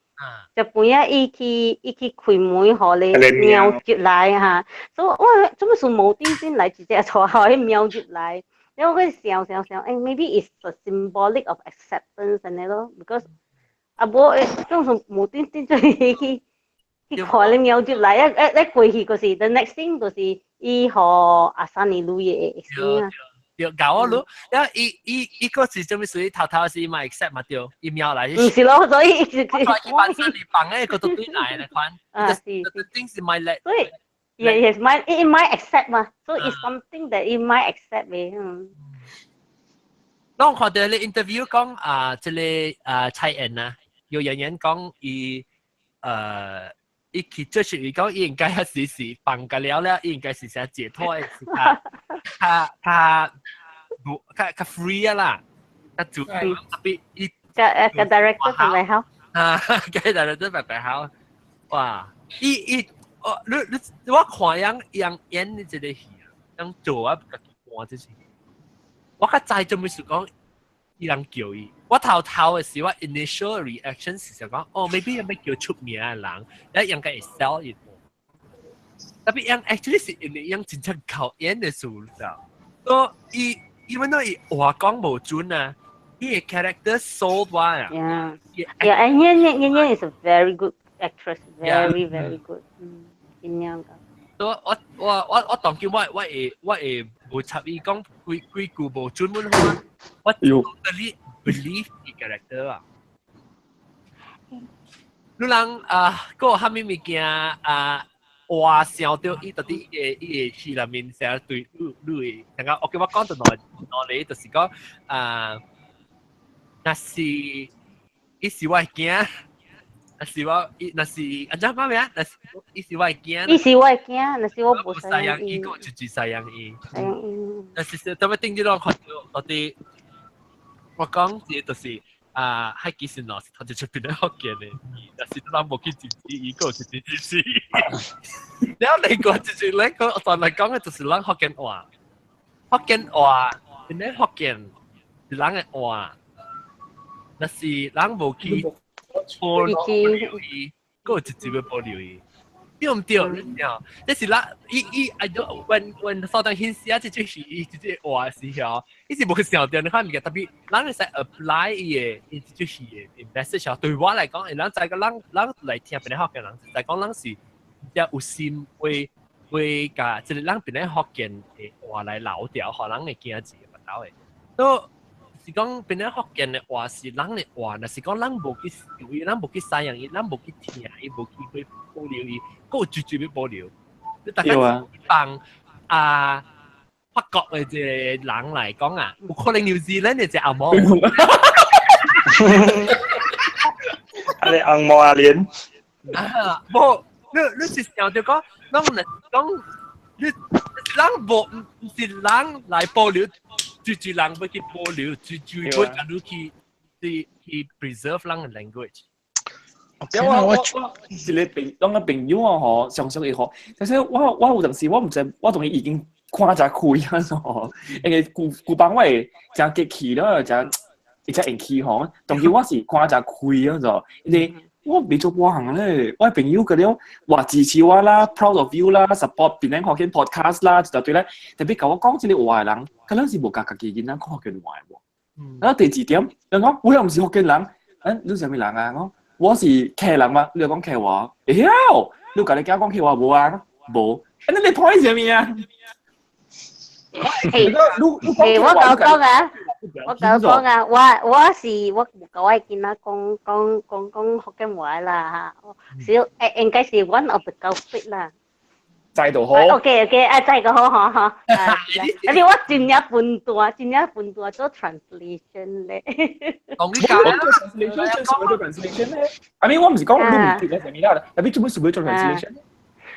食飯啊！伊去伊去開門，予咧貓入來哈，所以我做麼事無端端來一隻帶予彼貓入來？然後我想想想，欸，maybe it's a symbolic of acceptance 按呢咯，because 啊無欸，總是無端端就去去看咧貓入來，啊啊啊過去就是 the next thing 就是伊予阿三年女的會死啊。對，搞我咯，因為伊伊伊個是做咩事？頭頭是嘛 accept 嘛對，伊貓來。毋是咯，所以一直我伊本身你放誒個都對來的款，啊是是，定是咪叻。所以 yes, might it might accept 嘛，so it's something that it might accept 嘅，嗯。當我看到你 interview 講啊，這個啊蔡妍啊，有人人講伊伊去就是伊講伊應該係是放個了了，伊應該是想解脫的，是較較較無較較 free 啊啦，較主特別伊個個 director 係咪好？啊，個 director 白白好，哇！伊伊哦，你你我看樣樣演的這個戲啊，樣做啊，家己看這是，我較知做咩事講，伊人叫伊，我頭頭的時我 initial reaction 是想講，哦，maybe 有咩叫出名的人，一應該會 sell 伊。特別樣 actually 是因為樣真正靠演的事，你知道？所以伊 even though 伊話講無準啊，伊的 character sold 我啊。 Yeah, and 燕燕燕燕 is a very good actress, very very good. 嗯，真樣個。我我我我我當叫我我會我會無插伊講幾幾句無準阮話，我 totally believe 伊 character 啊。你人啊，閣有啥物物件啊？話想到伊到底伊個伊個戲內面成日對你你會，感覺 OK 我講到兩兩個就是講啊，若是伊是我的囝，若是我伊若是按怎講咩啊？若是伊是我的囝，伊是我的囝，若是我無贍養伊，閣就贍養伊。嗯。但是特別頂這攏看到到底，我講這就是啊，海其實喏是頭一出邊咧福建的，但是咱無去支持伊，閣有一支支持。然後另外就是咧個上來講的，就是咱福建話，福建話，邊咧福建是人的話，若是人無去保留伊，閣有一支欲保留伊。對毋對？你知影？這是咱伊伊啊，阮阮所當顯示啊，這就是伊這個話時候，伊是無想到你看物件，特別咱會使 apply 伊的伊這出戲的 message 對我來講，咱知個咱咱來聽邊個福建人，就講咱是只有心為為共這個咱邊個福建的話來留掉，予人的囝子跋沓的。都是講邊個福建的話是人的話，若是講咱無去伊，咱無去使用伊，咱無去聽伊，無去去保留伊，閣有絕對欲保留。你大家幫啊法國的這個人來講啊，有可能 New Zealand 的這紅毛。啊，你紅毛阿蓮。啊，無，你你是想著講，攏來講，你人無毋是人來保留，就就人欲去保留，就就欲共你去去去 preserve 人的 language。我我我一個朋，攏個朋友啊吼，常常會吼，但是我我有陣時我毋知，我同伊已經看誠開啊吼，因為舊舊幫我會誠激氣了，誠會誠生氣吼，當時我是看誠開啊就，因為我袂做半項咧，我朋友嗰種話支持我啦，proud of you 啦，support 檳城福建 podcast 啦，一大堆咧，特別共我講這個話的人，可能是無共家己囡仔講福建話的無。然後第二點，人講我又毋是福建人，欸，你啥物人啊？我我是客人嘛，你講客話，會曉？你共你囝講客話無啊？無，啊你你 point 啥物啊？嘿，嘿，我講講啊，我講講啊，我我是我無共我囡仔講講講講福建話啦嚇，是誒應該是 one of the culprit 啦。知就好。 OK OK，啊，知個好好好。啊，而且我真正笨惰，真正笨惰做 translation 咧。同你講 translation，做 translation 咧。I mean 我毋是講你毋記得啥物啦，特別做咩事欲做 translation？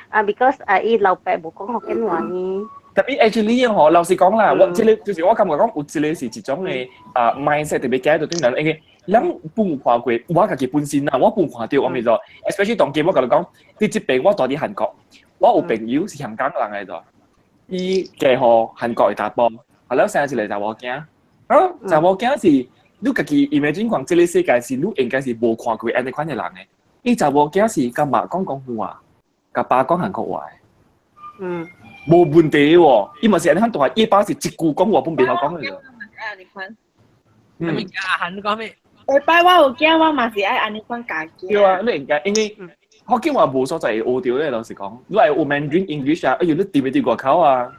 啊，because 啊，伊老爸無講福建話呢。特別 actually 吼，老實講啦，我這個就是我感覺講有一個是一種的啊 mindset 特別改到對人，因為咱本有看過，我家己本身啊，我本看到，我咪做，especially 當今我共你講，佇這邊我住佇韓國，我有朋友是香港人來的，伊嫁予韓國的查埔，後來生一个查某囝，啊，查某囝是你家己 imagine 看，這个世界是你應該是無看過按呢款的人的，伊查某囝是共媽講廣府話，共爸講韓國話的。無問題喎，伊嘛是按呢款大，伊爸是一句講話本袂曉講的。按呢款。阿韓講咩？下擺我有囝，我嘛是愛按呢款教囝。對啊，你應該因為福建話無所在會學著咧，老實講，你愛學 Mandarin English 啊，哎喲，你佇袂佇外口啊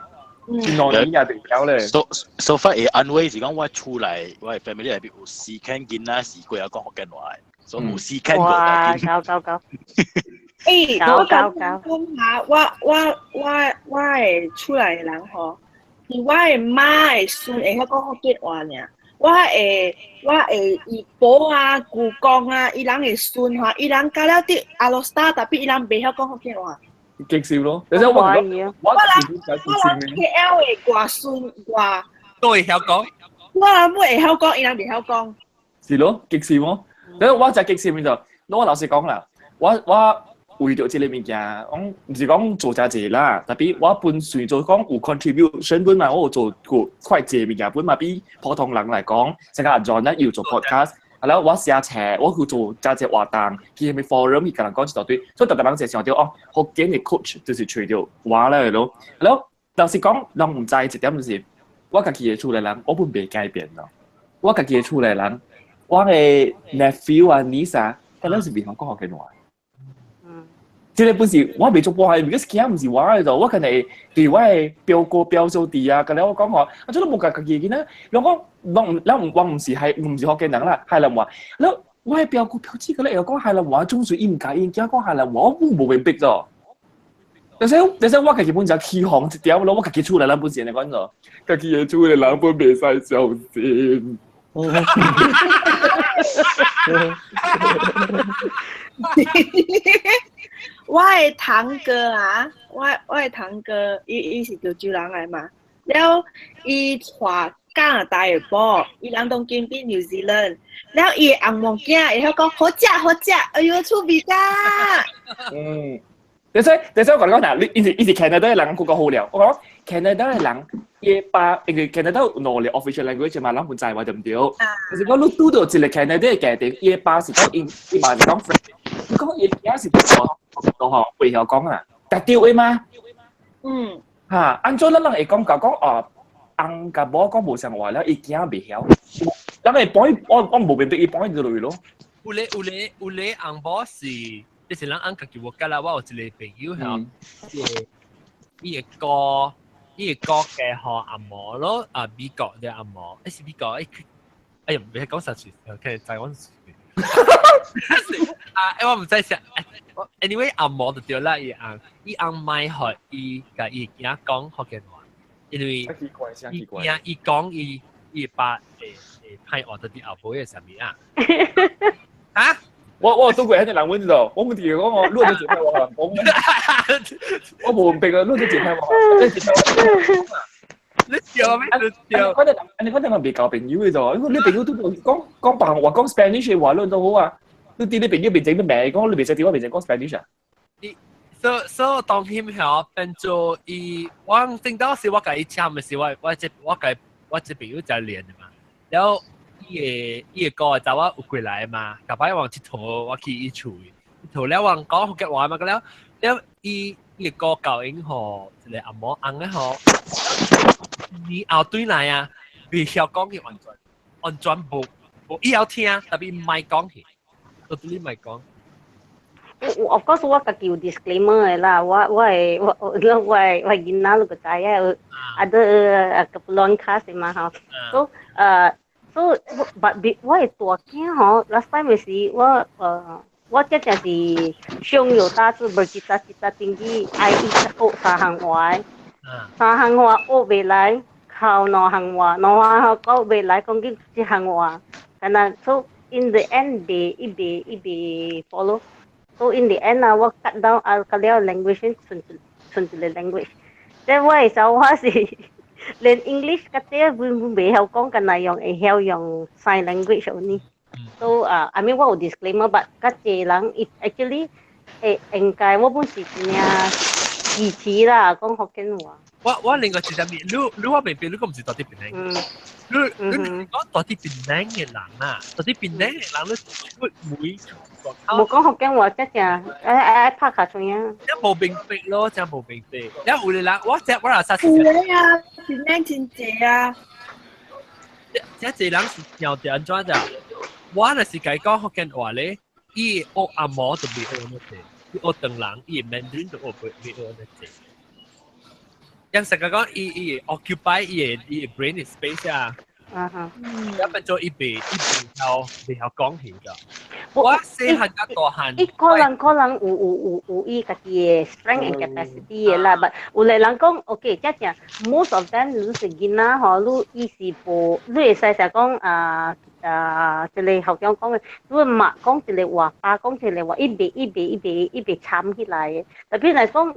？2年也袂曉咧。 So far 會安慰是講我厝內，我的 family 內邊有四間囡仔是過曉講福建話的，所以有四間過。哇，搞搞搞！欸，我講講下，我的厝內的人吼，是我的媽的孫會曉講福建話爾。我的姨婆啊、姑公啊，伊人的孫吼，伊人教了佇阿羅斯達，tapi 伊人袂曉講福建話。激笑咯！你知我講，我我人 KL 的外孫外都會曉講，我人會曉講，伊人袂曉講。是咯，激笑咯。你我就激笑邊度？我老實講啦，我為著這个物件，講毋是講做誠濟啦，tapi 我本算做講有 contribution 本嘛，我有做過快濟物件本嘛，比普通人來講，像阿 John 咧要做 podcast，啊了我寫冊，我去做誠濟活動，去啥物 forum 去共人講一大堆，所以逐逐人就想著哦，福建的 coach 就是揣著我咧咯。了老實講，人毋知一點就是，我家己的厝內人，我本袂改變咯。我家己的厝內人，我的 nephew 啊 niece 啊，佢攏是袂曉講福建話。這个本是我袂做波係，because 囝毋是我的，我可能會對我的表哥表嫂弟啊，佮了我講吼，啊，這都無共家己的囡仔，攏講攏咱我毋是係毋是福建人啦，海南話，了我的表哥表姊佮咧會講海南話，總算伊毋共𪜶囝講海南話，我無明白咗。但是我家己本就起哄一點咯，我家己厝內人本是按呢講咗，家己的厝內人本袂使相信。我的堂哥啊，我的堂哥，伊是潮州人來嘛，了伊娶加拿大的某，伊人當今佇 New Zealand，了伊的翁某囝會曉講好食好食，哎喲趣味㗎。嗯，但是我共你講嗱，你伊是 Canada 的人，佢講好了。我講 Canada 的人，伊爸因為 Canada 有兩个 official language 嘛，咱本知話對毋對？但是講你拄著一个 Canada 的家庭，伊爸是講英，伊嘛是講 French，你講伊囝是講吼袂曉講啊，但對的嗎？嗯。哈，按怎咱人會講甲講哦，翁共某講無相話了，伊囝袂曉，咱會幫伊，我無明白伊幫伊落去咯。有咧翁某是，就是咱翁家己有甲啦，我有一個朋友吼，伊個哥，伊個哥嫁予阿嬤咯，啊美國的阿嬤，欸是美國，欸，哎呀，袂講實事，OK，知我是。啊，欸我毋知啥，anyway 阿嬤就對啦，伊翁，伊翁莫予伊共伊囝講福建話，因為伊驚伊講伊伊爸會歹學著佇後尾的啥物啊？啊？我拄過彼个人問咗，我問題講我，你做咩話講？我無明白啊，你做咩話？你笑咩？你笑？你反正人袂交朋友的啫，因為你朋友都講講白話講 Spanish 的話，你都好啊。你佇你朋友面前你罵講，你袂使佇我面前講 Spanish 啊？所以當爕吼變做伊，我正當時我共伊簽的時，我共我這朋友在練的嘛，然後伊的哥查某有過來嘛，逐擺往𨑨迌，我去伊厝，𨑨迌了我講福建話嘛，了了伊的哥教𪜶吼，一个阿嬤翁的吼，你後對來啊，袂曉講去完全完全無無伊曉聽，tapi 毋愛講去，totally 毋愛講。我 of course 我家己有 disclaimer 的啦，我的囡仔你個知影，ada keperluan khas 嘛吼，so so but 我的大囝吼，last time 是我這正是胸有大志，bercita-cita tinggi，愛伊學三項話，三項話學袂來，考兩項話，兩項講袂來，講緊一項話，敢若 so in the end 袂伊袂伊袂 follow。So in the end 啊，我 cut down 啊，個了 language 剩剩一个 language。即我的時候我是連 English 較濟本本袂曉講，敢若用會曉用 sign language 呢。So 啊，I mean 我有 disclaimer，but 較濟人 actually 會應該我本是真正支持啦，講福建話。我另外一隻面，你我明白，你講毋是蹛佇檳城。你講蹛佇檳城嘅人啊，蹛佇檳城嘅人，你出門無講福建話，真正愛愛拍卡出啊！真無明白咯，真無明白。因有的人，我這我若啥有的啊，檳城真濟啊。這濟人是想著按怎咋？我若是共伊講福建話咧，伊學紅毛就袂學那濟，伊學唐人，伊 Mandarin 就學袂學那濟。像成個講，伊 occupy 伊的 brain space 啊。一變做伊袂曉講起㗎。我細漢甲大漢，伊可能有伊家己的 strength and capacity 的啦，but 有的人講，OK，這正 most of them 你是囡仔吼，你伊是無，你會使成講啊啊，這个校長講的，你媽講一个話，爸講一个話，伊袂參起來的。特別來講，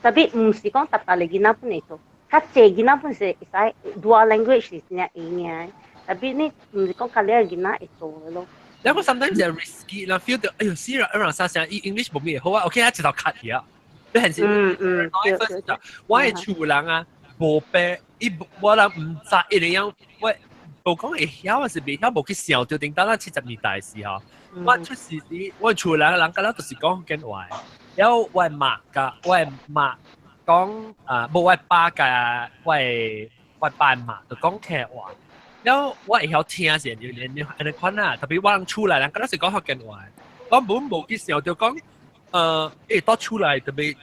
特別毋是講逐逐個囡仔本會做。較濟囡仔本是會使 dual language 是真正會贏的，特別你毋是講較了囡仔會做的咯。然後 sometimes 係 risky 啦，feel 到哎喲死啦，讓啥聲伊 English 無咩好啊，OK 啊，一頭 cut 去啊。你係是我的厝人啊，無白，伊我人毋知一個樣，我無講會曉還是袂曉，無去想著頂當咱70年代的時候，我出事時，我厝人人甲咱都是講福建話，然後我媽佮我媽講啊，無我爸佮我爸媽就講客話，然後我會曉聽是有點按呢款啊，特別我人厝內人敢若是講福建話，我本無去想著講，蹛厝內特別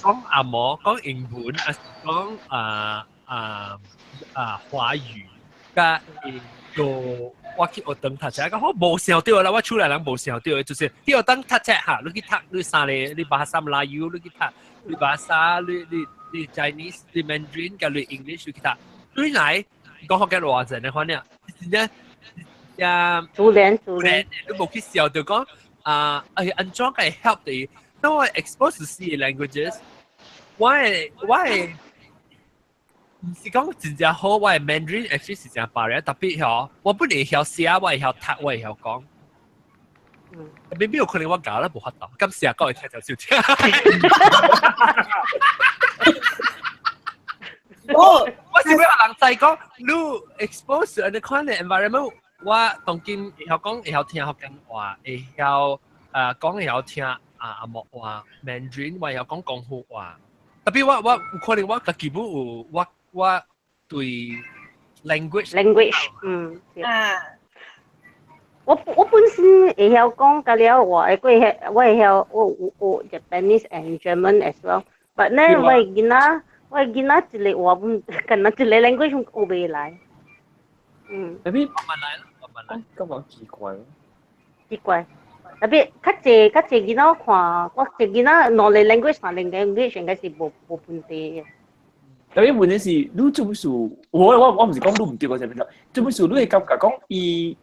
講紅毛，講英文，還是講啊華語，佮做我去學堂讀冊，講我無想著啦，我厝內人無想著，就是去學堂讀冊哈，你去讀你三個，你 Bahasa Melayu，你去讀，你 Bahasa，你 Chinese，你 Mandarin，佮你 English 你去讀，你來講福建話陣的款爾，真正呀，自然自然，你無去想著講啊，哎，按怎會 help 你？當我 expose to 四個 languages，我的毋是講真正好，我的 Mandarin actually 是真白嘅，特別吼，我本來會曉寫，我會曉讀，我會曉講。特別有可能我教咧無法度，咁寫講會聽就少聽。哦，我是欲人知講，你 expose 按呢款的 environment，我當今會曉講，會曉聽福建話，會曉講，會曉聽啊紅毛話 Mandarin，我會曉講廣府話。特別我有可能我家己本有我對 language language 嗯啊，我本身會曉講甲了話，我會曉我 Japanese and German as well。But 呢，我囡仔一個話本，敢若一個 language 學袂來。嗯。特別慢慢來咯，慢慢來。感覺奇怪。奇怪。特別較濟較濟囡仔我看，我一囡仔兩個 language 三個 language 應該是無問題的。特別問題是，你做乜事？我毋是講你毋對個啥物，做乜事？你會感覺講伊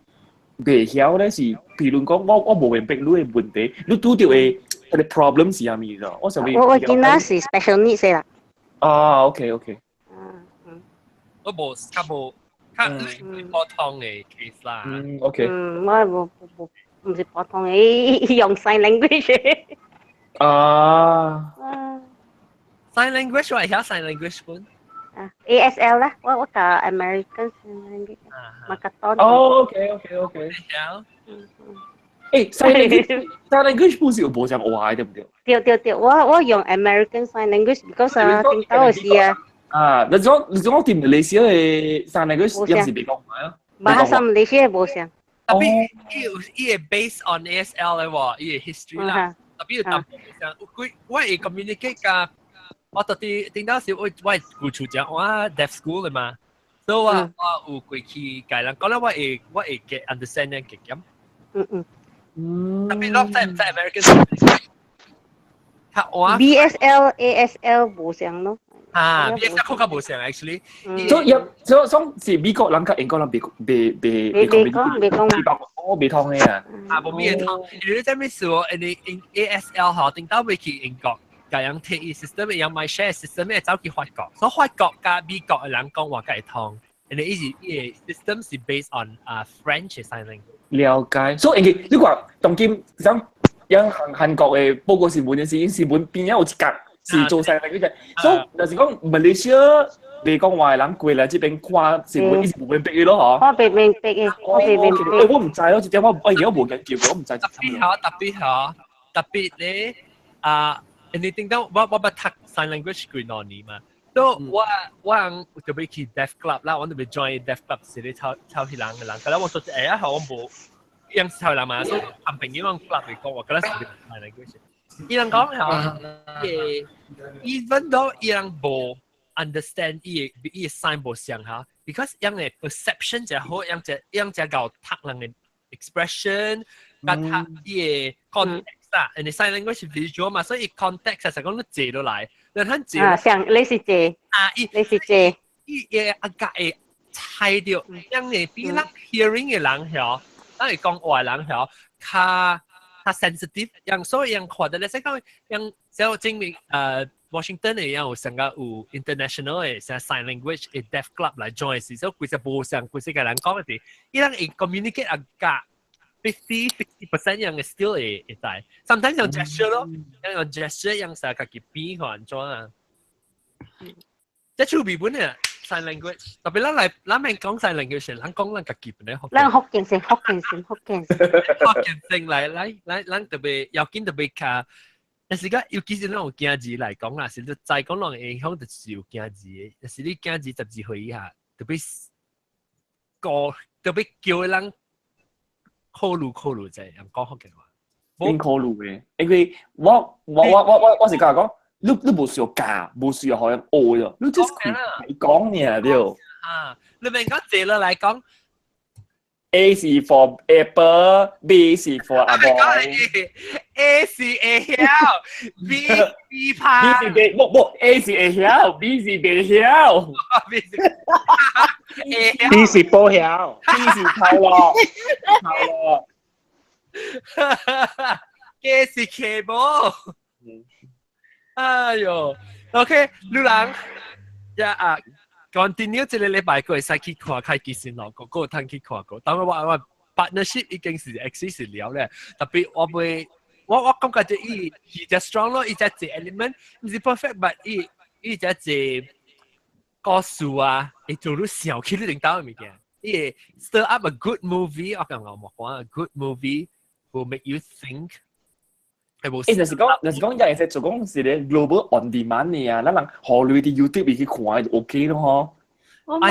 袂曉咧是，比如講我無明白你的問題，你拄著的彼个 problem 是啥物咯？我想我囡仔是 special needs 啦。啊，OK OK。我無較無較普通的 case 啦。嗯，OK。嗯，我無無毋是普通的，伊用 sign language。啊。 Sign language 我會曉 sign language 本。啊，ASL 啦，我教 American Sign Language，Makaton。哦，OK OK OK。曉。誒，sign language 本是有無像話對唔對？對對對，我用 American Sign Language，because 啊，頂到時啊。啊，你講佇馬來西亞的 sign language 也是袂講話啊？馬來馬來西亞無像。特別伊會 based on ASL 的喎，伊的 history 啦。特別有淡薄像，佢我會 communicate 佮我到底頂到時我舊厝講我 deaf school 的嘛，所以我有過去共人講咧，我會 get understand 嘅咁。特別我知唔知 American 較我 BSL ASL 無相咯。啊，BSL 較較無相 actually。所以所以所是美國人佮英國人袂袂袂袂講袂講。我袂通的啊。啊，無咩通。你知咩事哦？因為 ASL 嗬，頂到尾去英國，共人提伊 system 用 MyShare system 會走去法國，所以法國佮美國的人講話較會通。and 伊是伊个 system 是 based on 啊 French sign language。了解，所以因為你看當今像像韓韓國的報告新聞的時，新聞邊仔有一格是做 sign language，所以就是講馬來西亞袂講話的人過來這邊看新聞，伊是無明白的咯，嗬。我袂明白的，我袂明白。欸，我毋知咯，這點我我而家無研究，我毋知。特別好，特別好，特別咧啊！你聽到我我捌讀 sign language 幾兩年嘛？都我我人特別去 deaf club 啦，我特別 join deaf club 是咧抄抄彼人的人，可能我說哎呀，我無樣抄人嘛，所以旁朋友 club 嚟講，我覺得是 sign language。伊人講嚇，even though 伊人無 understand 伊個伊個 sign 無像嚇，because 樣的 perception 就好，樣只樣只𠢕讀人的 expression，佮讀伊個 context 啊，人哋 sign language 是 visual 嘛，所以 context 係講你借落來，你睇借啊，像你是借啊，伊你是借，伊個阿格會猜著，因為比咱 hearing 的人曉，咱會講話的人曉，較較 sensitive，樣所以樣看到咧，即講樣就證明Washington 的樣有成個有 international 的成 sign language 的 deaf club 來 join 時，所以規隻無像規世界人講的是，伊人會 communicate 阿格 50-60% 樣嘅 still 會會知，sometimes 用 gesture 咯，樣用 gesture 樣成家己比看按怎啊。這趣味本嘅 sign language，特別咱來咱免講 sign language，咱講咱家己本咧。咱福建聲，福建聲，福建聲。福建聲來來來，咱特別要緊特別較，但是講尤其是咱有囝兒來講啦，是你再講人影響就是有囝兒的，但是你囝兒12歲以下，特別個特別叫人考慮考慮者，人講福建話。應考慮的，因為我我我我我我是講講，你你無需要教，無需要予人學啫，你 just 開講爾對。啊，你免講坐落來講。 A 是 for apple，B 是 for 阿 boy。 A 是會曉，B B 怕。 B 是袂，無無 A 是會曉，B 是袂曉。 B 是 B 是不曉，B 是頭路，頭路。 K 是 cable。哎喲，OK，女人，呀啊，continue 這個禮拜閣會使去看開其實咯，個個通去看過。當然我我 partnership 已經是 exist 了咧，特別我會我我感覺這伊伊只 strong 咯，伊只隻 element 毋是 perfect，but 伊伊只隻故事啊，會做你想起你頂頭的物件。伊會 stir up a good movie，我感覺我講 a good movie will make you think。係無？欸，就是講，就是講，有陣時做講是咧 global on demand 嘅啊，咱人荷類佇 YouTube 去看就 OK 咯嗬。我嘛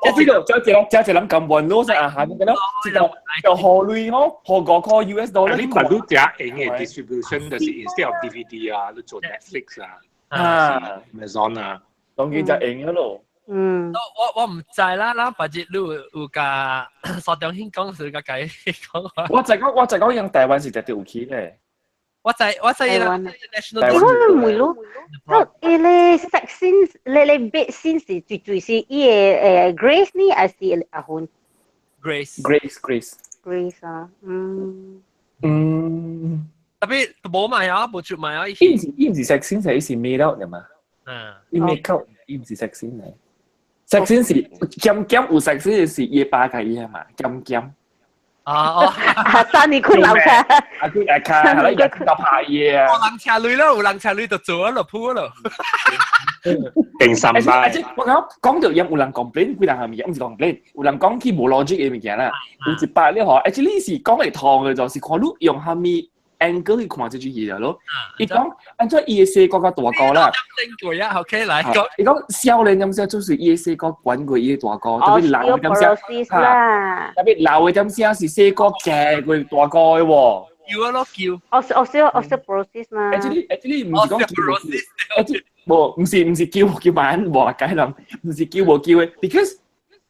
我知道，有一個有一個人咁問咯，就啊下面咁咯，知道就荷類嗬，荷5塊 US dollar。你嘛你食用的 distribution 就是 instead of DVD 啊，你做 Netflix 啊，啊 Amazon 啊，當然就用咗咯。嗯，我我毋知啦，咱別日你有有共蘇中興講是共解講。我就講，我就講，用台灣是絕對有去咧。我知我知啦。我問你，伊個 sex scene，你你 bed scene 是最最是伊個誒 Grace 呢，還是阿芬？Grace。 Grace Grace。 Grace 啊，嗯。嗯。特別無買啊，無出賣啊。伊毋是伊毋是 sex scene，是伊是 made out 的嘛。嗯。伊 make out，伊毋是 sex scene 嚟。sex scene 是兼兼有 sex scene 是伊爸共伊嘛，兼兼。啊哦，三年困流卡，啊佢阿卡，係啦，日就拍嘢啊。有人車鐳咯，有人車鐳就做啊，就鋪咯。定三擺。我講講到有人 complain，幾人係咪？毋是 complain，有人講佢無 logic 的物件啦。有一擺咧嗬，actually 是講會通的，就是看你用啥物 angle 去看這句戲咯。伊講按怎伊的細哥較大個啦。正句啊，OK 來講。伊講少年點聲就是伊的細哥管過伊的大哥，特別老的點聲，特別老的點聲是細哥夾過大哥的喎。叫啊咯叫。 Osteoporosis 嘛。 Actually 毋是講叫，actually 無毋是毋是叫叫萬無解人，毋是叫無叫的，because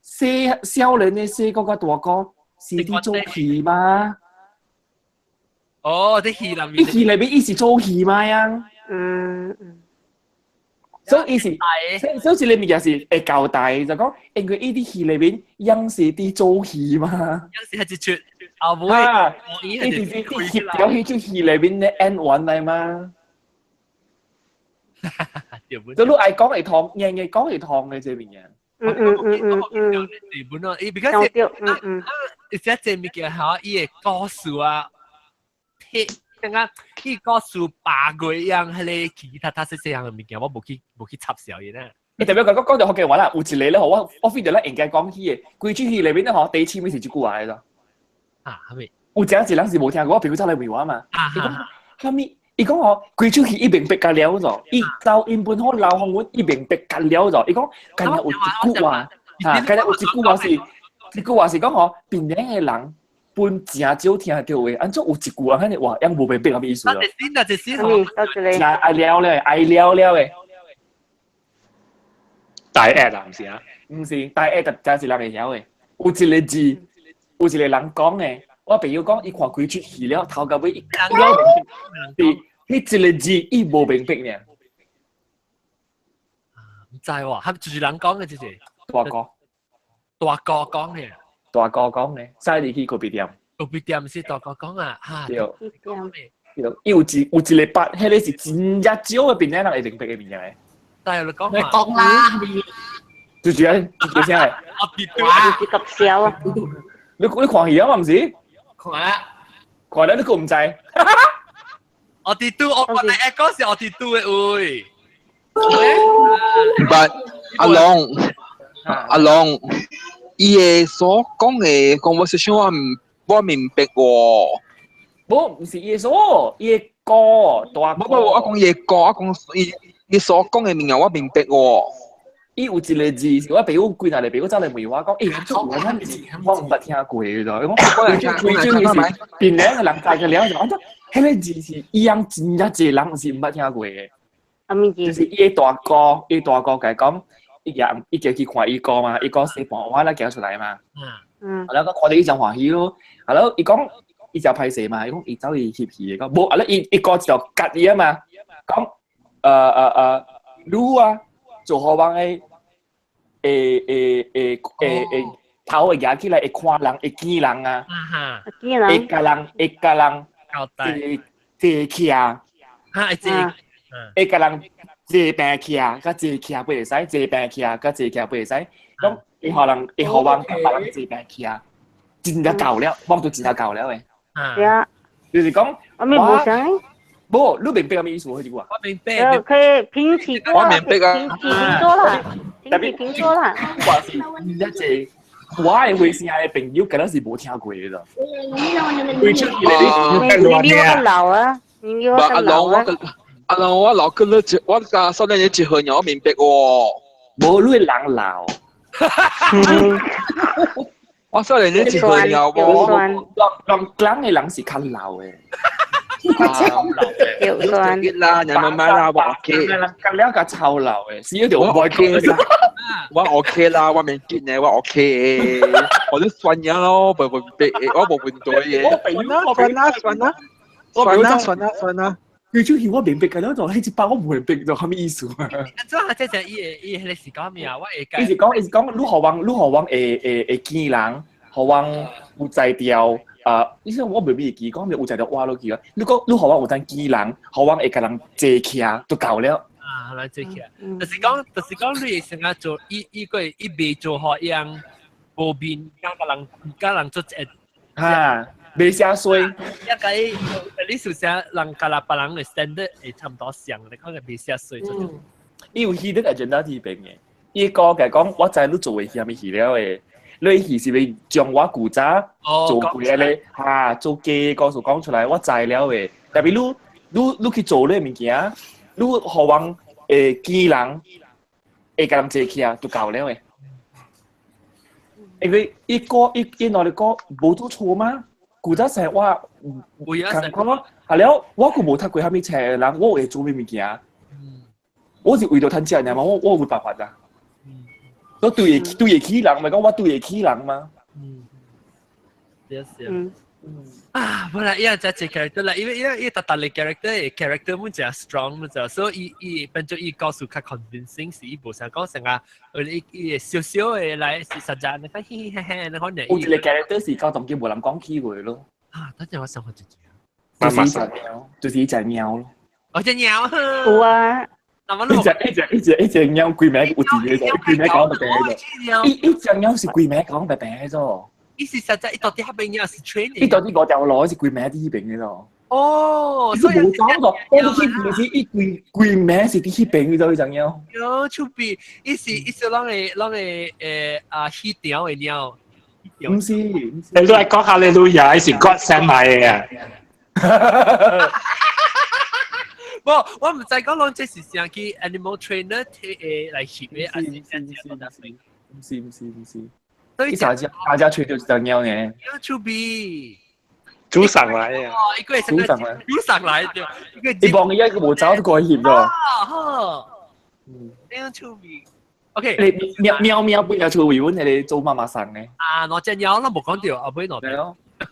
細少年的細哥佮大哥是佇做戲嘛。哦，佇戲內面。佇戲內面伊是做戲嘛呀？嗯嗯。所以伊是，所以這個物件是會交代，就講因為伊佇戲內面，樣是佇做戲嘛。樣是係一出後尾，伊就是佇翕著彼出戲內面的演員來嘛。就你愛講會通，硬硬講會通的這物件。日本咯，伊 because 伊這這物件吼，伊的故事啊，鐵感覺伊故事百過樣，彼个其他他細細樣的物件，我無去插小伊啦。你特別講講到福建話啦，有一個咧，我 feel 到咧應該講起的，規出戲裏面咧吼，第一次尾是這句話來咯。啊，係咪？有真一人是無聽過，我朋友走來問我嘛。啊哈。啥物？伊講吼，規出戲伊明白甲了咗，伊抖音本好流行文，伊明白甲了咗。伊講，今日有一句話，嚇，今日有一句話是，一句話是講吼，檳城的人本誠少聽著話，按怎有一句話彼個話，樣無明白啥物意思咯？一先啊，一先，愛了了，愛了了的。大 A 啊，毋是啊？毋是，大 A 就真是人會曉的。有一個字，有一個人講的。我朋友講，伊看規出戲了，頭到尾伊了明白，是彼一個字伊無明白爾。毋知喎，係就是人講的，就是大哥，大哥講的。大哥講的，使你去咖啡店。咖啡店是大哥講啊，嚇。對。對，伊有一個筆，彼個是真正少的檳城人會明白的物件的。但係你講你講啦，就是啊，就是啥個？是搞笑啊！你看戲啊嘛，毋是？看啊！看了你閣毋知？我佇拄，我本來會講是我佇拄的位。 But 阿龍，阿龍，伊的所講的 conversation 我明白喎。無，毋是伊的所，伊的歌大歌。無無，我講伊的歌，我講伊所講的物件我明白喎。伊有一個字，是我朋友幾若個朋友走來問我講，欸，這我啥物字？我毋捌聽過的，伊講，規種伊是檳城的人知個了就，按怎，彼個字是伊樣真正濟人是毋捌聽過的。啥物字？就是伊的大哥，伊大哥共伊講，伊也伊叫去看伊哥嘛，伊哥洗盤碗咧行出來嘛。然後看著伊誠歡喜咯，然後伊講伊誠歹勢嘛，伊講伊走去翕戲的，講無，啊咧伊哥就夾伊啊嘛，講你啊做予人的會頭會舉起來會看人會見人啊，見人，會共人坐坐起來，哈會坐，會共人坐平起來，佮坐起來不會使，坐平起來，佮坐起來不會使，講會予人會予人共別人坐平起來，真正夠了，望到真正夠了的。對啊，就是講，我咪無想。無，你明白啥物意思？彼句話。我明白。可以平起坐，我明白啊。平起平坐啦，平起平坐啦。我是一個我的回聲的朋友，敢若是無聽過的。你你我老啊，你我老啊。阿龍，我老跟你結，我甲少年人結婚，我明白喎。無你人老。我少年人結婚了無？人人的人是較老的。臭老的，酸啦，人慢慢啦，我 OK。隔了個臭老的，是一條我 OK 啦，我 OK 啦，我免緊的，我 OK 的，我都算了咯，無問題，我無問題的。算啦算啦算啦，算啦算啦算啦。佢就是我明白個了，就彼一擺我無明白就啥物意思啊？按怎啊？這隻伊彼個是講咩啊？我會伊是講，你予阮會見人，予阮有才調。啊！你說我袂會記，講有才調活落去啊！你講你予我有當見人，予阮會共人坐起來，就夠了。啊，來坐起來，就是講，你成日做伊伊個伊未做好樣，無面，共人做一哈，袂寫衰。一個伊，你是啥人共啦別人的 standard 會差不多像，你看佢袂寫衰。伊有彼個 agenda 佇邊的，伊個共講，我知你做的啥物戲了的。你戲是欲將我古早做過的哈，做假故事講出來，我知了的。特別你去做你的物件，你予人會見人，會共人坐起來就夠了的。因為伊歌伊伊兩個歌無做錯嗎？古早時我共款咯，係了，我閣無讀過啥物冊的人，我會做咩物件？我是為著趁錢爾嘛，我有辦法啊。我對會起人，咪講我對會起人嘛。對是。啊，本來伊樣只 character 啦，因為特特嘅 character 本誠 strong 嘛就，所以伊伊變做伊故事較 convincing 是伊無想講成啊，伊伊小小的來是實在，你看嘻嘻嘿嘿，你可能。有一個 character 是到當今無人講起過咯。啊，等陣我想看一下。就是一隻貓，就是一隻貓咯。哦，隻貓。有啊。一隻一隻一隻一隻貓規名有字嘅，規名講白白嘅。一隻貓是規名講白白嘅咗。伊是實在，伊到底彼邊貓是 training。伊到底五條路是規名佇彼邊嘅咗。哦，所以無走咗，我哋去邊是伊規規名是佇彼邊嘅咗，伊隻貓。喲，出邊，伊是伊是攏會攏會啊戲條的貓。毋是，你都係講哈利路亞，是 God send 來嘅啊。無，我毋知講攏這是啥去 animal trainer 提來翕的，還是啥物？毋是毋是毋是。所以大家大家吹到一隻貓呢。出邊。煮上來啊！哦，一個煮上來，煮上來對，一個你望伊一個無走都過去翕咗。啊好，嗯，樣出邊。OK，你喵喵喵本有出位，阮係你做媽媽生嘅。啊，兩隻貓咱無講著，後尾兩隻。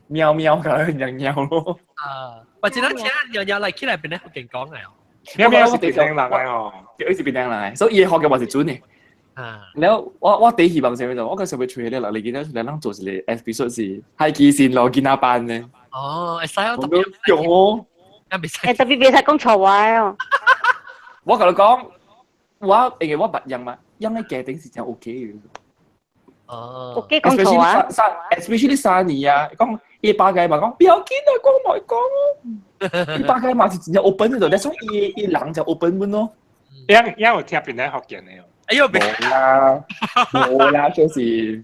喵喵個隻貓咯。啊，或者咱請貓貓來起來變咧福建講嘅。喵喵是變人來哦，伊是變人來，所以伊學嘅話是準嘅。啊！了我第希望啥物就，我個想欲揣咧，嚟見到來咱做一個 episode 是海基線路囡仔班呢。哦，會使哦，特別用哦。欸，特別袂使講錯話哦。我共你講，我因為我捌養嘛，養的家庭是真 OK 嘅。哦。 OK 講錯話。 Especially 三年啊，講伊爸個嘛講，不要緊啊，講莫講哦。伊爸個嘛是真正 open 的，但是伊伊人就 open 本咯。樣樣有聽邊個福建的哦。哎呦，無啦，無啦，就是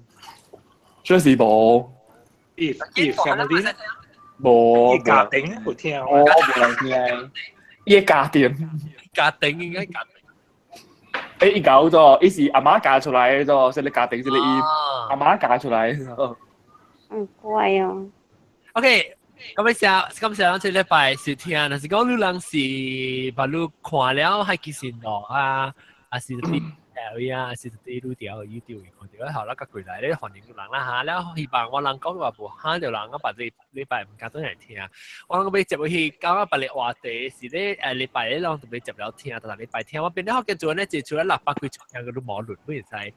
就是無。伊伊 family 無。伊家庭有聽。我無人聽。伊家庭。家庭應該家庭。欸，伊搞咗，伊是阿媽教出來的咗，這個家庭這個伊阿媽教出來的。嗯，乖哦。 OK，咁樣寫，咁寫咱這禮拜是聽，若是講你人是把你看了海基線路啊，還是佇 L 啊，還是佇路條 YouTube 看著，好啦，佮過來咧歡迎人啦哈。了希望我人講話無哈著人，我別禮禮拜毋敢轉來聽。我攏欲接落去，講啊別个話題是咧禮拜咧攏特別接了聽，逐禮拜聽。我變了福建做咧，坐厝咧六百幾出聽個都無論，不會使。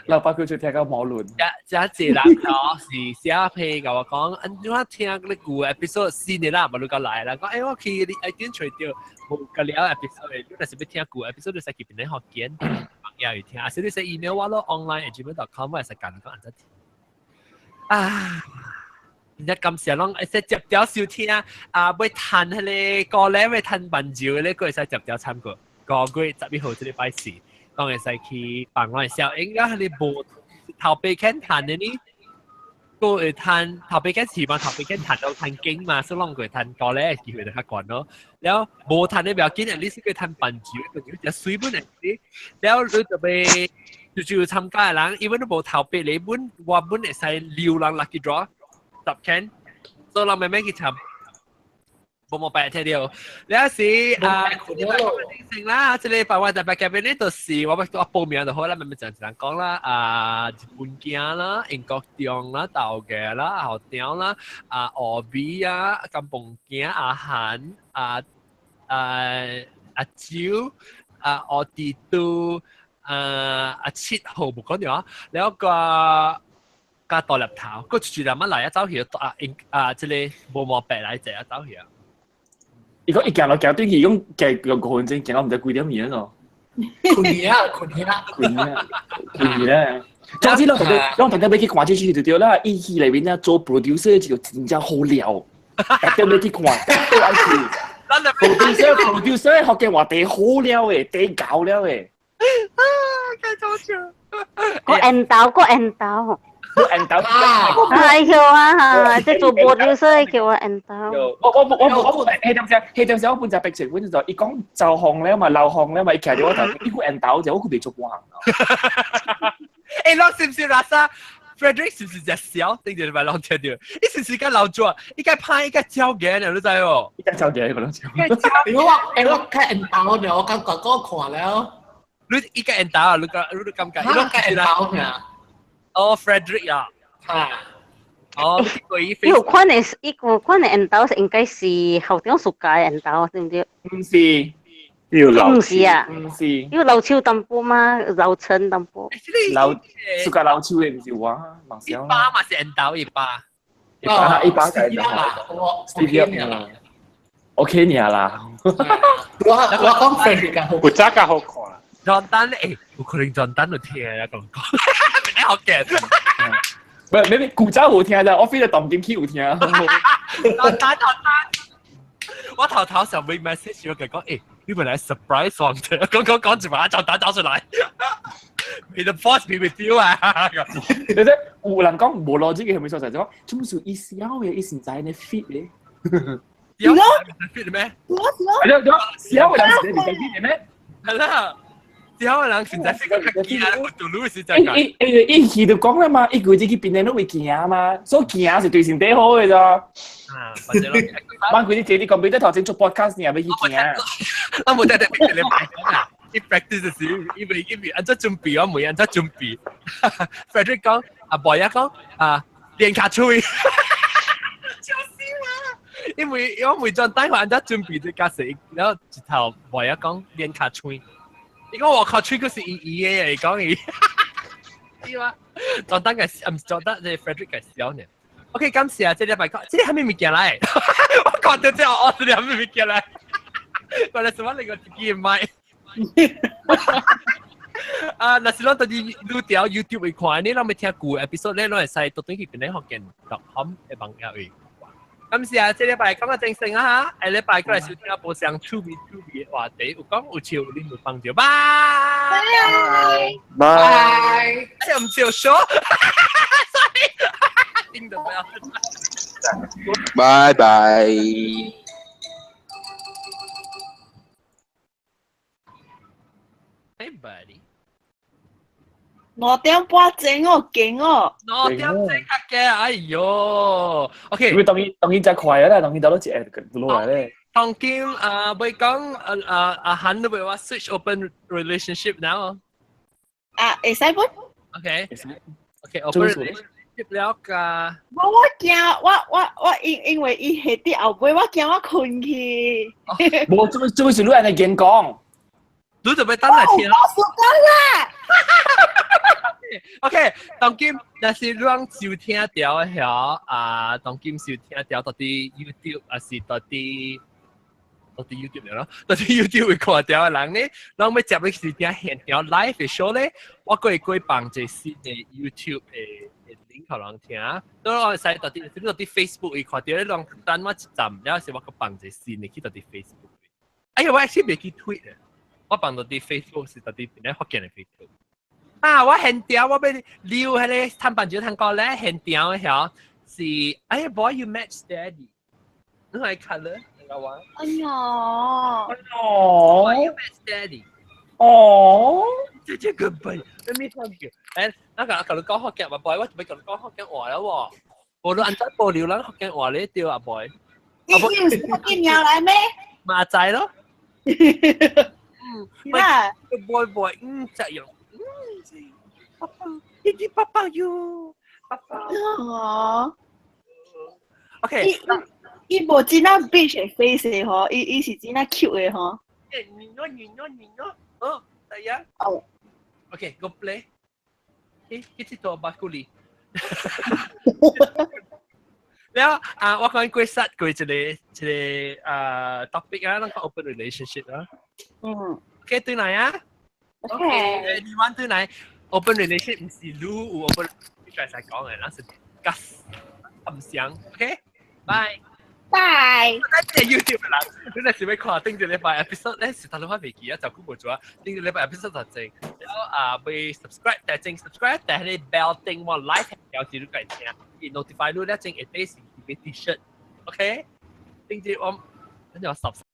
六百幾出聽到無論。遮濟人哦，是寫批共我講，按怎聽你舊 episode 新的啦，無你閣來啦。講欸，我去你愛點揣著無個了 episode，你若是欲聽舊 episode，你使去邊咧福建網頁去聽，還是你使 email 我咯，online@gmail.com，我會使教你講按怎聽。啊！真正感謝攏會使接條收聽啊，欲趁彼个歌咧，欲趁伴奏咧，閣會使接條參過。5月11號這禮拜四，攏會使去放我的小英啊，彼個無頭爸肯趁的呢，閣會趁頭爸肯是嘛，頭爸肯趁到趁經嘛，所以攏會趁歌咧機會就較懸咯。了無趁的不要緊，你是閣趁伴奏，伴奏誠媠本的。了你特別就就參加的人，因為你無頭爸咧，本我本會使留人 lucky draw 10 can，所以人慢慢去參。無無白聽著，了時啊，禮拜定啦，這禮拜我特別嘉賓呢，就是我欲我報名就好啦，慢慢一人一人講啦，啊，日本囝啦，英國中啦，豆家啦，後長啦，啊，烏美啊，金鳳囝，阿韓，啊啊阿周，啊，奧迪都，啊阿七號無講著啊，了個加大粒頭，閣一人仔來啊走去啊英啊，這個無毛白來者啊走去啊。伊講伊行落行轉去，講行用5分鐘，行到毋知幾點去咯。困去啊，困去啊，困啊，困去咧。總之，攏大家欲去看這戲就對啦。伊戲內面咧做 producer 就真正好料，大家欲去看，都愛去。producer 福建話第好料的，第高料的。啊，太搞笑！個緣投，個緣投。個緣投。哎呦啊！這做 producer 叫我緣投。我我我我彼陣時，彼陣時我本就逼成本就，伊講就紅了嘛，流紅了嘛，伊徛佇我頭，伊個緣投就我閣袂做半項。欸，攏是毋是垃圾？Frederick 是毋是隻小？頂一禮拜攏聽著，伊是毋是較老做？伊較歹，伊較焦嘅，你知無？伊較焦嘅，可能焦。我欸，我較緣投呢，我感覺我看了。你伊較緣投啊？你感你感覺？伊較緣投爾。哦，Frederick 啊。啊。哦，伊有款的，伊有款的緣投是應該是校長暑假的緣投，對毋對？毋是。有毋是啊，毋是。有老手淡薄嗎？老陳淡薄。老暑假老手的毋是我，望小。一巴嘛是緣投一巴。一巴一巴就係。我 Stevia 啊。OK 爾啦。我講 French 較好，古早較好看啦。莊丹誒，有可能莊丹就聽啊，講講，唔係好嘅。唔係，咩古早好聽咋，我飛到當今去有聽。莊丹莊丹，我頭頭上面 message 我佢講，誒，你本來 surprise 我嘅，講講講住把莊丹走出來，你的 force 俾佢丟啊！你睇有人講無邏輯嘅係咪所在？就講，做乜事伊小嘅，伊現在呢 fit 咧。有咯，fit 咩？咯係咯，小嘅人是唔使 fit 嘅咩？係啦。小嘅人實在是個較驚，我做路是真伊伊伊伊就講啦嘛，伊規日去邊個攏會行嘛，所以行是對身體好嘅咋。啊，或者咯，萬規日坐佇 computer 頭前做 podcast，你也欲去行。我無得得逼你買啊！伊 practice 時，伊未伊未按怎準備，我未按怎準備。Frederick 講，阿 boy 啊講，啊練跤喙，笑死我！因為我每陣等我按怎準備這架勢，然後一頭 boy 啊講練跤喙。你講我靠，吹個是伊伊嘅，你講伊，對嗎？撞單嘅，唔撞單，係 Frederick 嘅小呢。OK，感謝啊，這禮拜講，這個係咩物件來？我講到這，我這個係咩物件來？我來什麼那個自己買？啊，若是咱到佇愈條 YouTube 會看，你攏欲聽舊 episode 咧，攏會使到轉去邊咧福建 .com 的網頁位。感謝啊！這禮拜講到精神啊哈，下禮拜過來收聽無相趣味趣味的話題，有講有笑，你有幫助，拜拜拜，唔笑 show，sorry，聽到沒有？拜拜。 Hey buddy。 5點半鐘哦，勁哦！ 5點鐘較嘅，哎喲，OK。因為當伊當伊真快啊啦，當伊到咗一個落來咧。當今啊，會講啊啊啊，韓都會話 switch open relationship now。啊，會使不？OK。OK，open relationship 了㗎。我驚，我因為伊係佇後尾，我驚我睏去。無，這這是你按呢演講。你就欲等來聽。我時間啦。 OK，當今若是你攏收聽著的遐啊，當今收聽著到佇 YouTube 還是到佇 YouTube 咯，到佇 YouTube 會看著的人咧，攏欲接入去聽現場 live 的 show 咧，我閣會過放一個新的 YouTube 的 link 予人聽，都會使到佇你到佇 Facebook 會看著，你攏等我一站，了是我閣放一個新的去到佇 Facebook。哎呀，我還是袂記推的，我放到佇 Facebook 是到佇邊咧福建的 Facebook。啊！我現場我欲留彼個探棒球探過咧，現場的遐是哎呀，boy you match daddy，你來 color 你個話？哎呀！哦，boy you match daddy，哦，這這個笨，你咩聽叫？誒，那個共你講福建話，boy，我準備共你講福建話了喎。無論按怎保留咱福建話咧，對啊，boy。你有福建鳥來咩？嘛知咯。嗯，啦，boy boy，嗯，這樣。爸爸，弟弟爸爸喲，爸爸。哦。 OK。伊無真正 bitch 的 face 的吼，伊是真正 cute 的吼。你喏你喏你喏，哦，大家。哦。 OK，go play。咦，一直做巴古里。了啊，我講過殺過一個啊 topic 啊，咱講 open relationship 啊。嗯。 OK，對來啊。 OK。你玩對來。open relationship 毋是你有 open relationship 才講的，咱是 discuss 分享，OK，拜拜。咱這 YouTube 的人，你若是欲看頂一禮拜 episode 咧，是頭拄仔袂記啊，就久無做啊。頂一禮拜 episode 就正，然後啊，欲 subscribe，但正 subscribe，但係 bell 叮我 live 表示你會聽，伊 notify 你咧正下底是買 T-shirt，OK，頂一我，咱就 subscribe。